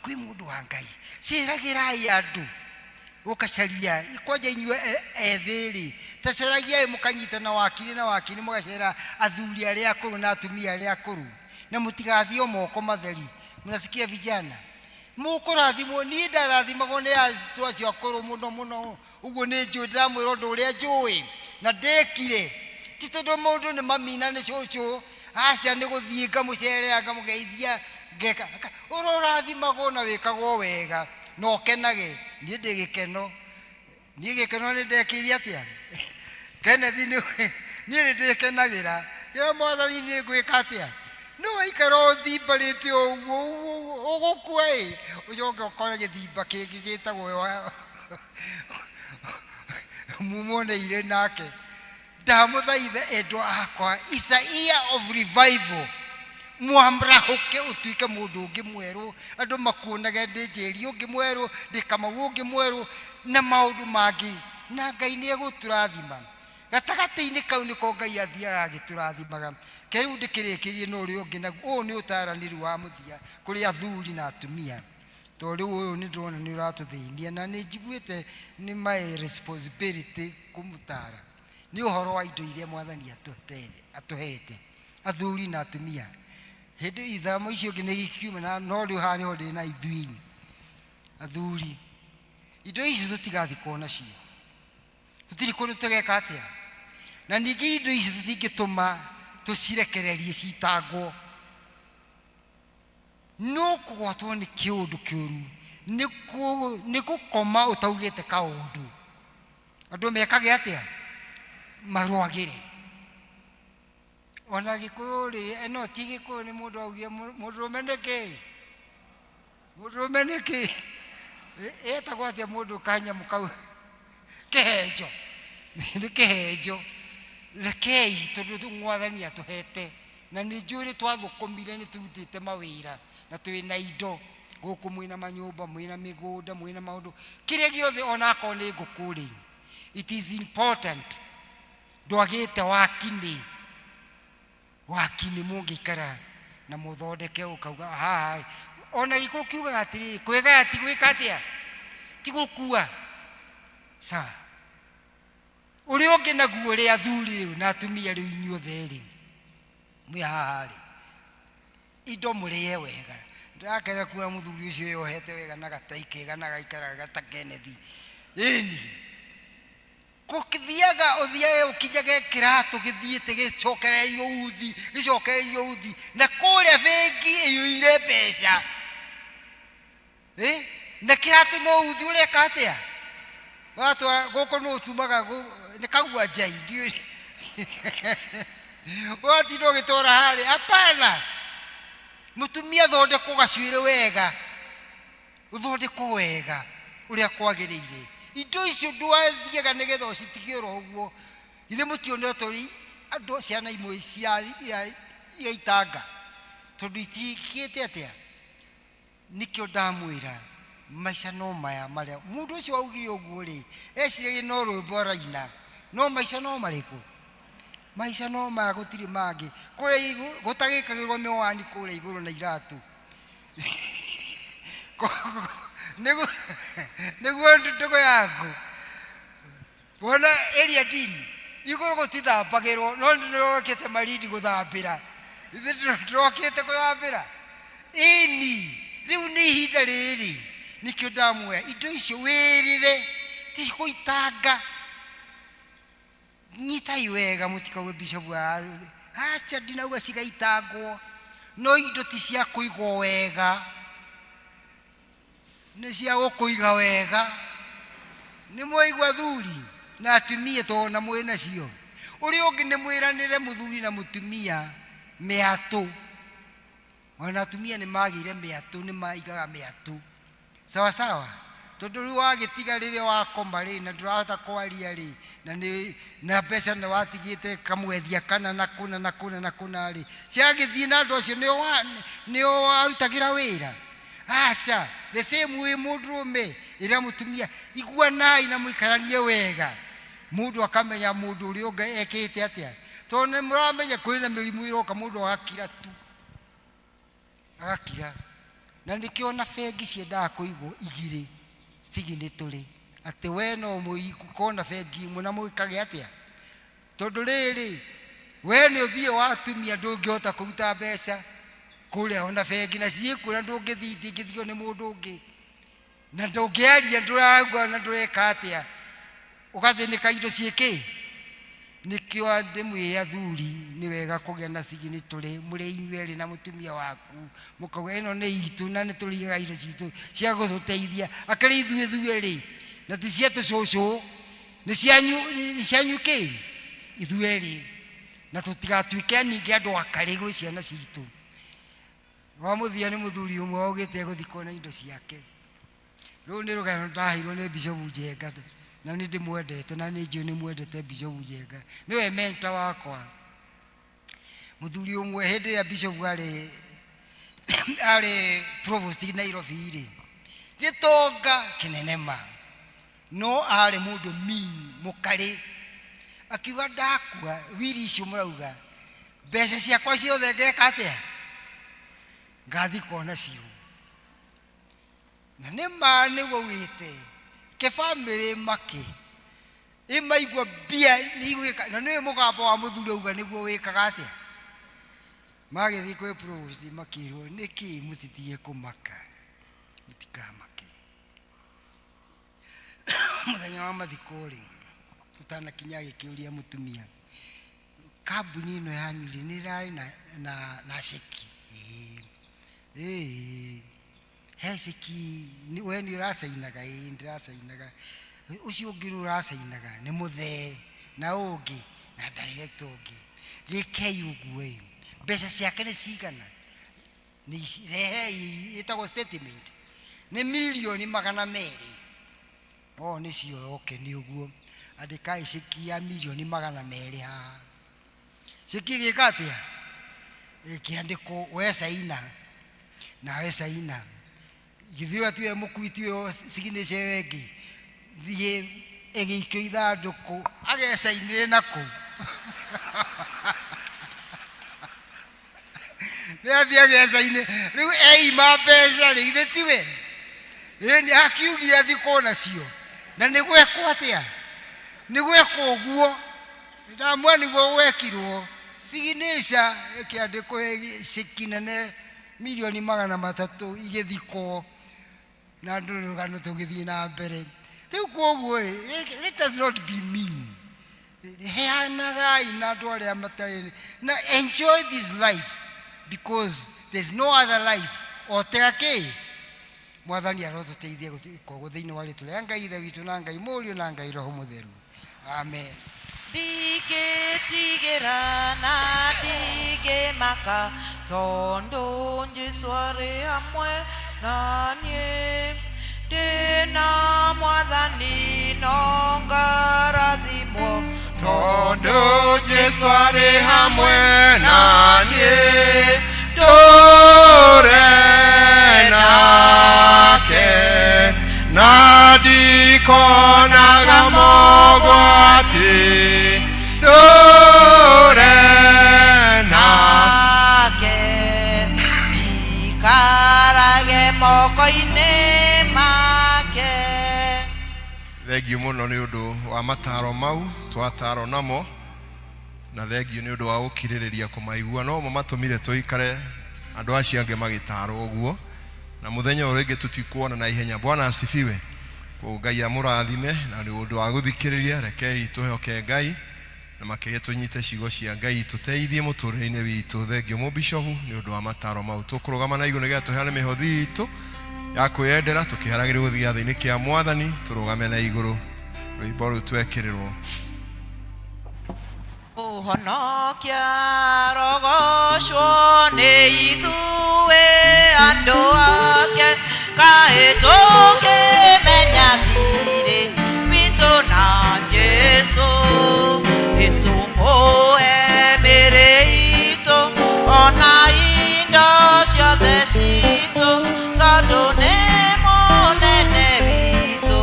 Kwĩ mũndũ wa Ngai. Ceragĩrai andũ, ũgacaria kwanja inyuĩ ethĩ rĩ, ta caragiai mũkanyitana wakiri na wakiri, mũgacera athuri arĩa akũrũ na atumia arĩa akũrũ, na mũtigathiĩ o moko matheri. Mnasikia vijana? Mũkũrathimwo. Niĩ ndarathimagwo nĩ andũ acio akũrũ mũno mũno. Ũguo nĩ njũĩ, ndĩramwĩra ũndũ ũrĩa njũĩ na ndekire. Ti tondũ mũndũ nĩ mami na nĩ cũcũ, aca, nĩ gũthiĩ ngamũcerera, ngamũgeithia, ngeka. Ũrĩa ũrathimagwo na wĩkagwo wega na ũkenage. Niĩ ndĩ gĩkeno. Niĩ gĩkeno nĩ ndekĩire atĩa? Kenneth, niĩ nĩ ndĩkenagĩra. Kĩra Mwathani nĩ ngwĩka atĩa? No waikara ũthimbarĩte ũguo ũgũkua ĩ, ũcoke ũkore gĩthimba kĩngĩ gĩtagwo mumoneire nake. Ndamũthaitha endwa akwa, it's a year of revival. Mwamrahũke ũtuĩke mũndũ ũngĩ mwerũ, andũ makuonage ndĩ Njeri ũngĩ mwerũ, ndĩ Kamau ũngĩ mwerũ, na maũndũ mangĩ, na Ngai nĩ egũtũrathima. Gatagatĩ-inĩ kau nĩko Ngai athiaga agĩtũrathimaga. Ke rĩu ndĩkĩrĩkĩrie na ũrĩa ũngĩ, naguo ũyũ nĩ ũtaranĩru wa mũthia kũrĩ athuri na atumia, tondũ rĩu ũyũ nĩ ndĩrona nĩ ũratũthĩnia, na nĩ njiguĩte nĩ my responsibility kũmũtara. Nĩ ũhoro wa indo iria Mwathani atũhete, athuri na atumia. Hĩndĩ ithamo icio ingĩ nĩ ikiuma, na no rĩu haha nĩho ndĩ na ithuĩ athuri. Indo ici tũtigathikwo nacio, tũtirĩ kũndũ tũgeka atĩa, na ningĩ indo ici tũtingĩtũma tũcirekererie citangwo. No kũgwatwo nĩ kĩũndũ kĩũru nĩ gũkoma ũtaugĩte kaũndũ. Andũ mekage atĩa? Marwagĩre. Ona Gĩkũyũ rĩ, no ti Gĩkũyũ, nĩ mũndũ augire mũndũrũme nĩ kĩ? Mũndũrũme nĩ kĩ? Etagwo atĩa mũndũ kanyamũ kau? Kĩhenjo. Nĩ kĩhenjo. Rekei tondũ Mwathani atũhete, na nĩ njũĩ nĩ twathũkũmire, nĩ tũrutĩte mawĩra na twĩna indo gũkũ, mwĩna manyũmba, mwĩna mĩgũnda, mwĩna maũndũ, kĩrĩa gĩothe, ona akorwo nĩ ngũkũ rĩ, it is important ndwagĩte wakinĩ. Waki nĩ mũngĩikara na mũthondeke ũkauga haha ona gĩkũ kiugaga atĩrĩrĩ kwĩgaya ti gwĩka atĩa ti gũkua sawa ũrĩa ũngĩ naguo ũrĩa athuri rĩu na atumia rĩu inyuothe rĩ mwĩ haha rĩ indo mũrĩe wega ndĩrakena kuona mũthuri ũcio yohete wega na gatai kega na gaikaraga gatakenethi ĩni gũthiaga ũthiage ũkinyage kĩratũ gĩthiĩte gĩcokereirio uthi gĩcokereirio uthi na kũrĩa bengi ĩiyũire mbeca ĩ na kĩratũ no uthi ũreka atĩa watwara gũkũ nĩ ũtumaga nĩ kagua njai ndiũĩ ũgatinda ũgĩtwara harĩa hapana mũtumia thondekwo gacuĩrĩ wega ũthondekwo wega ũrĩa kwagĩrĩire indo icio ndwathiaga nĩgetha ũcitige oro ũguo ithe mũtione tũrĩ andũ ciana imwe igaitanga tondũ itikĩte atĩa nikĩo ndamwĩra maica no maya marĩa mũndũ ũcio waugire ũguo rĩ eciragia no rwĩmbo araina no maica no marĩkũ maica no maya gũtirĩ mangĩ kũrĩa gũtagĩkagĩrwo mĩwani kũrĩa igũrũ na iratũ nĩguo nĩguo ndũgũ yaku wona area dini igũrũ gũtithambagĩrwo no ndĩrokĩte marindi gũthambĩra ithe ndĩrokĩte gũthambĩra ĩni rĩu nĩ ihinda rĩrĩ nĩkĩo ndamwĩra indo icio wĩrĩre ti gũitanga nyitai wega mũtikauge bishop acha ndinauga cigaitangwo no indo ti cia kũigwo wega nĩ cia gũkũiga wega nĩ mwaigua thuri na atumia tondũ mwĩ nacio ũrĩa ũngĩ nĩ mwĩranĩre mũthuri na mũtumia mĩatũ ona atumia nĩ magĩire mĩatũ nĩ maigaga mĩatũ sawa sawa tondũ rĩu wagĩtiga rĩrĩa wakoma rĩ na ndũrahota kwaria rĩ na nĩ na mbeca nĩ watigĩte kamwethia kana na kũna na kũna na kũna rĩ ciagĩthiĩ na andũ acio nĩo nĩo warutagĩra wĩra aca the same way mũndũrũme ĩrĩa mũtumia iguanai na mũikaranie wega mũndũ akamenya mũndũ ũrĩa ũngĩ ekĩte atĩa tondũ nĩ mũramenya kwĩna mĩrimũ ĩroka mũndũ agakira tu agakira na nĩkĩo na bengi ciendaga kũigwo igĩrĩ signatory atĩ we no mũkorwo na bengi ĩmwe na mwĩkage atĩa tondũ rĩrĩ we nĩ ũthiĩ wa atumia ndũngĩhota kũruta mbeca kũrĩa ona bengi na ciĩkuo na ndũngĩthiĩ itingĩthio nĩ mũndũ ũngĩ na ndũngĩaria ndũragua na ndũreka atĩa ũgathĩnĩka indo ciĩkĩ nĩkĩo ndĩmwĩre athuri nĩ wega kũgĩa na signatory mũrĩ inyuĩ erĩ na mũtumia waku mũkauga ĩno nĩ itũ na nĩ tũrĩaga indo citũ cia gũtũteithia akĩrĩ ithuĩ ithuerĩ na ti cia tũcũcũ nĩ cianyu nĩ cianyu kĩ ithuerĩ na tũtigatuĩke ningĩ andũ akarĩ gwĩ ciana citũ wa mũthia nĩ mũthuri ũmwe waugĩte egũthikwo na indo ciake rũu nĩ rũgano ndaheirwo nĩ Bishop Njenga na nĩ ndĩmwendete na nĩ njũĩ nĩ mwendete Bishop Njenga nĩwe mentor wakwa mũthuri ũmwe hĩndĩ ĩrĩa Bishop arĩ arĩ provost Nairobi rĩ gĩtonga kĩnene ma no arĩ mũndũ mean mũkarĩ akiuga ndakua wiri icio mũrauga mbeca ciakwa ciothe ngeka atĩa ngathikwo nacio na nĩ ma nĩguo wĩte ke bamĩrĩ make ĩmaigua mbia nĩ igwĩka na nĩwe mũgambo wa mũthuri auga nĩguo wĩkaga atĩa magĩthiĩ kwĩ provost makĩrwo nĩkĩ mũtitige kũmaka mũtikamake mũthenya wa mathiko rĩ ũtanakinya agĩkĩũria mũtumia kambuni ĩno yanyu rĩ nĩ ĩrarĩ na, na, na ceki ĩĩ ĩĩ he ceki we nĩ ũracainaga ĩĩ ndĩracainaga ũcio ũngĩ nĩ ũracainaga nĩ mũthee na ũngĩ na director ũngĩ gĩkei ũguo ĩ mbeca ciake nĩ cigana nĩ ici rehei ĩtagwo statement nĩ mirioni 200 o nĩcio oke nĩ ũguo andĩkai ceki ya mirioni 200 haha ceki ĩgĩka atĩa ĩkĩandĩkwo we caina nawe caina githĩ ũrĩa tiwe mũkui tiwe signature ĩyo ĩngĩ thiĩ ĩgĩikio ithandũkũ agecainĩre nakũ Nĩ athiĩ agĩaca-inĩ rĩu eima mbeca rĩ ithe tiwe ĩni akiugia thikũ nacio na nĩ gwekwo atĩa nĩ gwekwo ũguo ndamwe nĩguo gwekirwo signature ĩkĩandĩkwo ceki nene milioni 300 igĩthikwo na andũ rũgano tũgĩthiĩ na mbere. Rĩu koguo rĩ, let us not be mean, heanagai na andũ arĩa matarĩ na enjoy this life because there's no other life o tega kĩ. Mwathani arotũteithia koguo thĩinĩ wa rĩtwa rĩa Ngai Ithe witũ na Ngai Mũriũ na Ngai Roho Mũtheru, amen. Ndingĩtigĩra na ndingĩmaka tondũ Jesũ arĩ hamwe na niĩ. Ndĩna Mwathani no ngarathimwo. Tondũ Jesu arĩ hamwe na niĩ ndũre nake na ndikonaga mogwati ndũre nake njikarage moko-inĩ make. Thengiũ mũno nĩ ũndũ wa mataro mau twataro namo na thengiũ nĩ ũndũ wa gũkirĩrĩria kũmaigua no mo matũmire tũikare andũ acio angĩ magĩtarwo ũguo na mũthenya ũyũ rĩngĩ tũtikuona na ihenya. Bwana asifiwe. Koguo Ngai amũrathime na nĩ ũndũ wa gũthikĩrĩria. Rekei tũhoke Ngai na makĩria tũnyite ciugo cia Ngai tũteithie mũtũrĩre-inĩ witũ. Thengiũ mũbishofu nĩ ũndũ wa mataro mau. Tũkũrũgama na igũrũ nĩgetha tũheane mĩhothi itũ ya kwĩyendera tũkĩharagĩrĩria gũthiĩ gĩathĩ-inĩ kĩa Mwathani. Tũrũgame na igũrũ rwĩmbo rũu twekĩrĩrwo. Mũhonokia rogocwo nĩ ithuĩ andũ ake kaĩ tũkĩmenya thirĩ witũ na Jesũ ĩtũmũhe mĩrĩ itũ ona indo ciothe citũ tondũ nĩ mũnene witũ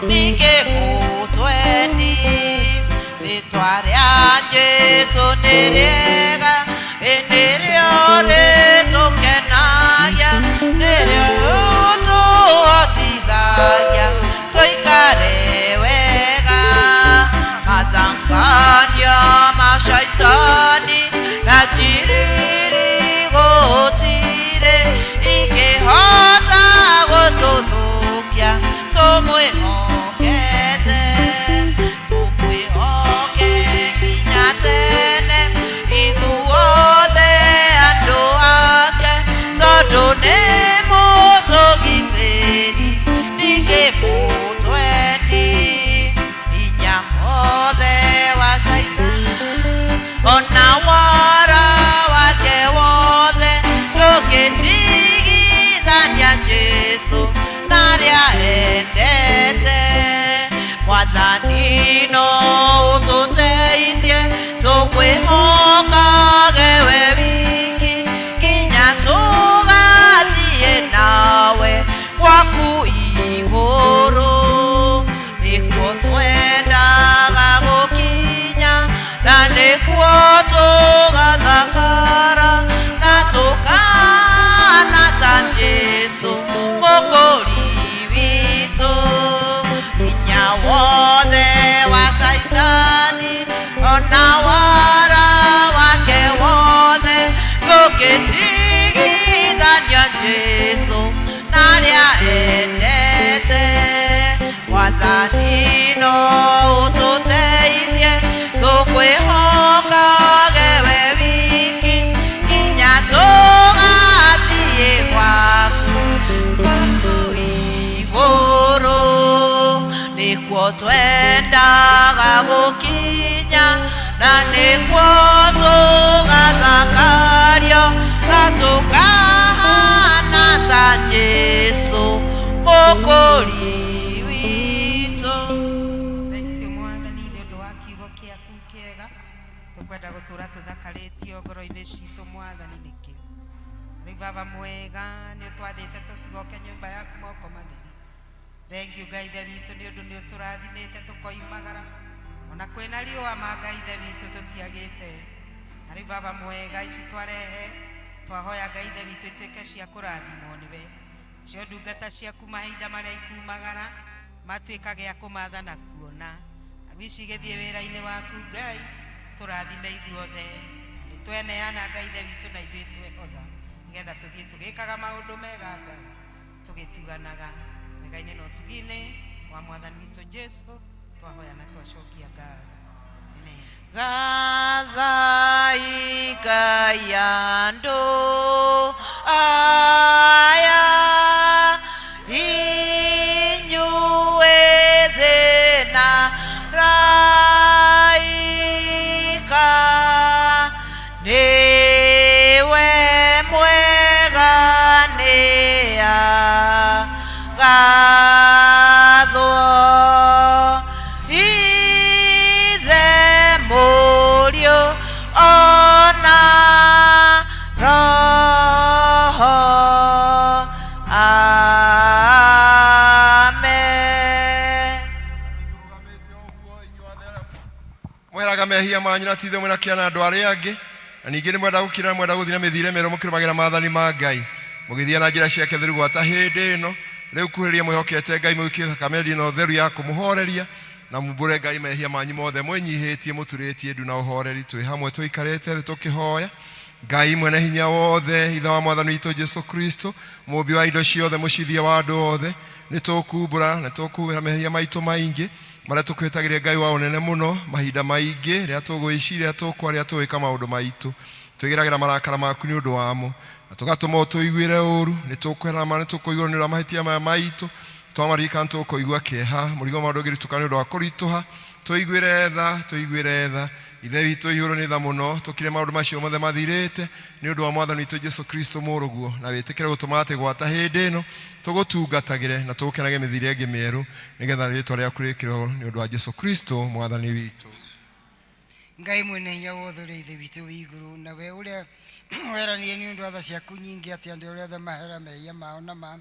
ningĩ mũtwendi. Rĩtwa rĩa Jesũ nĩ rĩega ĩ nĩrĩo rĩtũkenagia nĩrĩo tũhotithagia tũikare wega mathangania ma shaitani na njiriri gũtirĩ ingĩhota gũtũthũkia tũmwĩhokete tũmwĩhoke nginya tene ithuothe andũ ake tondũ nĩ mũtũgitĩri ningĩ mũtwendi. Hinya wothe wa shaitani ona wara wake wothe ndũngĩtigithania Jesũ na arĩa endete. Mwathani no ũtũteithie tũkwĩhokage we wiki nginya tũgathiĩ nawe gwaku igũrũ nĩkuo twendaga gũkinya na nĩkuo tũgathakara na tũkahana ta Jesũ mũkũri witũ. Hinya wothe wa Saitani ona wara wake wothe ndũngĩtigithania Jesũ na arĩa endete. Mwathani no ũtũteithie tũkwĩhokage we wiki nginya tũgathiĩ gwaku gwaku igũrũ nĩkuo twendaga gũkinya na nĩkuo tũgathakario na tũkahana ta Jesũ mũkũri witũ. Thengiũ Mwathani nĩ ũndũ wa kiugo kĩaku kĩega tũkwenda gũtũra tũthakarĩtio ngoro-inĩ citũ Mwathani nĩkĩo. Rĩu Baba mwega nĩ ũtwathĩte tũtigoke nyũmba yaku moko matheri. Thengiũ Ngai Ithe witũ nĩ ũndũ nĩ ũtũrathimĩte tũkoimagara ona kwĩna riũa ma Ngai Ithe witũ tũtiagĩte. Na rĩu Baba mwega ici twarehe Twahoya Ngai Ithe witũ ituĩke cia kũrathimwo nĩwe. Cio ndungata ciaku mahinda marĩa ikumagara matuĩkage a kũmatha na kuona. Rĩu ici igĩthiĩ wĩra-inĩ waku Ngai, tũrathime ithuothe. Nĩ tweneana Ngai Ithe witũ na ithuĩ twehotha nĩgetha tũthiĩ tũgĩkaga maũndũ mega Ngai, tũgĩtuganaga wega-inĩ na ũtugi-inĩ wa Mwathani witũ Jesu, twahoya na twacokia ngatho. Amen. Gathai Ngai andũ aya inyuĩ thĩ na raika nĩwe mwega nĩagathwo Ithe Mũriũ ona Roho. Amen. Mweraga mehia manyu na tithe mwĩna kĩa na andũ arĩa angĩ, na ningĩ nĩ mwenda gũkira, mwenda gũthiĩ na mĩthiĩre mĩerũ mũkĩrũmagĩra maathani ma Ngai, mũgĩthiĩ na njĩra ciake theru gwata hĩndĩ ĩno. Rĩu kuhĩrĩria mwĩhokete Ngai, mũgĩkie thakame ĩno theru ya kũmũhoreria, na mumbũre Ngai mehia manyu mothe mwĩnyihĩtie, mũturĩtie ndu na ũhoreri. Twĩ hamwe tũikarĩte thĩ tũkĩhoya Ngai mwene hinya wothe, Ithe wa Mwathani witũ Jesu Kristo, mũũmbi wa indo ciothe, mũcithia wa andũ othe, nĩ tũkumbũra na tũkumbũra mehia maitũ maingĩ marĩa tũkwĩtagĩria Ngai wa ũnene mũno mahinda maingĩ, rĩrĩa tũgwĩciria, tũkwaria, tũgwĩka maũndũ maitũ, twĩgeragĩra marakara maku nĩ ũndũ wamo, na tũgatũma ũtũiguĩre ũru. Nĩ tũkwĩra ma, nĩ tũkũigua nĩ ũndũ wa mahĩtia maya maitũ, twamaririkana tũkũigua kĩeha, mũrigo maũndũ ũngĩritũka nĩ ũndũ wa kũritũha. Tũiguĩre tha, tũiguĩre tha, Ithe witũ ihũrũ nĩ tha mũno, tũkire maũndũ macio mothe mathirĩte nĩ ũndũ wa Mwathani witũ Jesu Kristo mũrũguo, na wĩtĩkĩre gũtũma atĩ gwata hĩndĩ ĩno tũgũtungatagĩre na tũgũkenage mĩthiĩre ĩngĩ mĩerũ, nĩgetha rĩĩtwa rĩaku rĩkĩrwo nĩ ũndũ wa Jesu Kristo Mwathani witũ. Ngai mwene hinya wothe ũrĩa Ithe witũ wĩ igũrũ, na we ũrĩa weranire nĩ ũndũ wa tha ciaku nyingĩ atĩ andũ arĩa othe mahera mehia mao na ma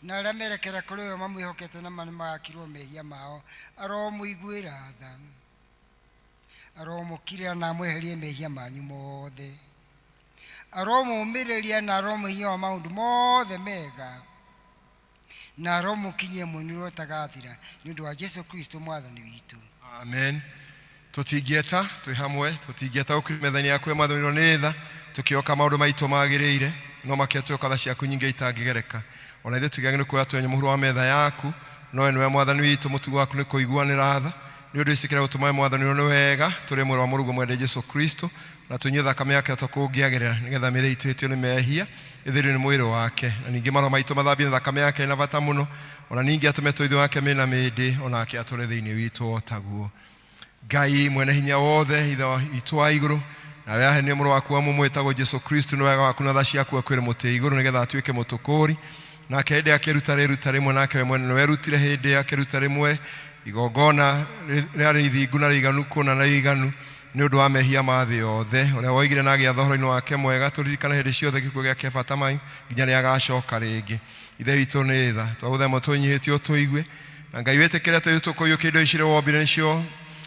na arĩa merekera kũrĩ we mamwĩhokete na ma nĩmagakirwo mehia mao, aromũiguĩra tha, aromũkirĩra na amweherie mehia manyu mothe, aromũũmĩrĩria na aromũhe hinya wa maũndũ mothe mega, na aromũkinyia mwena ũrĩa ũtagathira nĩ ũndũ wa Jesu Kristo Mwathani witũ. Amen. Tũtingĩeta twĩ hamwe, tũtingĩeta gũkĩmethania yaku Mwathani nĩ tha, tũkĩoka maũndũ maitũ magĩrĩire, no makĩria twĩhoka tha ciaku nyingĩ itangĩgereka. Ona ithuĩ tũtigagĩrĩirwo nĩ kuoya twenye mũhuro wa metha yaku, no we nĩwe Mwathani witũ, mũtugo waku nĩ kũiguanĩra tha. Nĩ ũndũ ũcio kĩrĩa gũtũma Mwathani nĩ wega tũrĩe mwĩrĩ wa mũrũguo mwende Jesu Kristo, na tũnyue thakame yake o ta kũngĩagĩrĩra, nĩgetha mĩĩrĩ itũ ĩhĩtio nĩ mehia ĩtherio nĩ mwĩrĩ wake, na ningĩ maroho maitũ mathambio na thakame yake ĩna bata mũno, ona ningĩ atũme tũithũ wake mĩna mĩndĩ, onake atũre thĩinĩ witũ o taguo. Ngai mwene hinya wothe, Ithe witũ wa igũrũ, nawe ahenire mũrũ waku wa mũmwe wĩtagwo Jesu Kristo nĩ wega waku na tha ciaku akuĩre mũtĩ igũrũ nĩgetha atuĩke mũtũkũri. Nake hĩndĩ akĩruta rĩruta rĩmwe, nake we mwene nĩwe erutire hĩndĩ akĩruta rĩmwe igongona rĩarĩ ithingu na rĩiganu kũna na rĩiganu nĩ ũndũ wa mehia ma thĩ yothe, ũrĩa woigire na agĩatha ũhoro-inĩ wake mwega tũririkane hĩndĩ ciothe gĩkuũ gĩake bata mai nginya rĩrĩa agacoka rĩngĩ. Ithe witũ nĩ tha, twagũthaitha twĩnyihĩtie ũtũigue, na Ngai wĩtĩkĩre atĩ rĩu tũkũiyũkia indo ici wombire nĩcio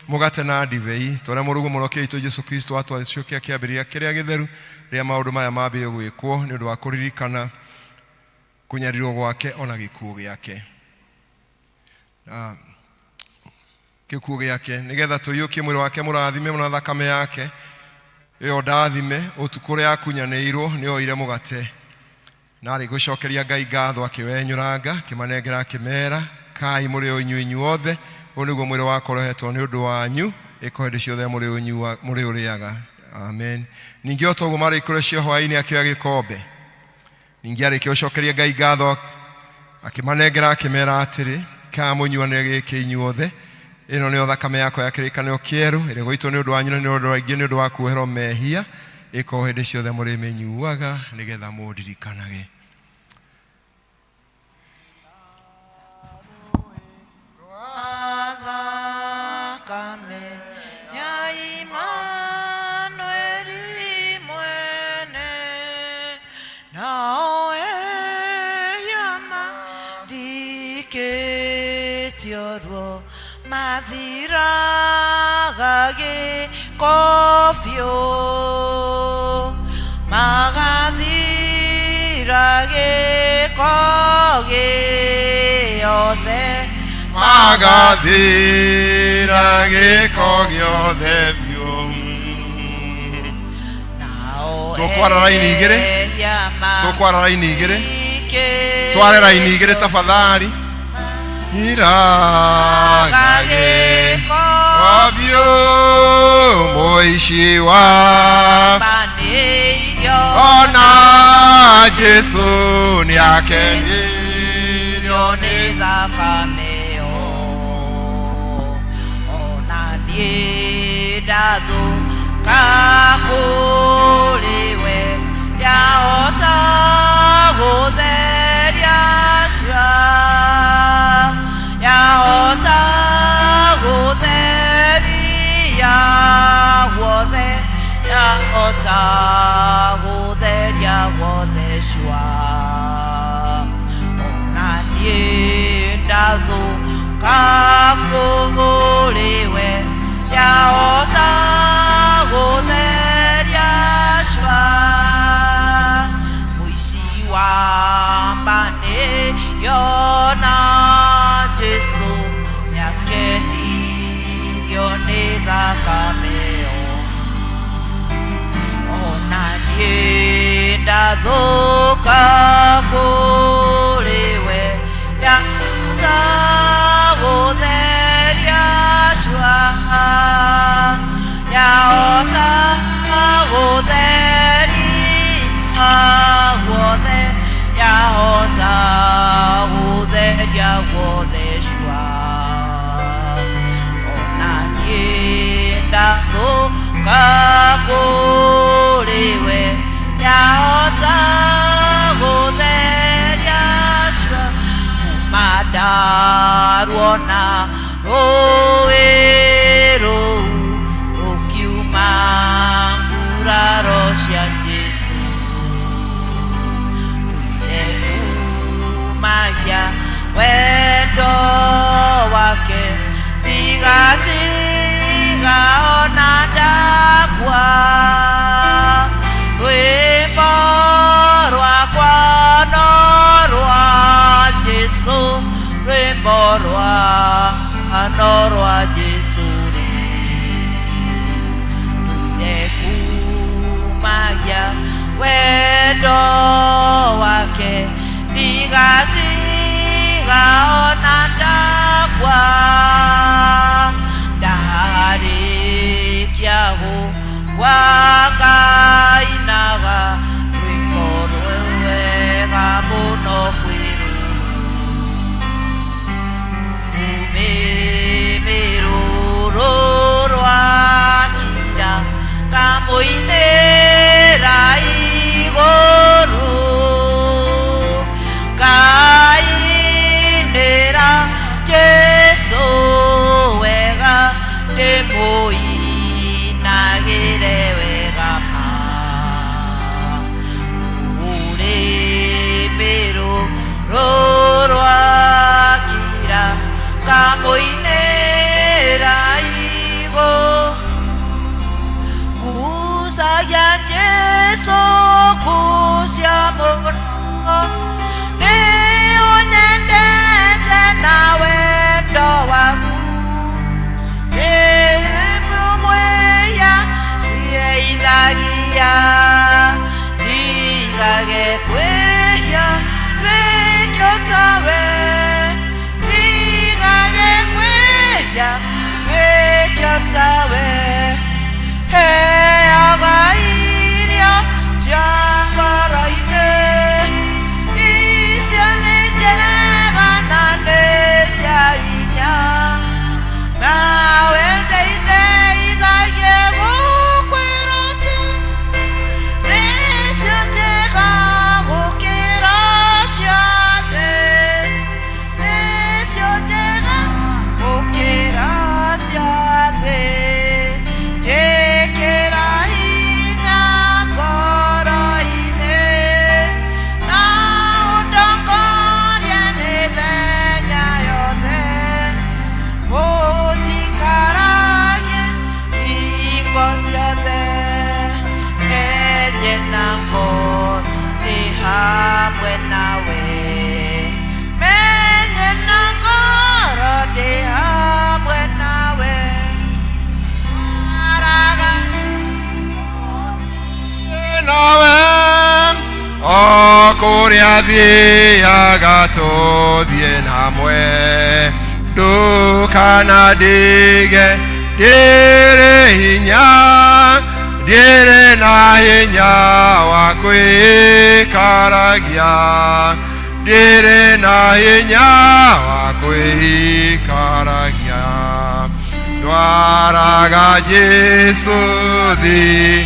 mũgate na ndibei, tũrĩa mũrũguo mũrokia witũ Jesu Kristo atwacokia kĩambĩrĩria kĩrĩa gĩtheru rĩrĩa maũndũ maya mambĩrĩirie gwĩkwo nĩ ũndũ wa kũririkana kũnyarirwo gwake ona gĩkuũ gĩake. Na gĩkuũ gĩake nĩgetha tũiyũkie mwĩrĩ wake mũrathime na thakame yake ĩyo ndathime. Ũtukũ ũrĩa akunyanĩirwo nĩ oire mũgate, na arĩ gũcokeria Ngai ngatho akĩwenyũranga, akĩmanengera, akĩmera, kai mũrĩ o inyuĩ inyuothe, ũyũ nĩguo mwĩrĩ wakwa ũrehetwo nĩ ũndũ wanyu, ĩko hĩndĩ ciothe mũrĩ ũrĩaga. Amen. Ningĩ o toguo marĩ kũrĩa cia hwaĩ-inĩ akĩoya gĩkombe, ningĩ arĩkia gũcokeria Ngai ngatho akĩmanengera, akĩmera atĩrĩ, kaya mũnyuanĩre gĩkĩ inyuothe, ĩno nĩyo thakame yakwa ya kĩrĩkanĩro kĩerũ ĩrĩa ĩgũitwo nĩ ũndũ wanyu na nĩ ũndũ wa aingĩ nĩ ũndũ wa kuoherwo mehia, ĩko hĩndĩ ciothe mũrĩmĩnyuaga nĩgetha mũndirikanage. Thakame ya Imanueli mwene, nao ehia marikĩtio ruo mathiraga gĩko biũ, magathira. Magathira gĩko gĩothe. Magathira gĩko gĩothe biũ. Nao Tũkwara raini igĩrĩ. Ehia Tũkwara raini igĩrĩ. Makĩtio. Tware raini igĩrĩ tafadhali. Nyiraga gĩko biũ mũici wa Manĩirio. Ona Jesu nĩakenirio nĩ nĩ thakame ĩyo. Ona niĩ ndathũka kũrĩ we, yahota gũtheria cua, yahota gũtheria guothe, yahota gũtheria guothe cua. Ona niĩ ndathũka kũrĩ we, yahota gũtheria cua. Mũici wa mbanĩrio na Jesu nĩakenirio nĩ thakame ĩyo. Ona niĩ ndathũka kũrĩ we, yahota gũtheria cua, yahota gũtheria guothe, yahota gũtheria guothe cua. Ona niĩ ndathũka kũrĩ we, yahota gũtheria cua. Kuma ndaruona rũĩ rũu rũkiuma nguraro cia Jesu, ndũire kumagia wendo wake, ndigatiga ona ndakua. Rwĩmbo rwakwa no rwa Jesu, rwĩmbo rwa no rwa Jesu rĩ, ndũire kumagia wendo wake, ndigatiga ona ndakua. Ndarĩkia gũkua ngainaga rwĩmbo rwega mũno kwĩ rũrũ, rũmĩrũrũ rwakira ngamũinĩra igũrũ, ngainĩra Jesu wega, ndĩmũinagĩre wega ma. Rũrĩmĩrũrũ rwakira ngamũinĩra igũrũ. Kusagia Jesu kucia mũno, nĩ ũnyendete na wendo waku, ndĩmũmwĩya ndiĩithagia, ndigage kwĩhia wĩkio tawe, ndigage kwĩhia wĩkio tawe. Heaga irio cia ngoro-inĩ, icio nĩ njega na nĩ cia hinya, nawe ndeithagie gũkwĩra atĩ nĩcio njega gũkĩra ciothe. nawe menye na ngoro ndĩ hamwe nawe araga Nawe o kũrĩa thiaga tũthiĩ hamwe ndũkanandige ndirĩ hinya ndirĩ na hinya wa kwĩikaragia ndirĩ na hinya wa kwĩikaragia ndwaraga Jesũ thiĩ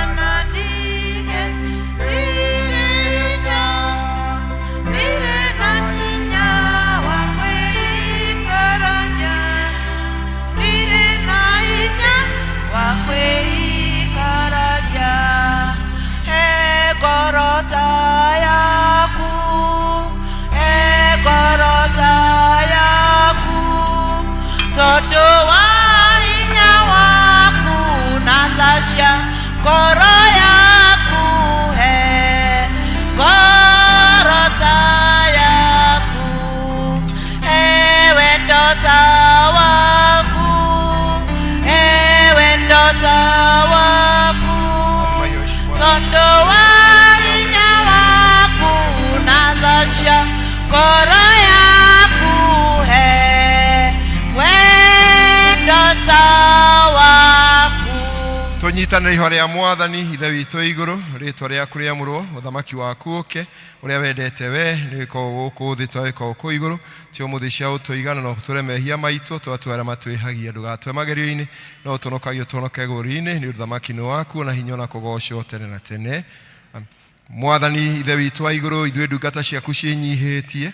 Ndukanandige ndirĩ hinya ndirĩ na hinya wa kwĩikaragia ndirĩ na hinya wa kwĩikaragia he ngoro ta yaku he ngoro ta yaku tondũ wa hinya waku na tha cia ngoro yaku he ngoro ta yaku he wendo ta waku he wendo ta waku tondũ wa hinya waku na tha cia ngoro yaku he wendo ta waku. Tũnyitanĩre ihoya rĩa mwathani. Ithe witũ igũrũ, rĩtwa rĩaku rĩamũrwo, ũthamaki waku ũke, ũrĩa wendete we nĩ wĩkagwo gũkũ thĩ ta wĩkagwo kũu igũrũ. Ti ũmũthĩ cia ũtũigana na ũtũre mehia maitũ tũgatue arĩa matwĩhagia, ndũgatwe magerio-inĩ no ũtũnokagie ũtũhonoke gũri-inĩ, nĩ ũndũ ũthamaki nĩ waku na hinya na kũgocwo tene na tene. Amen. Mwathani Ithe witũ wa igũrũ, ithuĩ ndungata ciaku ciĩnyihĩtie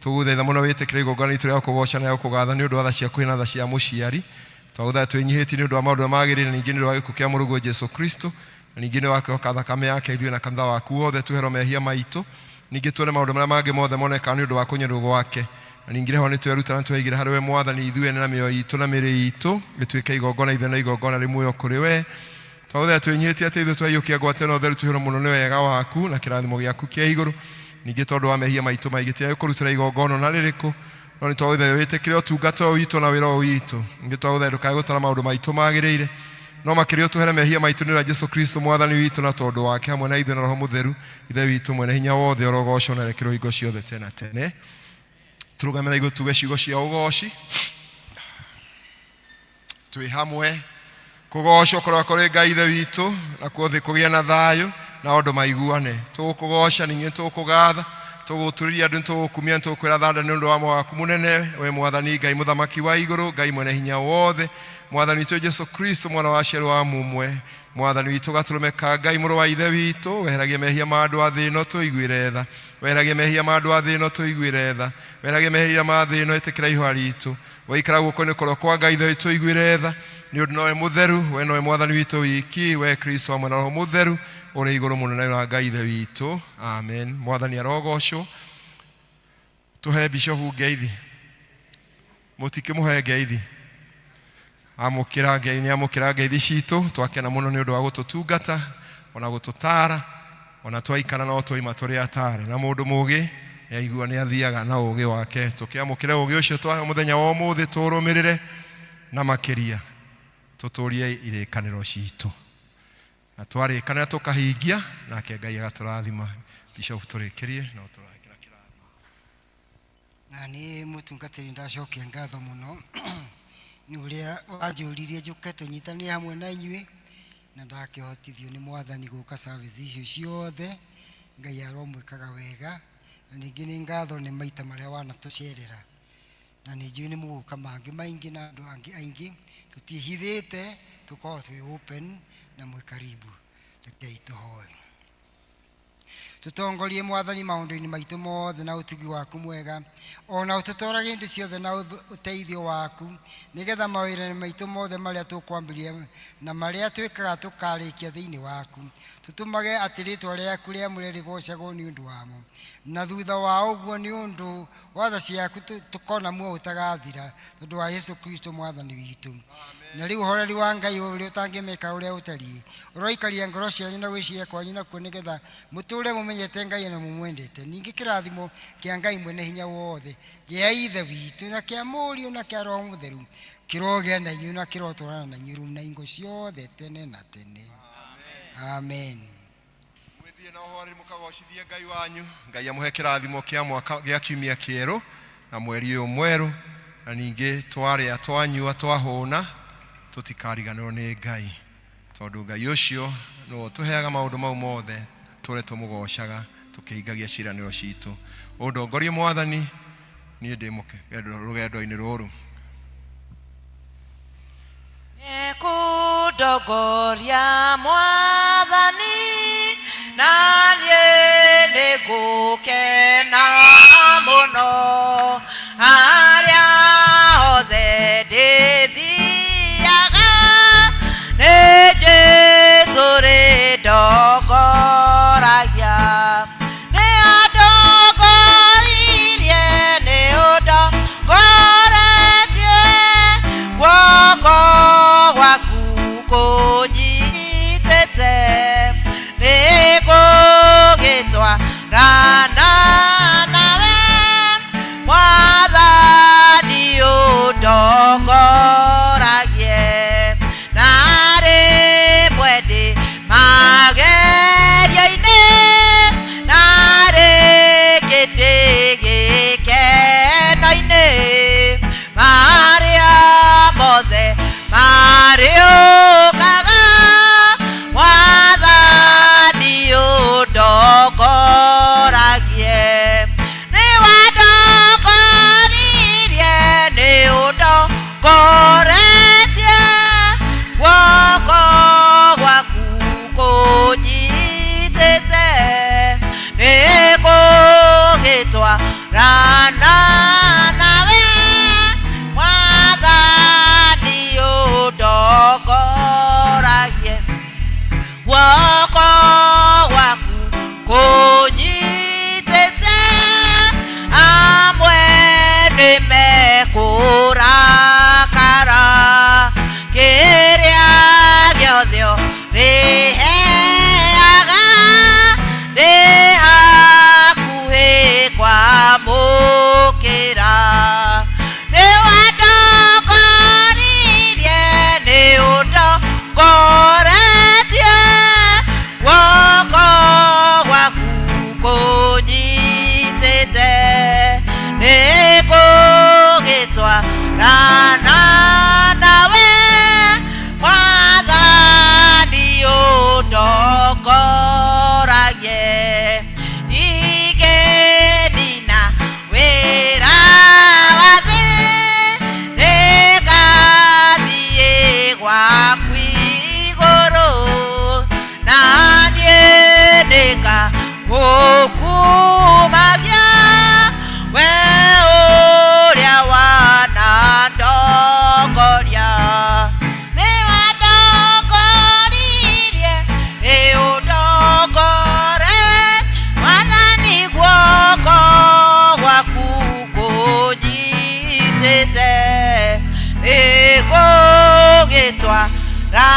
tũgũthaitha mũno wĩtĩkĩre igongona ritũ rĩa kũgoca na rĩa kũgatha nĩ ũndũ wa tha ciaku na tha cia mũciari. Twagũthaitha twĩnyihĩtie nĩ ũndũ wa maũndũ marĩa magĩrĩire, na ningĩ nĩ ũndũ wa gĩkuũ kĩa mũrũguo Jesu Kristo, na ningĩ nĩ wa kwĩhoka thakame yake ithuĩ na kanitha waku wothe tweherwo mehia maitũ, ningĩ tuone maũndũ marĩa mangĩ mothe monekaga nĩ ũndũ wa kũnyũrũrwo gwake, na ningĩ rĩho nĩ tweruta na tweigĩra harĩ we mwathani ithuĩ ene na mĩoyo itũ na mĩrĩ itũ ĩtuĩke igongona ithe na igongona rĩ muoyo kũrĩ we. Twagũthaitha twĩnyihĩtie atĩ ithuĩ twaiyũkia ngwatĩro theru tũihũrwo mũno nĩ wega waku na kĩrathimo gĩaku kĩa igũrũ, ningĩ tondũ wa mehia maitũ maingĩ tiga kũrutĩra igongona na rĩrĩkũ, no nĩ twagũthaitha wĩtĩkĩre ũtungata ũyũ witũ na wĩra ũyũ witũ. Ningĩ twagũthaitha ndũkae gũtara maũndũ maitũ magĩrĩire, no makĩria ũtũhere mehia maitũ nĩ ũrĩa Jesu Kristo mwathani witũ, na tondũ wake hamwe na ithuĩ na Roho Mũtheru Ithe witũ mwene hinya wothe ũrogocwo na rekerwo hingo ciothe tene na tene. Tũrũgame na igũrũ tuge ciugo cia ũgoci twĩ hamwe. Kũgocwo kũrĩa kũrĩ Ngai Ithe witũ, nakuo thĩ kũgĩe na thayũ na andũ maiguane. Tũgũkũgoca ningĩ tũgũkũgatha, tũgũtũrĩria andũ, tũgũkumia, tũgũkwĩra thanda nĩ ũndũ wa waku mũnene, we mwathani Ngai mũthamaki wa igũrũ, Ngai mwene hinya wothe, mwathani witũ Jesu Kristo mwana wa aciari wa mumwe, mwathani witũ gatũrũme ka Ngai, mũrũ wa Ithe witũ, weheragie mehia ma andũ a thĩ ĩno, tũiguĩre tha. Weheragie mehia ma andũ a thĩ ĩno, tũiguĩre tha. Weheragie mehia ma thĩ ĩno, ĩtĩkĩra ihoya ritũ. Waikara guoko-inĩ kũrĩa kwa Ngai Ithe witũ, iguĩre tha, nĩ ũndũ nowe mũtheru, we nowe mwathani witũ wiki, we Kristo hamwe na Roho Mũtheru ũrĩ igũrũ mũno na Ngai Ithe witũ. Amen. Mwathani arogocwo. Tũhe bishofu ngeithi, mũtikĩmũhe ngeithi. Amũkĩra ngeithi, nĩ amũkĩra ngeithi citũ. Twakena mũno nĩ ũndũ wa gũtũtungata ona gũtũtara, ona twaikara no twaima tũrĩ atare, na mũndũ mũgĩ nĩ aigua nĩ athiaga na ũgĩ wake. Tũkĩamũkĩre ũgĩ ũcio twa mũthenya wa ũmũthĩ, tũrũmĩrĩre na makĩria tũtũrie irĩkanĩro citũ, na twarĩkanĩra tũkahingia, nake Ngai agatũrathima. Bishop, tũrĩkĩrie na ũtũrangĩra kĩrathimo. Na nĩ mũtungatĩri, ndacokia ngatho mũno nĩ ũrĩa wanjũririe njũke tũnyitanĩre hamwe na inyuĩ, na ndakĩhotithio nĩ mwathani gũka service icio ciothe. Ngai aromwĩkaga wega, na ningĩ nĩ ngatho nĩ maita marĩa wanatũcerera. Na nĩ njũĩ nĩ mũgũka mangĩ maingĩ na andũ angĩ aingĩ. Tũtihithĩte, tũkoragwo twĩ open na mwĩ karibu. Rekei tũhoe. Tũtongorie Mwathani maũndũ-inĩ maitũ mothe na ũtugi waku mwega, ona ũtũtwarage hĩndĩ ciothe na ũteithio waku, nĩgetha mawĩra maitũ mothe marĩa tũkwambĩrĩria na marĩa twĩkaga tũkarĩkia thĩinĩ waku. Tũtũmage atĩ rĩtwa rĩaku rĩamũre rĩgocagwo nĩ ũndũ wamo, na thutha wa ũguo nĩ ũndũ wa tha ciaku tũkona muoyo ũtagathira, tondũ wa Yesu Kristo Mwathani witũ. Na rĩu ũhoreri wa Ngai ũrĩa ũtangĩmeka ũrĩa ũtariĩ ũroikaria ngoro cianyu na gwĩciria kwanyu nakuo, nĩgetha mũtũũre mũmenyete Ngai na mũmwendete. Ningĩ kĩrathimo kĩa Ngai mwene hinya wothe, gĩa Ithe witũ, na kĩa Mũriũ, na kĩa Roho Mũtheru kĩrogĩa na inyuĩ na kĩrotwarana na inyuĩ rĩu na ingo ciothe tene na tene. Amen. Mwĩthiĩ na ũhoreri mũkagocithie Ngai wanyu. Ngai amũhe kĩrathimo kĩa mwaka, gĩa kiumia kĩerũ na mweri ũyũ mwerũ, na ningĩ twarĩa, twanyua, twahũna, tũtikariganĩrwo nĩ Ngai, tondũ Ngai ũcio nĩwe ũtũheaga maũndũ mau mothe, tũre tũmũgocaga tũkĩhingagia ciĩranĩro citũ. Ũndongorie Mwathani, niĩ ndĩ rũgendo-inĩ rũrũ. Nĩkũndongoria Mwathani, na niĩ nĩngũkena mũno. Harĩa hothe ndĩthiaga, nĩ Jesũ rĩndongoragia. Nĩ andongoririe, nĩ ũndongoretie, guoko gwaku kũnyitĩte, nĩngũgĩtwarana nawe, Mwathani ũndongoragie. Na rĩmwe ndĩ magerio-inĩ, na rĩngĩ ndĩ gĩkeno-inĩ, marĩa mothe marĩũkaga, Mwathani ũndongoragie. Nĩ wandongoririe, nĩ ũndongoretie, guoko gwaku kũnyitĩte, nĩngũgĩtwarana nawe, Mwathani ũndongoragie. Guoko gwaku kũnyitĩte, amwe nĩ mekũrakara, kĩrĩa gĩothe ũrĩheaga ndĩ hakuhĩ kwamũkĩra. Nĩ wandongoririe, nĩ ũndongoretie, guoko gwaku kũnyitĩte, nĩngũgĩtwarana nawe, Mwathani ũndongoragie. Ingĩnina wĩra wa thĩ, nĩngathiĩ gwaku igũrũ, na niĩ nĩngagũkumagia, we ũrĩa wanandongoria. Nĩ wandongoririe, nĩ ũndongore, Mwathani guoko gwaku kũnyitĩte, nĩngũgĩtwarana.